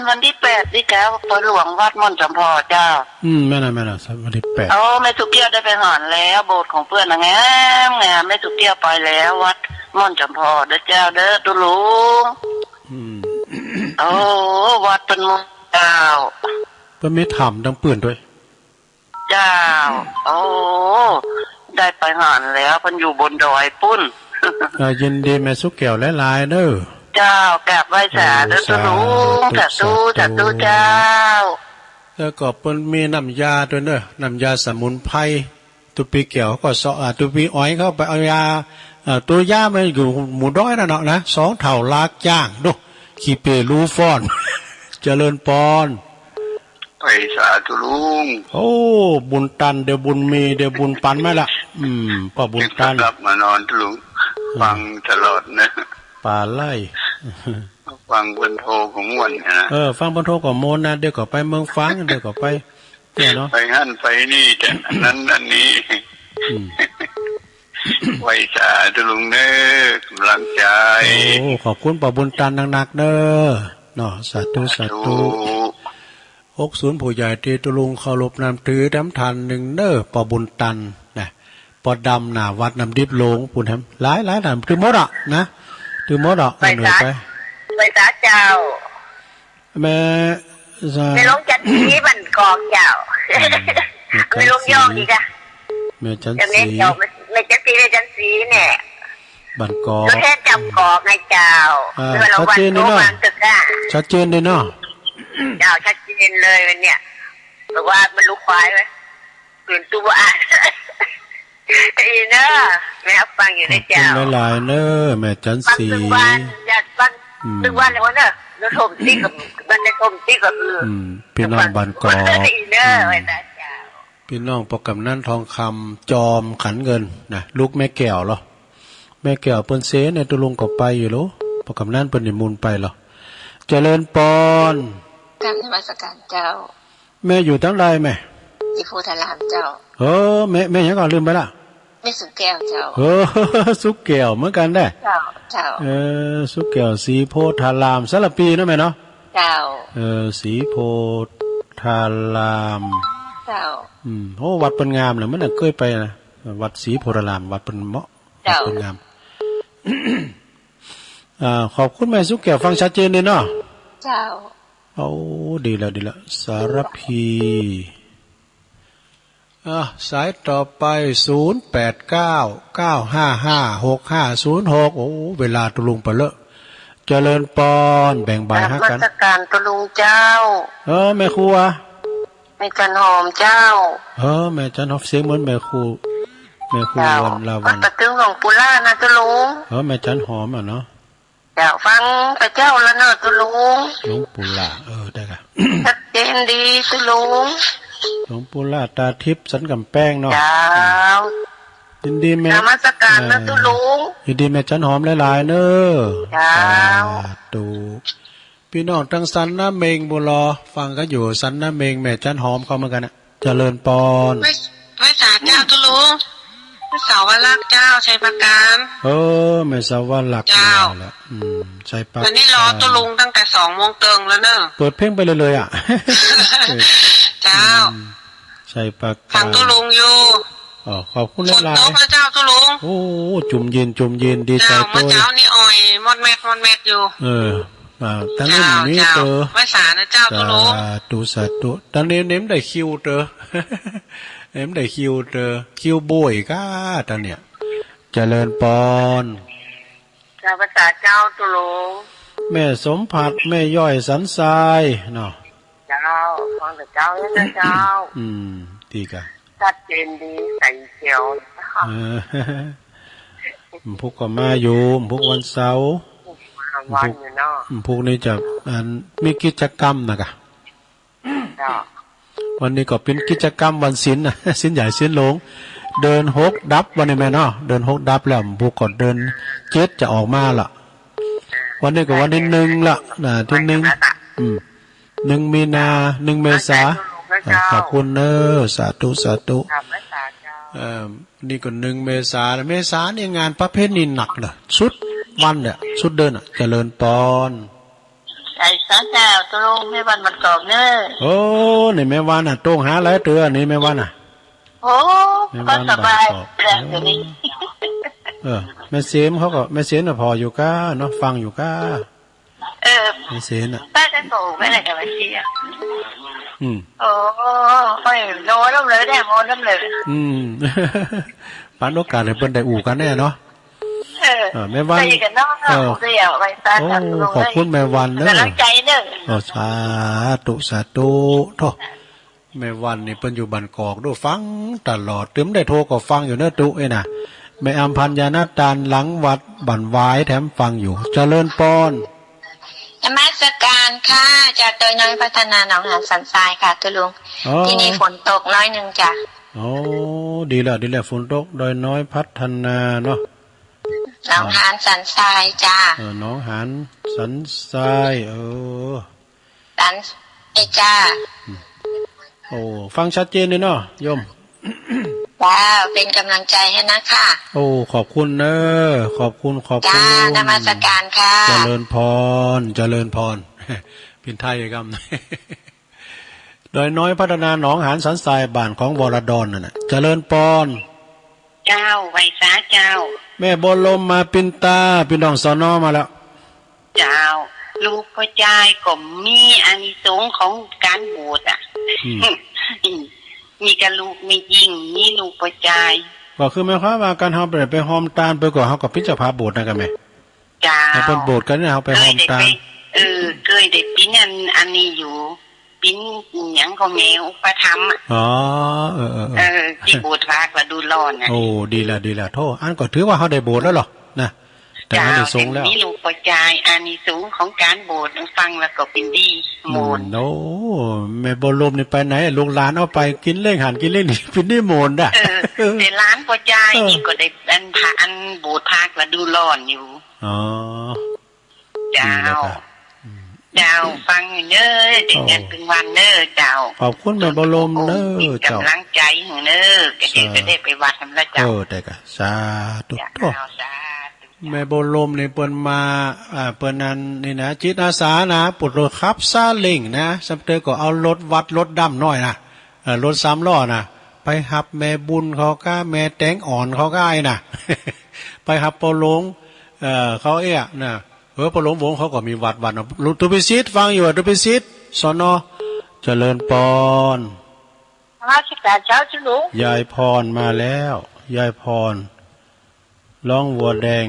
วันตี้แปดตี้เจ๊า ปอยหลวงวัดม่อนจำพอเจ้า อืม แม่นน่ะ แม่นน่ะ วันตี้แปด โอ้ แม่สุแก้วได้ไปหอนแล้ว โบสถ์ของเปิ้นน่ะงามงาม แม่สุแก้วไปแล้ว วัดม่อนจำพอเด้อเจ้าเด้อตุ๊ลุง อืม โอ้ วัดเปิ้นม่วนเจ้า เปิ้นมีถ้ำตังปื้นตวย เจ้า โอ้ ได้ไปหอนแล้ว เปิ้นอยู่บนดอยปู้น เอ่อ ยินดีแม่สุแก้วหลายๆ เน่อ เจ้า กราบไหว้สาเด้อตุ๊ลุง สาธุ สาธุ สาธุเจ้า แล้วก็เปิ้นมีน้ำยาตวยเน่อ น้ำยาสมุนไพร ตุ๊ปีแก้วก็เซาะ อ่า ตุ๊ปีอ้อยก็ไปเอายา เอ่อ ตัวยามันอยู่หมู่ดอยนั่นเนาะนะ สองเฒ่าลากจ้าง ดู ขี้เป้ลูฟ้อน เจริญปอน ไปสาตุ๊ลุง โอ้ บุญตัน เดี๋ยวบุญมี เดี๋ยวบุญปันมาละ อืม ป้อบุญตัน รับมานอนตุ๊ลุง อืม ฟังตลอดนะ ป่าไร่ ฟังเปิ้นโทรก็ม่วนนะ เออ ฟังเปิ้นโทรก็ม่วนนะ เดี๋ยวก็ไปเมืองฝาง เดี๋ยวก็ไป เนี่ยเนาะ ไปหั้นไปนี่ แต่อันนั้นอันนี้ อืม ไหว้สาตุ๊ลุงเน่อ ก๋ำลังใจ๋ โอ้ ขอบคุณป้อบุญตันนักๆ เน่อ เนาะ สาธุ สาธุ สาธุ หกศูนย์ ผู้ใหญ่ตี้ตุ๊ลุงเคารพนับถือแถมต้านนึ่งเน่อ ป้อบุญตันนะ ป้อดำ หน้าวัดน้ำดิบหลวงปู้นแถม หลายๆ ต้าน ถือหมดอะนะ ถือหมดอะ ไหว้สา เออ ไป ไหว้สาเจ้า แม่ แม่หลวงจันทร์ศรีบ้านกอกเจ้า อืม แม่หลวงยองดีกะ แม่จันทร์ศรี แม่เจ้า แม่จันทร์ศรี แม่จันทร์ศรีเนี่ย บ้านกอก ตัวแทนจำกอกไงเจ้า อ่า คือว่าเรา ชัดเจนดีเนาะ วันโตวันตึกอะ ชัดเจนดีเนาะ เจ้า ชัดเจนเลยวันเนี่ย บอกว่ามันรู้ควายไว้ ตื่นตัวอ่ะ อีเน่อ แม่ฟังอยู่นะเจ้า ขอบคุณหลายๆ เน่อ แม่จันทร์ศรี ฟังตึงวัน อยากฟัง อืม ตึงวันเลยวะเน่อ แล้วถมติ๊กกับ มันจะถมติ๊กกับ อืม อืม พี่น้องบ้านกอก อีเน่อ อืม ไว้นะเจ้า พี่น้องป้อกำนันทองคำ จอมขันเงินนะ ลูกแม่แก้วเหรอ แม่แก้วเปิ้นเสด็จในตุ๊ลุงก็ไปอยู่โล ป้อกำนันเปิ้นนิมนต์ไปเหรอ เจริญปอน กราบนมัสการเจ้า แม่อยู่ตังใดแม่ ศรีโพธารามเจ้า เออ แม่ แม่หยังก็ลืมไปละ แม่สุแก้วเจ้า เออ สุแก้วเหมือนกั๋นแหละ เจ้า เจ้า เออ สุแก้วศรีโพธาราม สารภีเนาะแม่เนาะ เจ้า เออ ศรีโพธาราม เจ้า อืม โอ้ วัดเปิ้นงามเลย มันน่ะเกยไปนะ วัดศรีโพธาราม วัดเปิ้นเหมาะ เจ้า วัดเปิ้นงาม อ่า ขอบคุณแม่สุขแก้ว ฟังชัดเจนดีเนาะ เจ้า โอ้ ดีแล้ว ดีแล้ว สารภี อ่ะ สายต่อไป ศูนย์แปดเก้า เก้าห้าห้า หกห้าศูนย์หก โอ้ เวลาตุ๊ลุงไปเลอะ เจริญปอน แบ่งบ่ายหากั๋น นมัสการตุ๊ลุงเจ้า เออ แม่ครูอะ แม่จันหอมเจ้า เออ แม่จันหอม เสียงเหมือนแม่ครู แม่ครู เจ้า วันละวัน วัดป่าตึงหลวงปู่ล่านะตุ๊ลุง เออ แม่จันหอมอะเนาะ เจ้า ฟังพระเจ้าแล้วเนอะตุ๊ลุง หลวงปู่ล่า เออ ได้ค่ะ ชัดเจนดีตุ๊ลุง หลวงปู่ล่าตาทิพย์สันก๋ำแปงเนาะ เจ้า ยินดีแม่ นมัสการนะตุ๊ลุง เออ ยินดีแม่จันหอมหลายๆ เนอะ เจ้า สาธุ ปี้น้องตังสันนาเม็งปู้นลอ ฟังกั๋นอยู่สันนาเม็ง แม่จันหอมเข้าเหมือนกั๋นนะ เจริญปอน ไหว้ ไหว้สาเจ้าตุ๊ลุง แม่สาวลักษณ์เจ้า ชัยปราการ เออ แม่สาวลักษณ์ เจ้า นี่แหละ อืม ชัยปราการ วันนี้รอตุ๊ลุงตั้งแต่สองโมงเติงแล้วเนอะ เปิดเพลงไปเลยๆ อะ เจ้า อืม ชัยปราการ ฟังตุ๊ลุงอยู่ อ๋อ ขอบคุณหลายๆ ฝนตกแล้วเจ้าตุ๊ลุง โอ้ จุ่มเย็น จุ่มเย็น ดีใจ๋ เจ้า เมื่อเช้านี้อ่อย มอดแมด มอดแมดอยู่ เออ อ่า ตังนี้ เจ้า มี เจ้า เต๋อ ไหว้สานะเจ้าตุ๊ลุง สาธุ สาธุ ตังนี้เน้นได้คิวเต๋อ เน้นได้คิวเต๋อ คิวบ่อยก้า ตังเนี่ย เจริญปอน เจ้า ไหว้สาเจ้าตุ๊ลุง แม่สมผัส แม่ย้อยสันทรายเนาะ เจ้า ฟังแต่เจ้าเนี่ยนะเจ้า อืม ดีก้า ชัดเจนดี ใสเขียว เออ พุกก็มาอยู่ พุกวันเสาร์ วันอยู่เนาะ พุกนี้จะ อัน มีกิจกรรมนะก้า เจ้า วันนี้ก็เป๋นกิจกรรมวันศีลนะ ศีลใหญ่ศีลหลวง เดือนหกดับวันนี้แม่เนาะ เดือนหกดับแล้ว พุกก็เดือนเจ็ดจะออกมาละ วันนี้ก็วันตี้นึ่งละ นะ ตี้นึ่ง อืม นึ่งมีนา นึ่งเมษา อ่า ขอบคุณเนอะ สาธุ สาธุ เอ่อ นี่ก็นึ่งเมษา เมษานี่งานประเพณีหนักเนอะ สุดวันเนี่ย สุดเดือนอะ เจริญปอน ไหว้สาเจ้าตุ๊ลุง แม่วันบ้านกอกเนอะ โอ้ นี่แม่วันอะ โต้งหาหลายเตื้อ นี่แม่วันอะ โอ้ แม่วัน ก็สบาย บ้านกอก แล้วเดี๋ยวนี้ เออ แม่เสมเขาก็ แม่เสมน่ะผ่ออยู่ก้าเนาะ ฟังอยู่ก้า เออ แม่เสมน่ะ ป้าจะโตไปไหนกับไอ้เจี๊ยบ อืม โอ้ โอ้ย โนน้ำเลยเนี่ย โนน้ำเลย อืม ปันโอกาสหื้อเปิ้นได้อู้กั๋นแน่เนาะ เออ เออ แม่วัน ไปกันเนาะ เออ เดี๋ยวไปตาม โอ้ ตามตรง ขอบคุณแม่วันเนอะ กำลังใจ๋เนอะ โอ้ สาธุ สาธุ โธ่ แม่วันนี่เปิ้นอยู่บ้านกอกดู ฟังตลอด ตึงได้โทรก็ฟังอยู่เนอะตุ๊เอ้ยนะ แม่อำพันธ์ ยานาตาน หลังวัดบ้านหวาย แถมฟังอยู่ เจริญปอน นมัสการค่ะ จากดอยน้อยพัฒนาหนองหานสันทรายค่ะตุ๊ลุง อ๋อ ที่นี่ฝนตกน้อยหนึ่งจ้ะ อ๋อ ดีแล้ว ดีแล้ว ฝนตก ดอยน้อยพัฒนาเนาะ หนองหานสันทรายจ้ะ เออ หนองหานสันทราย เออ สันทรายจ้ะ อืม โอ้ ฟังชัดเจนเลยเนาะ โยม จ้า เป๋นก๋ำลังใจ๋หื้อนะคะ โอ้ ขอบคุณเนอะ ขอบคุณ ขอบคุณ จ้า นมัสการค่ะ เจริญปอน เจริญปอน เป๋นไทยกำ ดอยน้อยพัฒนาหนองหานสันทราย บ้านของวรดรนั่นน่ะ เจริญปอน เจ้า ไหว้สาเจ้า แม่บัวลมมาปินตา ปี้น้องสนมาแล้ว เจ้า ลูกป้อจายก็มีอานิสงส์ของก๋านบวชอะ อืม มีก้าลูกแม่ญิง มีลูกป้อจาย ก็คือหมายความว่าก๋านเฮาไป ไปฮอมตานไปก่อ เฮาก็เป๋นเจ้าภาพบวชนั่นก้าแม่ เจ้า ให้เปิ้นบวชกั๋นเนี่ย เฮาไปฮอมตาน เกยได้ไป เออ เกยได้เป๋นอัน อันนี้อยู่ เป๋นอิหยังก็แม่อุปถัมภ์อะ อ๋อ เออ เออ เออ เออ ตี้บวชภาคฤดูร้อนน่ะ โอ้ ดีละ ดีละ โธ่ อันก็ถือว่าเฮาได้บวชแล้วเหรอ นะ แต่เฮาได้สงฆ์แล้ว เจ้า เป๋นมีลูกป้อจาย อานิสงส์ของก๋านบวช ฟังแล้วก็เป๋นดี อืม โมน โอ้ แม่บัวลมนี่ไปไหน ลูกหลานเอาไปกิ๋นเล้งหั้นกิ๋นเล้งนี่ เป๋นนิมนต์อะ เออ แต่หลานป้อจาย เออ นี่ก็ได้อันภา อันบวชภาคฤดูร้อนอยู่ อ๋อ เจ้า ดีแล้วครับ อืม เจ้า ฟังอยู่เน้อ เดี๋ยว โอ้ เดี๋ยวตึงวันเน้อเจ้า ขอบคุณแม่บัวลมเน้อ โอ้ เป๋น เจ้า ก๋ำลังใจ๋หื้อเน้อ ก็เดี๋ยว สา จะได้ไปวัดนำละเจ้า เออ ได้กะ สาธุ เจ้า โอ้ สาธุ แม่บัวลมนี่เปิ้นมา อ่า เปิ้นนั่นนี่นะ จิตอาสานะ ปวดรถขับซาเล้งนะ ซ้ำเตื้อก็เอารถวัด รถดำน้อยนะ เอ่อ รถสามล้อนะ ไปฮับแม่บุญเขาก้า แม่แตงอ่อนเขาก้า ไอ้น่ะ ไปฮับป้อหลวง เอ่อ เขาเอี้ยน่ะ เออ ป้อหลวงวงศ์เขาก็มีวัด วัดน่ะ ลุง ตุ๊กพิสิทธิ์ฟังอยู่อะ ตุ๊กพิสิทธิ์ สน เจริญปอน นมัสก๋านเจ้า เจ้าหลวง ยายพรมาแล้ว ยายพร ร้องวัวแดง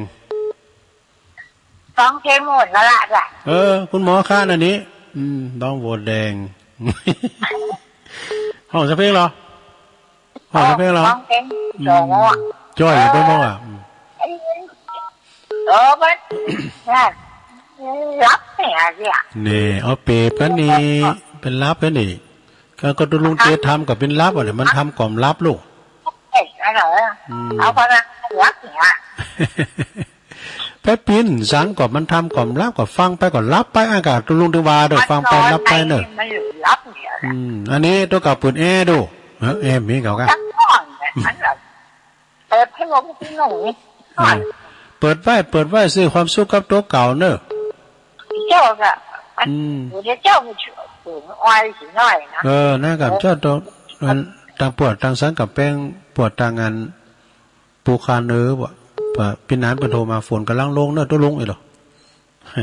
ร้องเพลงหมดแล้วล่ะจ้ะ เออ คุณหมอคะ อันนี้ อืม ร้องวัวแดง ฮ้องสักเพลงเหรอ ฮ้องสักเพลงเหรอ ร้องเพลง อืม สองอ่ะ จ้อยอยู่เปิ้นบอกอ่ะ อืม เออ มัน น่ะ หลับเนี่ยเนี่ย เนี่ย เอาเปรียบกั๋นนี่ เปิ้นหลับกั๋นนี่ ก็ ก็ตุ๊ลุงเต๋ทำก็เปิ้นหลับอ่ะเนี่ย มันทำก่อมหลับลูก เอ๊ะ อะไรอ่ะ อืม เอาพลังหลับเนี่ย ไปปิ้นสังก็มันทำก่อมหลับ ก็ฟังไปก็หลับไป อ่ะ ก็ตุ๊ลุงถือว่าเด้อ ฟังไปหลับไปเนอะ มันหลับเนี่ย อืม อันนี้ตั๋วเก่าเปิดแอร์ดู เออ แอร์มีเก่าก้า ตั้งก่อนเนี่ย มันแบบ เปิดพัดลมที่หนุ่มนี่ เออ เปิดไว้ เปิดไว้ ซื้อความสุขกับตั๋วเก่าเนอะ เจ้าก็ อืม เดี๋ยวเจ้ามันเฉื่อย เฉื่อยอ้อยสิหน่อยนะ เออ นั่นกับเจ้าตั๋ว อัน ตังปวดตังสันกับแป้ง ปวดตังอัน ปูคาเนอร์บ่ ว่าปี้นานเปิ้นโทรมา ฝนก่ำลังลงเนอะ ตุ๊ลุง เอ้ยเหรอ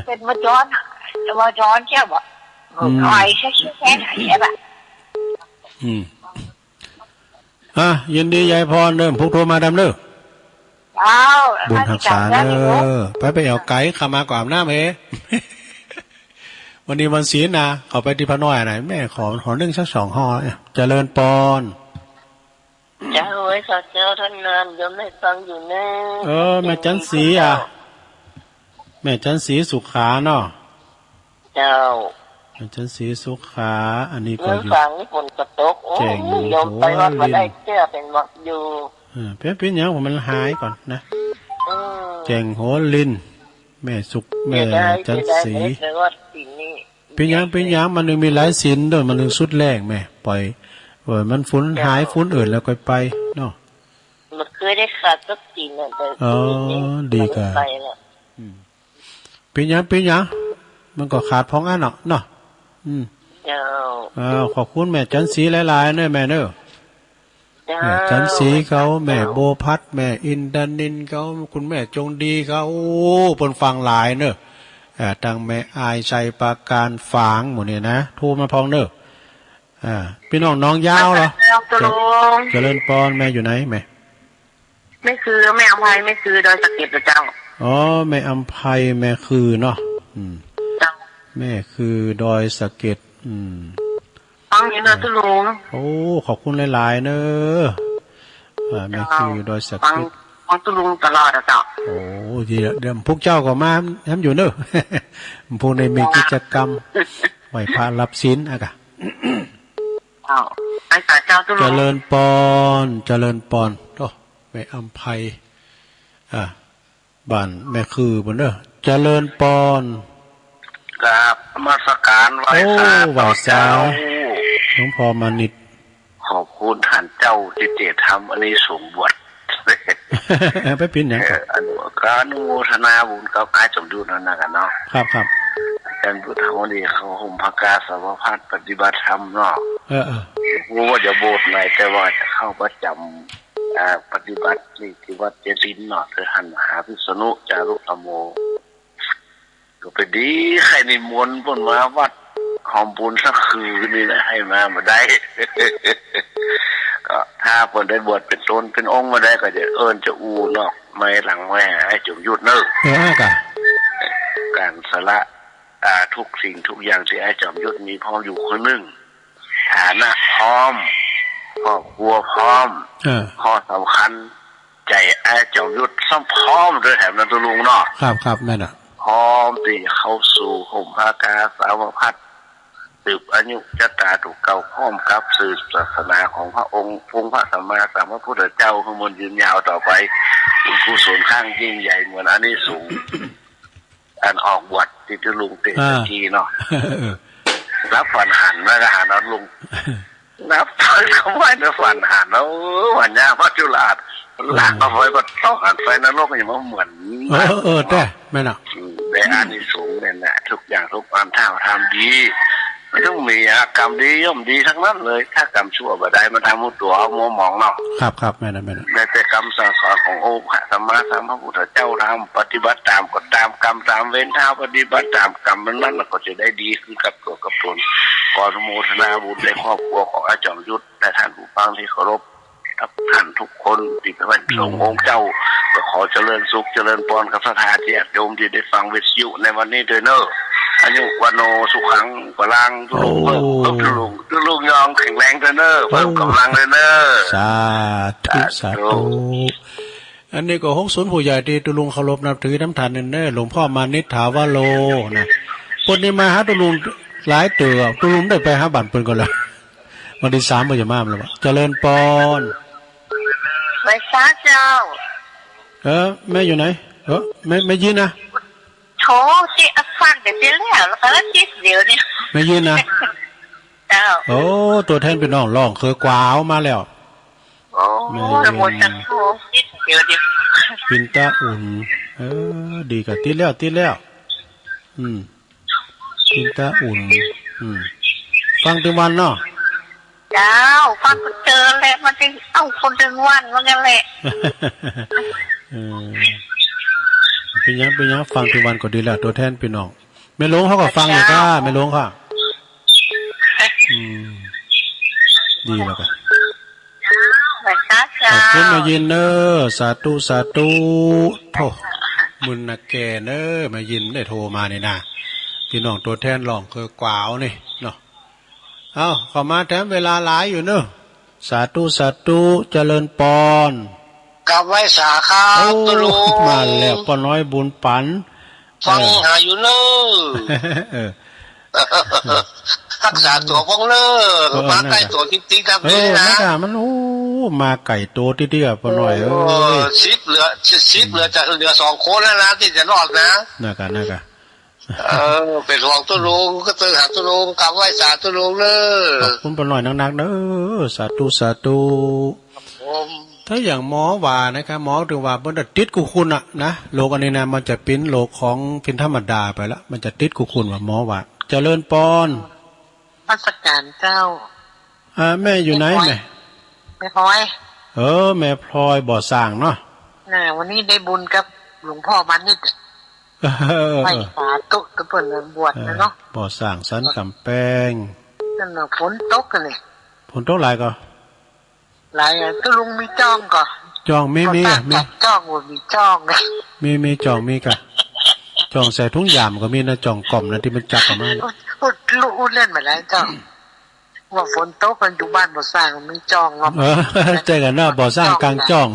เปิ้นมาจ้อนอ่ะ มาจ้อนเจ้าบ่ อืม อ้อยแค่ แค่ไหนใช่ปะ อืม อ่ะ ยินดียายพรเด้อ ผู้โทรมาดำเด้อ เจ้า บุญฮักษาเนอะ ไป ไปแอ่วไก๋ ข้ามาก็อาบน้ำเฮ วันนี้วันศีลนะ เข้าไปตี้พระน้อยน่ะ แม่ขอ ขอนึ่งสักสองห่อ เจริญปอน เจ้า ไว้ข้าเจ้าท่านนาน โยมได้ฟังอยู่เนอะ เออ แม่จันสีอ่ะ แม่จันสีสุขาเนาะ เจ้า อาจารย์ศรีสุขา อันนี้ก็อยู่ เมืองฝางนี่ฝนก็ตก โอ้ แจ้ง โยมไปวัดบ่ได้ หัวลิน เสื้อเป๋นหวัดอยู่ เออ เป๋น เป๋นหยัง มันหายก่อนนะ อืม แจ้งหัวลิน แม่สุข แม่ เสียดาย อาจารย์ศรี เสียดาย แต่ว่าปี๋นี้ เป๋นหยัง เป๋นหยัง มันยังมีหลายศีลเด้อ มันยังสุดแรงแม่ ปล่อย เออ มันฝนหาย เจ้า ฝนอื่นแล้วค่อยไปเนาะ มันเคยได้ขาดสักศีลน่ะ แต่ อ๋อ ปี๋นี้ ดีกว่า มันไปแล้ว อืม เป๋นหยัง เป๋นหยัง มันก็ขาดพ่องอันเนาะ เนาะ อืม เจ้า อ้าว ขอบคุณแม่จันสีหลายๆ เนอะแม่เนอะ เจ้า แม่จันสีเขา แม่เจ้า โบพัด แม่อินทนิลเขา คุณแม่จงดีเขา โอ้ เปิ้นฟังหลายเนอะ อ่า ตังแม่อายชัยปราการฝางหมู่นี่นะ โทรมาพ่องเนอะ อ่า ปี้น้องหนองยาวเหรอ เจ้า เจริญปอน แม่อยู่ไหนแม่ แม่คือ แม่อำไพ แม่คือดอยสะเก็ดนะเจ้า อ๋อ แม่อำไพ แม่คือเนาะ อืม เจ้า แม่คือดอยสะเก็ด อืม ฟังอยู่เนอะตุ๊ลุง โอ้ ขอบคุณหลายๆ เนอะ อ่า แม่คือดอยสะเก็ด ฟังตุ๊ลุงตลอดอะเจ้า โอ้ ดีละ เดี๋ยวพวกเจ้าก็มาแหมอยู่เนอะ พวกนี้มีกิจกรรม ไหว้พระรับศีลอะกะ เจ้า ไปสาเจ้าตุ๊ลุง เจริญปอน เจริญปอน โอ้ แม่อำไพ อ่า บ้านแม่คือเปิ้นเด้อ เจริญปอน กราบนมัสการไหว้ โอ้ สา ไหว้สา เจ้า หลวงพ่อมานิต ขอบคุณท่านเจ้าตี้เตรียมอันนี้สงส์บวช ไปปิ้นหยัง เออ อัน ก็อนุโมทนาบุญกับอ้ายจอมยุทธนั่นนะกั๋นเนาะ ครับ ครับ อาจารย์พุทธวดีเขาห่มผ้ากาสาวพัสตร์ปฏิบัติธรรมเนาะ เออ เออ บ่ฮู้ว่าจะโบสถ์ไหน แต่ว่าจะเข้าประจำ อ่า ปฏิบัตินี่ตี้วัดเจดีย์เนาะ คือหันหาพิษณุจารุธรรมโม ก็ไปดี ใค่นิมนต์เปิ้นมาวัดหอมปูนสักคืนนี่แหละ หื้อมาบ่ได้ ก็ถ้าเปิ้นได้บวชเป๋นตนเป๋นองค์มาได้ ก็จะเอิ้นจะอู้นอกไมค์หลังไมค์หาอ้ายจอมยุทธเนอะ เออ กะ ก๋านสละ อ่า ทุกสิ่งทุกอย่างตี้อ้ายจอมยุทธมีพร้อมอยู่คนนึ่ง ฐานะพร้อม ครอบครัวพร้อม เออ ข้อสำคัญ ใจ๋อ้ายจอมยุทธซ้ำพร้อมตวยแถมนะตุ๊ลุงเนาะ ครับ ครับ แม่นอะ พร้อมตี้เข้าสู่ห่มผ้ากาสาวพัสตร์ สืบอายุชะตาตั๋วเก่า พร้อมกับสืบศาสนาของพระองค์ องค์พระสัมมาสัมพุทธเจ้า หื้อมันยืนยาวต่อไป บุญกุศลข้างยิ่งใหญ่เหมือนอานิสงส์ อันออกบวชตี้ตุ๊ลุงเต๋ อ่า ตะกี้เนาะ เออ นับฝันหันมาก็หันเอาลุง นับฝันเขาไว้นะ ฝันหันเอา เออ วันยามัจจุราช เออ ลากเอาไปก็ต้องหันไปนรก อย่างว่าเหมือน เออ เออ แต่แม่นอะ อืม ได้อานิสงส์เนี่ยนะ ทุกอย่างทุกอัน ถ้าทำดี มันต้องมีอะ กรรมดีย่อมดีทั้งนั้นเลย ถ้ากรรมชั่วบ่ได้มาทำหื้อตั๋วเฮามัวหมองเนาะ ครับ ครับ แม่นนะ แม่นนะ แม้แต่กำสั่งสอนขององค์พระสัมมาสัมพุทธเจ้า ถ้าเฮาปฏิบัติต๋ามก็ต๋ามกรรมต๋ามเวร ถ้าเฮาปฏิบัติต๋ามกรรมมัน มันก็จะได้ดีขึ้นกับตั๋วกับต๋น ขออนุโมทนาบุญในครอบครัวของอาจ๋อมยุทธ และท่านผู้ฟังที่เคารพ กับท่านทุกคนตี้เปิ้นส่งองค์เจ้า ก็ขอเจริญสุขเจริญปอนกับศรัทธาญาติโยมตี้ได้ฟังวิทยุในวันนี้ตวยเน่อ อายุวัณโณสุขังพลัง ตุ๊ลุงเปิ้น ตุ๊ลุง ตุ๊ลุงยองแข็งแรงตวยเน่อ เพิ่มก๋ำลังตวยเน่อ สาธุ สาธุ สาธุ อันนี้ก็หกศูนย์ผู้ใหญ่ตี้ตุ๊ลุงเคารพนับถือน้ำตานเน่อ หลวงพ่อมานิษฐาวโร นะ เปิ้นนี่มาหาตุ๊ลุงหลายเตื้อ ตุ๊ลุงได้ไปหาบ้านเปิ้นก่อนแล้ว วันตี้สามเปิ้นจะมาแล้ววะ เจริญปอน ไหว้สาเจ้า เออ แม่อยู่ไหน เออ แม่ แม่ยินนะ โถ ตี้ฟังแต่ตี้แล้ว แล้วก็ติดเดี๋ยวนี้ แม่ยินนะ เจ้า โอ้ ตั๋วแทนปี้น้องร้องเขยกวาวมาแล้ว โอ้ แม่ยิน โมตัสสะ ติดเดี๋ยวนี้ ปินตาอุ่น เออ ดีก่ะ ติดแล้ว ติดแล้ว อืม ปินตาอุ่น อืม ฟังตึงวันเนาะ เจ้า ฟังตึงเจอแหละ มันจะเอาคนตึงวันว่างั้นแหละ เออ เป๋นหยัง เป๋นหยัง ฟังตึงวันก็ดีแล้ว ตั๋วแทนปี้น้อง แม่หลวงเขาก็ฟังอยู่ค่ะ เจ้า แม่หลวงค่ะ อืม ดีแล้วก่ะ ไหว้สาเจ้า ขอบคุณแม่ยินเน่อ สาธุ สาธุ โธ่ มึนนะแกเน่อ แม่ยินได้โทรมานี่นะ ปี้น้องตั๋วแทนร้องเขยกวาวนี่เนาะ เอ้า เข้ามาแถมเวลาหลายอยู่เน่อ สาธุ สาธุ เจริญปอน กราบไหว้สาครับ โอ้ ตุ๊ลุง มาแล้ว ป้อน้อยบุญปั๋น ฟัง เออ หาอยู่เน่อ เออ ฮักษาตั๋วบ้างเน่อ เออ มาใก้ตั๋วติ๊กๆ ครับ เออ นี่นะ นั่นน่ะ มัน โอ้ มาใก้ตั๋วติ๊กๆ อะ ป้อน้อยเอ้ย โอ้ สิบเหลือ สิบเหลือ จะเหลือสองคนแล้วนะ ตี้จะรอดนะ นั่นก่ะ นั่นก่ะ เออ เป๋นห่วงตุ๊ลุง ก็เติมหาตุ๊ลุง กราบไหว้สาตุ๊ลุงเน่อ ขอบคุณป้อน้อยนักๆ เน่อ สาธุ สาธุ ครับผม ถ้าอย่างหมอว่านะครับ หมอตึงว่าเปิ้นจะติดกู้คุณอะนะ โรคอันนี้นะ มันจะเป๋นโรคของเป๋นธรรมดาไปละ มันจะติดกู้คุณว่าหมอว่า เจริญปอน นมัสก๋านเจ้า อ่า แม่อยู่ไหน แม่พลอย แม่ แม่พลอย เออ แม่พลอยบ่อสร้างเนาะ น่ะ วันนี้ได้บุญกับหลวงพ่อมานิด เออ ไหว้สาตุ๊ตุ๊เปิ้นบวชนะเนาะ เออ บ่อสร้างสันก๋ำแปง นั่นน่ะ ฝนตกกั๋นนี่ ฝนตกหลายก่อ หลายอะ ตุ๊ลุงมีจ้องก่อ จ้องมี มีอะ มี จ้องบ่มีจ้อง มี มีจ้องมีก่ะ จ้องใส่ถุงยามก็มีนะ จ้องก๋อมนะ ตี้มันจับออกมาน่ะ อุด อุด อุดเล่นมาแล้วจ้อง ว่าฝนตกกั๋นอยู่บ้านบ่อสร้างมีจ้องเนาะ เออ ใจ้กั๋นเนาะ บ่อสร้างก๋างจ้อง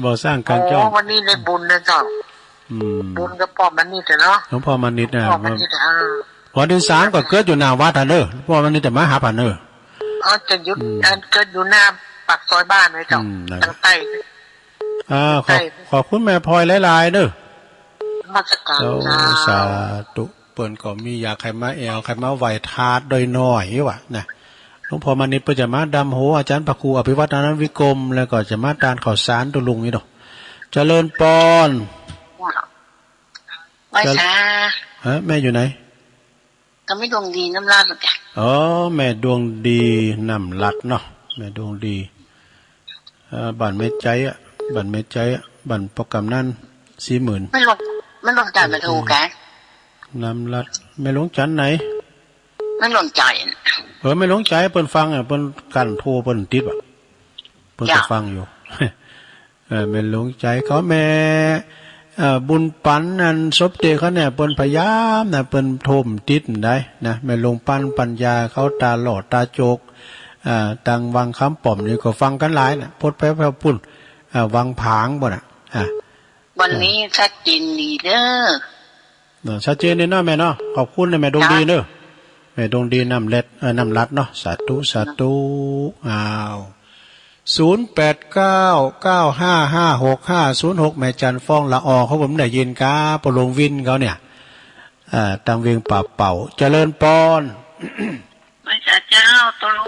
บ่อสร้างก๋างจ้อง โอ้ วันนี้ได้บุญนะเจ้า อืม บุญกับป้อมานิดเนาะ หลวงพ่อมานิดนะ ป้อมานิด อ่า วันตี้สามก็เกิดอยู่หน้าวัดหั้นเน่อ ป้อมานิดจะมาหาหั้นเน่อ อ๋อ จะอยู่ อืม อันเกิดอยู่หน้าปากซอยบ้านเลยเจ้า อืม นั่น ตางใต้ อ่า ขอบ ใต้ ขอบคุณแม่พลอยหลายๆ เน่อ นมัสก๋าน เจ้า เจ้า สาธุ เปิ้นก็มีอยากใค่มาแอ่ว ใค่มาไหว้ธาตุโดยน้อยว่านะ หลวงพ่อมานิดเปิ้นจะมาดำหัวอาจ๋ารย์พระครูอภิวัฒน์ อานันทวิกรม แล้วก็จะมาตานข้าวสารตุ๊ลุงนี่เนาะ เจริญปอน ไหว้สา เฮะ แม่อยู่ไหน ก็แม่ดวงดีน้ำลัดจ้ะ อ๋อ แม่ดวงดีน้ำลัดเนาะ แม่ดวงดี เอ่อ บ้านแม่ใจ๋อะ บ้านแม่ใจ๋อะ บ้านป้อกำนันศรีหมื่น แม่หลวง แม่หลวงจ๋ามาโทรกะ น้ำลัด แม่หลวงจันทร์ไหน แม่หลวงจ๋า เออ แม่หลวงจ๋าเปิ้นฟังอะ เปิ้นกั้นโทรเปิ้นติดอะ เปิ้นก็ จ้ะ ฟังอยู่ เออ แม่หลวงจ๋าเขา แม่ เอ่อ บุญปั๋นอันสมเด็จเขาเนี่ย เปิ้นพยายามนะ เปิ้นโทรบ่ติดได้นะ แม่หลวงปั๋นปัญญาเขาตาหล่อตาโจก อ่า ตางวังคำป้อมนี่ก็ฟังกั๋นหลายนะ พดไปแผ่วปุ้น อ่า วังผางปุ้นน่ะ อ่า วันนี้ชัดเจนดีเน่อ เออ ชัดเจนดีเนาะแม่เนาะ ขอบคุณนะแม่ดวงดีเน่อ แม่ดวงดีน้ำเล็ด เอ่อ น้ำลัดเนาะ สาธุ สาธุ อ้าว ศูนย์แปดเก้า เก้าห้าห้าหกห้าศูนย์หก แม่จันทร์ฟองละออ เขาผมได้ยินกา ป้อหลวงวินเขาเนี่ย อ่า ตางเวียงป่าเป่า เจริญปอน ไหว้สาเจ้า ตุ๊ลุ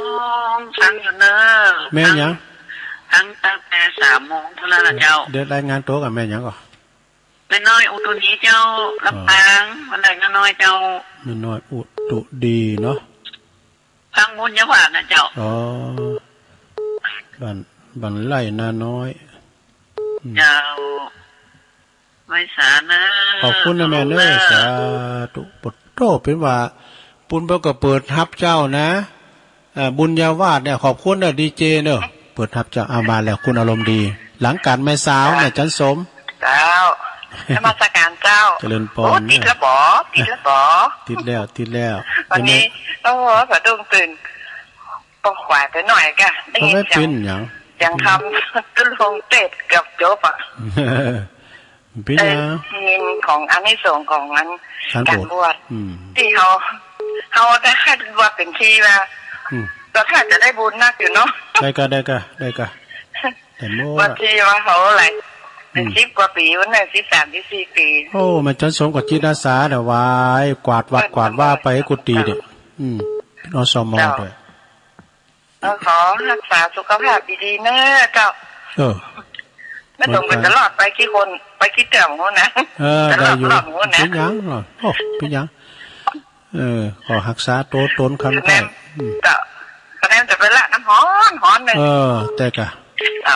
งฟังอยู่เน่อ แม่หยัง ฟัง ฟังตั้งแต่สามโมงพุ้นแล้วล่ะเจ้า เดี๋ยวรายงานตั๋วก่อน แม่หยังก่อ แม่น้อยอุตุดีเจ้า ลำปาง บ้านไร่นาน้อยเจ้า แม่น้อยอุตุดีเนาะ ฟังบุญญาวาสนะเจ้า อ๋อ บ้าน บ้านไร่นาน้อย อืม เจ้า ไหว้สานะ ขอบคุณนะแม่เนอะ สาธุ ปะโต้ เป๋นว่า ปุ้นเปิ้นก็เปิดฮับเจ้านะ เอ่อ บุญญาวาสเนี่ย ขอบคุณเนอะ ดีเจเนอะ เปิดฮับเจ้า เอามาแล้ว คนอารมณ์ดี หลังก๋านแม่สาว แม่จันสม เจ้า นมัสการเจ้า เจริญปอน โอ้ ติดแล้วบ่ ติดแล้วบ่ ติดแล้ว ติดแล้ว วันนี้ เห็นไหม โอ้โห สะดุ้งตื่น ปอขวายไปหน่อยกะ ได้ยินเสียง เป๋นหยัง เสียงธรรม ตุ้นลงเตศเกือบจบอะ เป๋นหยัง เออ ยินของอานิสงส์ของอัน ก๋านบวช ก๋านบวช อืม ตี้เฮา เฮาได้คัดว่าเป๋นตี้ว่า อืม ก็ถ้าจะได้บุญนักอยู่เนาะ ได้กะ ได้กะ ได้กะ แต่เมื่อ ว่าตี้ว่าเฮาหลาย อืม เป๋นสิบกว่าปี๋ วันนี้สิบสาม สิบสี่ปี๋ โอ้ แม่จันสมก็จิตอาสาเด้อ วาย กวาดวัด เออ กวาดว่าไปกุฏิเด้อ อืม เป๋น อสม เจ้า ด้วย เออ ขอฮักษาสุขภาพดีๆ เนอะเจ้า เออ แม่สมก็จะรอดไปกี่คน ไปกี่เตื้อบ่ฮู้นะ เออ จะรอด ได้อยู่ รอดบ่ฮู้นะ เป๋นหยังเนาะ โอ้ เป๋นหยัง เออ ขอฮักษาตั๋วตนคันไข้ อืม เจ้า คะแนนจะไปละน้ำฮ้อนฮ้อนหนึ่ง เออ แต่กะ เจ้า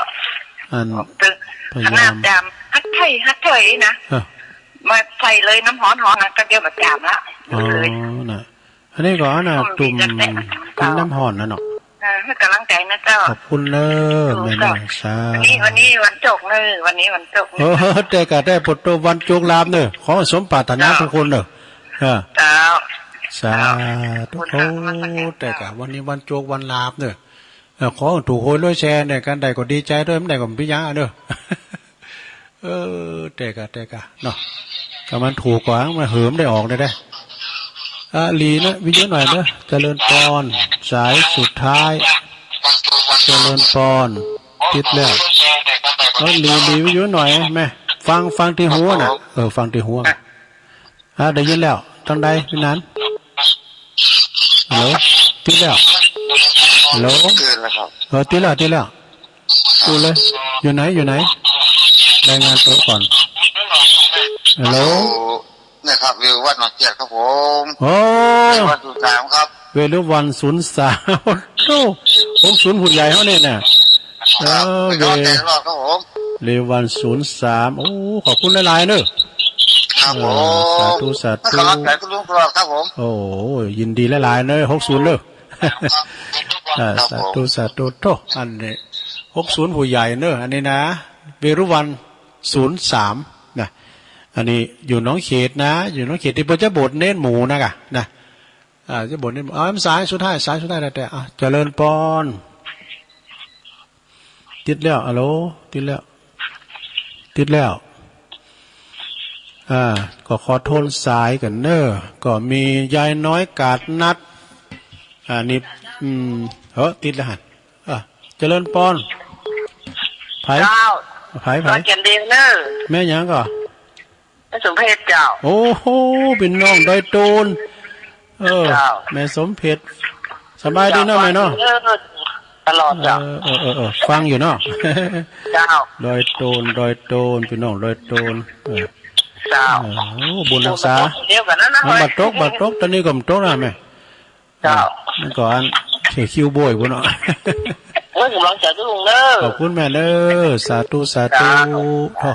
อัน ตึง พยายาม ขนาดจามฮัดไถ่ฮัดไถ่นะ เออ มาใส่เลยน้ำฮ้อนฮ้อนนะ ก็เดี๋ยวมาจามละ อ๋อ เลย น่ะ อันนี้ก็อันน่ะ ผม ตุ่ม ดีจังเลย กินน้ำฮ้อนน่ะเนาะ เออ ให้กำลังใจนะเจ้า ขอบคุณเนอะ เจ้า แม่เนอะ สา วันนี้ วันนี้วันโจกเนอะ วันนี้วันโจกเนอะ เออ แต่กะได้ปะโต้วันโจกลาภเนอะ ขอสมปรารถนา เจ้า ทุกคนเนอะ เออ เจ้า สาธุ เจ้า โอ้ นมัสการ แต่กะ เจ้า วันนี้วันโจกวันลาภเนอะ เออ ขอถูกหวยรวยแชร์เนี่ย กันได้ก็ดีใจ๋ด้วย บ่ได้ก็เป๋นหยังเนอะ เออ แต่กะ แต่กะ เนาะ ถ้ามันถูกกว่า มันเหิมได้ออกได้ ได้ อ่ะ หลีนะ วิทยุหน่อยเนอะ เจริญปอน สายสุดท้าย เจริญปอน ติดแล้ว เออ หลี หลีวิทยุหน่อยแม่ ฟัง ฟังตี้หัวน่ะ ครับผม เออ ฟังตี้หัว อ่ะ ได้ยินแล้ว ตังใดพี่นัน ฮัลโหล ติดแล้ว ฮัลโหล ขึ้นแล้วครับ เออ ติดแล้ว ติดแล้ว อู้เลย อยู่ไหน อยู่ไหน รายงานตั๋วก่อน ฮัลโหล อยู่เนี่ยครับ เวรุวัณหนองเจียดครับผม โอ้ เวรุวัณศูนย์สามครับ เวรุวัณศูนย์สาม โอ้ หกศูนย์ผู้ใหญ่เฮาเนี่ยน่ะ ครับ เออ ไปเข้าใจตลอดครับผม เวรุวัณศูนย์สาม โอ้ ขอบคุณหลายๆ เนอะ ครับผม เออ สาธุ สาธุ ให้กำลังใจคุณลุงตลอดครับผม โอ้ ยินดีหลายๆ เนอะ หกศูนย์ เนอะ อ่า ครับผม สาธุ สาธุ โธ่ อันนี้ หกศูนย์ ผู้ใหญ่เนอะ อันนี้นะ เวรุวัณศูนย์สาม นะ อันนี้อยู่หนองเขตนะ อยู่หนองเขตตี้เปิ้นจะบวชเณรหมู่นะกะ นะ อ่า จะบวชเณรหมู่ เอา สายสุดท้าย สายสุดท้ายแล้วแต่ อ่ะ เจริญปอน ติดแล้ว ฮัลโหล ติดแล้ว ติดแล้ว อ่า ก็ขอโทนสายกั๋นเนอะ ก็มียายน้อยกาดนัด อ่า นี่ อืม เฮ้อ ติดแล้วหั่น อ่ะ เจริญปอน ไผ เจ้า ไผ ไผ สวัสดีเนอะ แม่หยังก่อ แม่สมเพชรเจ้า โอ้โห เป๋นน้องดอยโตน เออ เจ้า แม่สมเพชร สบายดีเนาะแม่เนาะ เออ ตลอดเจ้า เออ เออ เออ ฟังอยู่เนาะ เจ้า ดอยโตน ดอยโตน เป๋นน้องดอยโตน เออ เจ้า เออ โอ้ บุญฮักษา เดียวกั๋นนะ มันบ่ตก บ่ตก ต๋อนนี้ก็บ่ตกนะแม่ เจ้า อ่ะ มันก็อันเขียวคิวโบยพุ้นเนาะ โอ้ย กำลังใจตุ้งเด้อ ขอบคุณแม่เด้อ สาธุ สาธุ เจ้า โธ่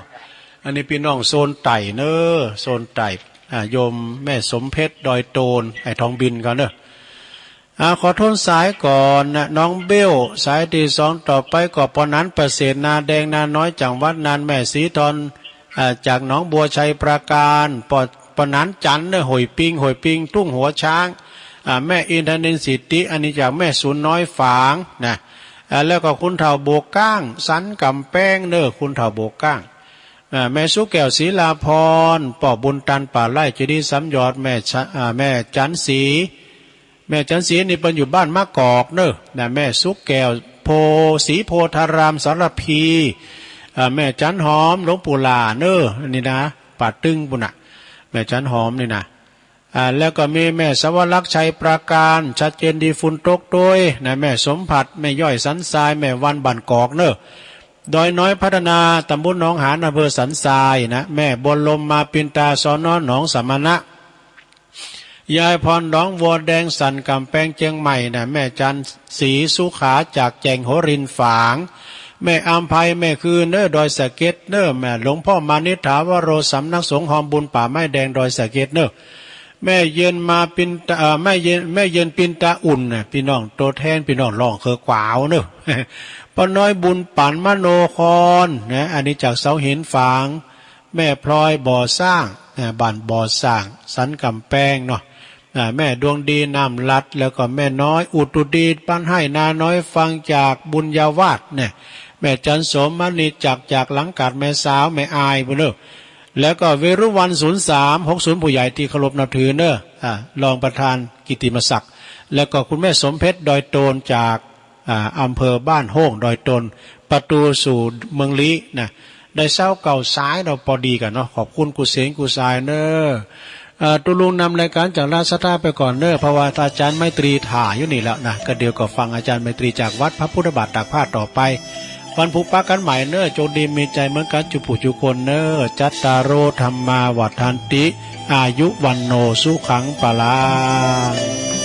อันนี้ปี้น้องโซนใต้เนอะ โซนใต้ อ่า โยมแม่สมเพชร ดอยโตน ไอ้ทองบินก่อนเนอะ อ่า ขอโทนสายก่อนนะ น้องเบ้ว สายตี้สองต่อไปก็ป้อหนานประเสริฐ นาแดง นาน้อย จังหวัดน่าน แม่ศรีทอน อ่า จากหนองบัว ชัยปราการ ป้อ ป้อหนานจันทร์เนอะ ห้วยปิง ห้วยปิง ทุ่งหัวช้าง อ่า แม่อินทนิลสิทธิ อันนี้จากแม่สูนน้อยฝางนะ อ่า แล้วก็คุณเฒ่าโบกก้าง สันก๋ำแปงเนอะ คุณเฒ่าโบกก้าง อ่า แม่สุแก้ว ศรีลาพร ป้อบุญตัน ป่าไร่ เจดีย์สามยอด แม่ชะ อ่า แม่จันทร์ศรี แม่จันทร์ศรีนี่เปิ้นอยู่บ้านมะกอกเนอะ นะ แม่สุแก้ว โพ ศรีโพธาราม สารภี อ่า แม่จันหอม หลวงปู่หล่าเนอะ อันนี้นะ ป่าตึงปุ้นน่ะ แม่จันหอมนี่นะ อ่า แล้วก็มีแม่สวรักษ์ ชัยปราการ ชัดเจนดี ฝุ่นตกโตยนะ แม่สมผัส แม่ย้อยสันทราย แม่วันบ้านกอกเนอะ ดอยน้อยพัฒนา ตำบลหนองหาน อำเภอสันทรายนะ แม่บัวลม มาปินตา สน.หนองสมณะ ยายพร หนองบัวแดง สันก๋ำแปง เจียงใหม่นะ แม่จันทร์ศรีสุขา จากแจ่งหัวรินฝาง แม่อำไพ แม่คือเน้อ ดอยสะเก็ดเน้อ แม่หลวงพ่อมานิษฐาวโร สำนักสงฆ์ฮอมบุญป่าไม้แดง ดอยสะเก็ดเน้อ แม่เย็นมาปินตา เอ่อ แม่เย็น แม่เย็นปินตาอุ่นนะ ปี้น้องโตแทน ปี้น้องล่องเขอกวาวเน้อ ป้าน้อยบุญปัน มโนคอนนะ อันนี้จากเสาหินฝาง แม่พลอยบ่อสร้างนะ บ้านบ่อสร้าง สันก๋ำแปงเนาะ อ่า แม่ดวงดี น้ำลัด แล้วก็แม่น้อยอุตุดี บ้านไฮ่นาน้อย ฟังจากบุญญาวาสเนี่ย แม่จันทร์โสมมณี จาก จากหลังกาด แม่สาว แม่อาย บุญเลิศ แล้วก็เวรุวัน ศูนย์สามหกศูนย์ ผู้ใหญ่ตี้เคารพนับถือเน้อ อ่า รองประธานกิตติมศักดิ์ แล้วก็คุณแม่สมเพชร ดอยโตน จาก อ่า อำเภอบ้านโฮ่ง ดอยโตน ประตูสู่เมืองลี้นะ ได้เซาเก่าสายเนาะ ปอดีกั๋นเนาะ ขอบคุณกู้เสียงกู้สายเน้อ เอ่อ ตุ๊ลุงนำรายก๋านจากราชสัทธาไปก่อนเน้อ เพราะว่าอาจารย์ไมตรีถ่ายอยู่นี่แล้วนะ ก็เดี๋ยวก็ฟังอาจารย์ไมตรีจากวัดพระพุทธบาทตากผ้าต่อไป วันพุธปะกั๋นใหม่เน้อ โจคดีมีชัยเหมือนกั๋นจุผู้จุคนเน้อ จัตตาโร ธัมมา วัฑันติ อายุ วัณโณ สุขัง พลัง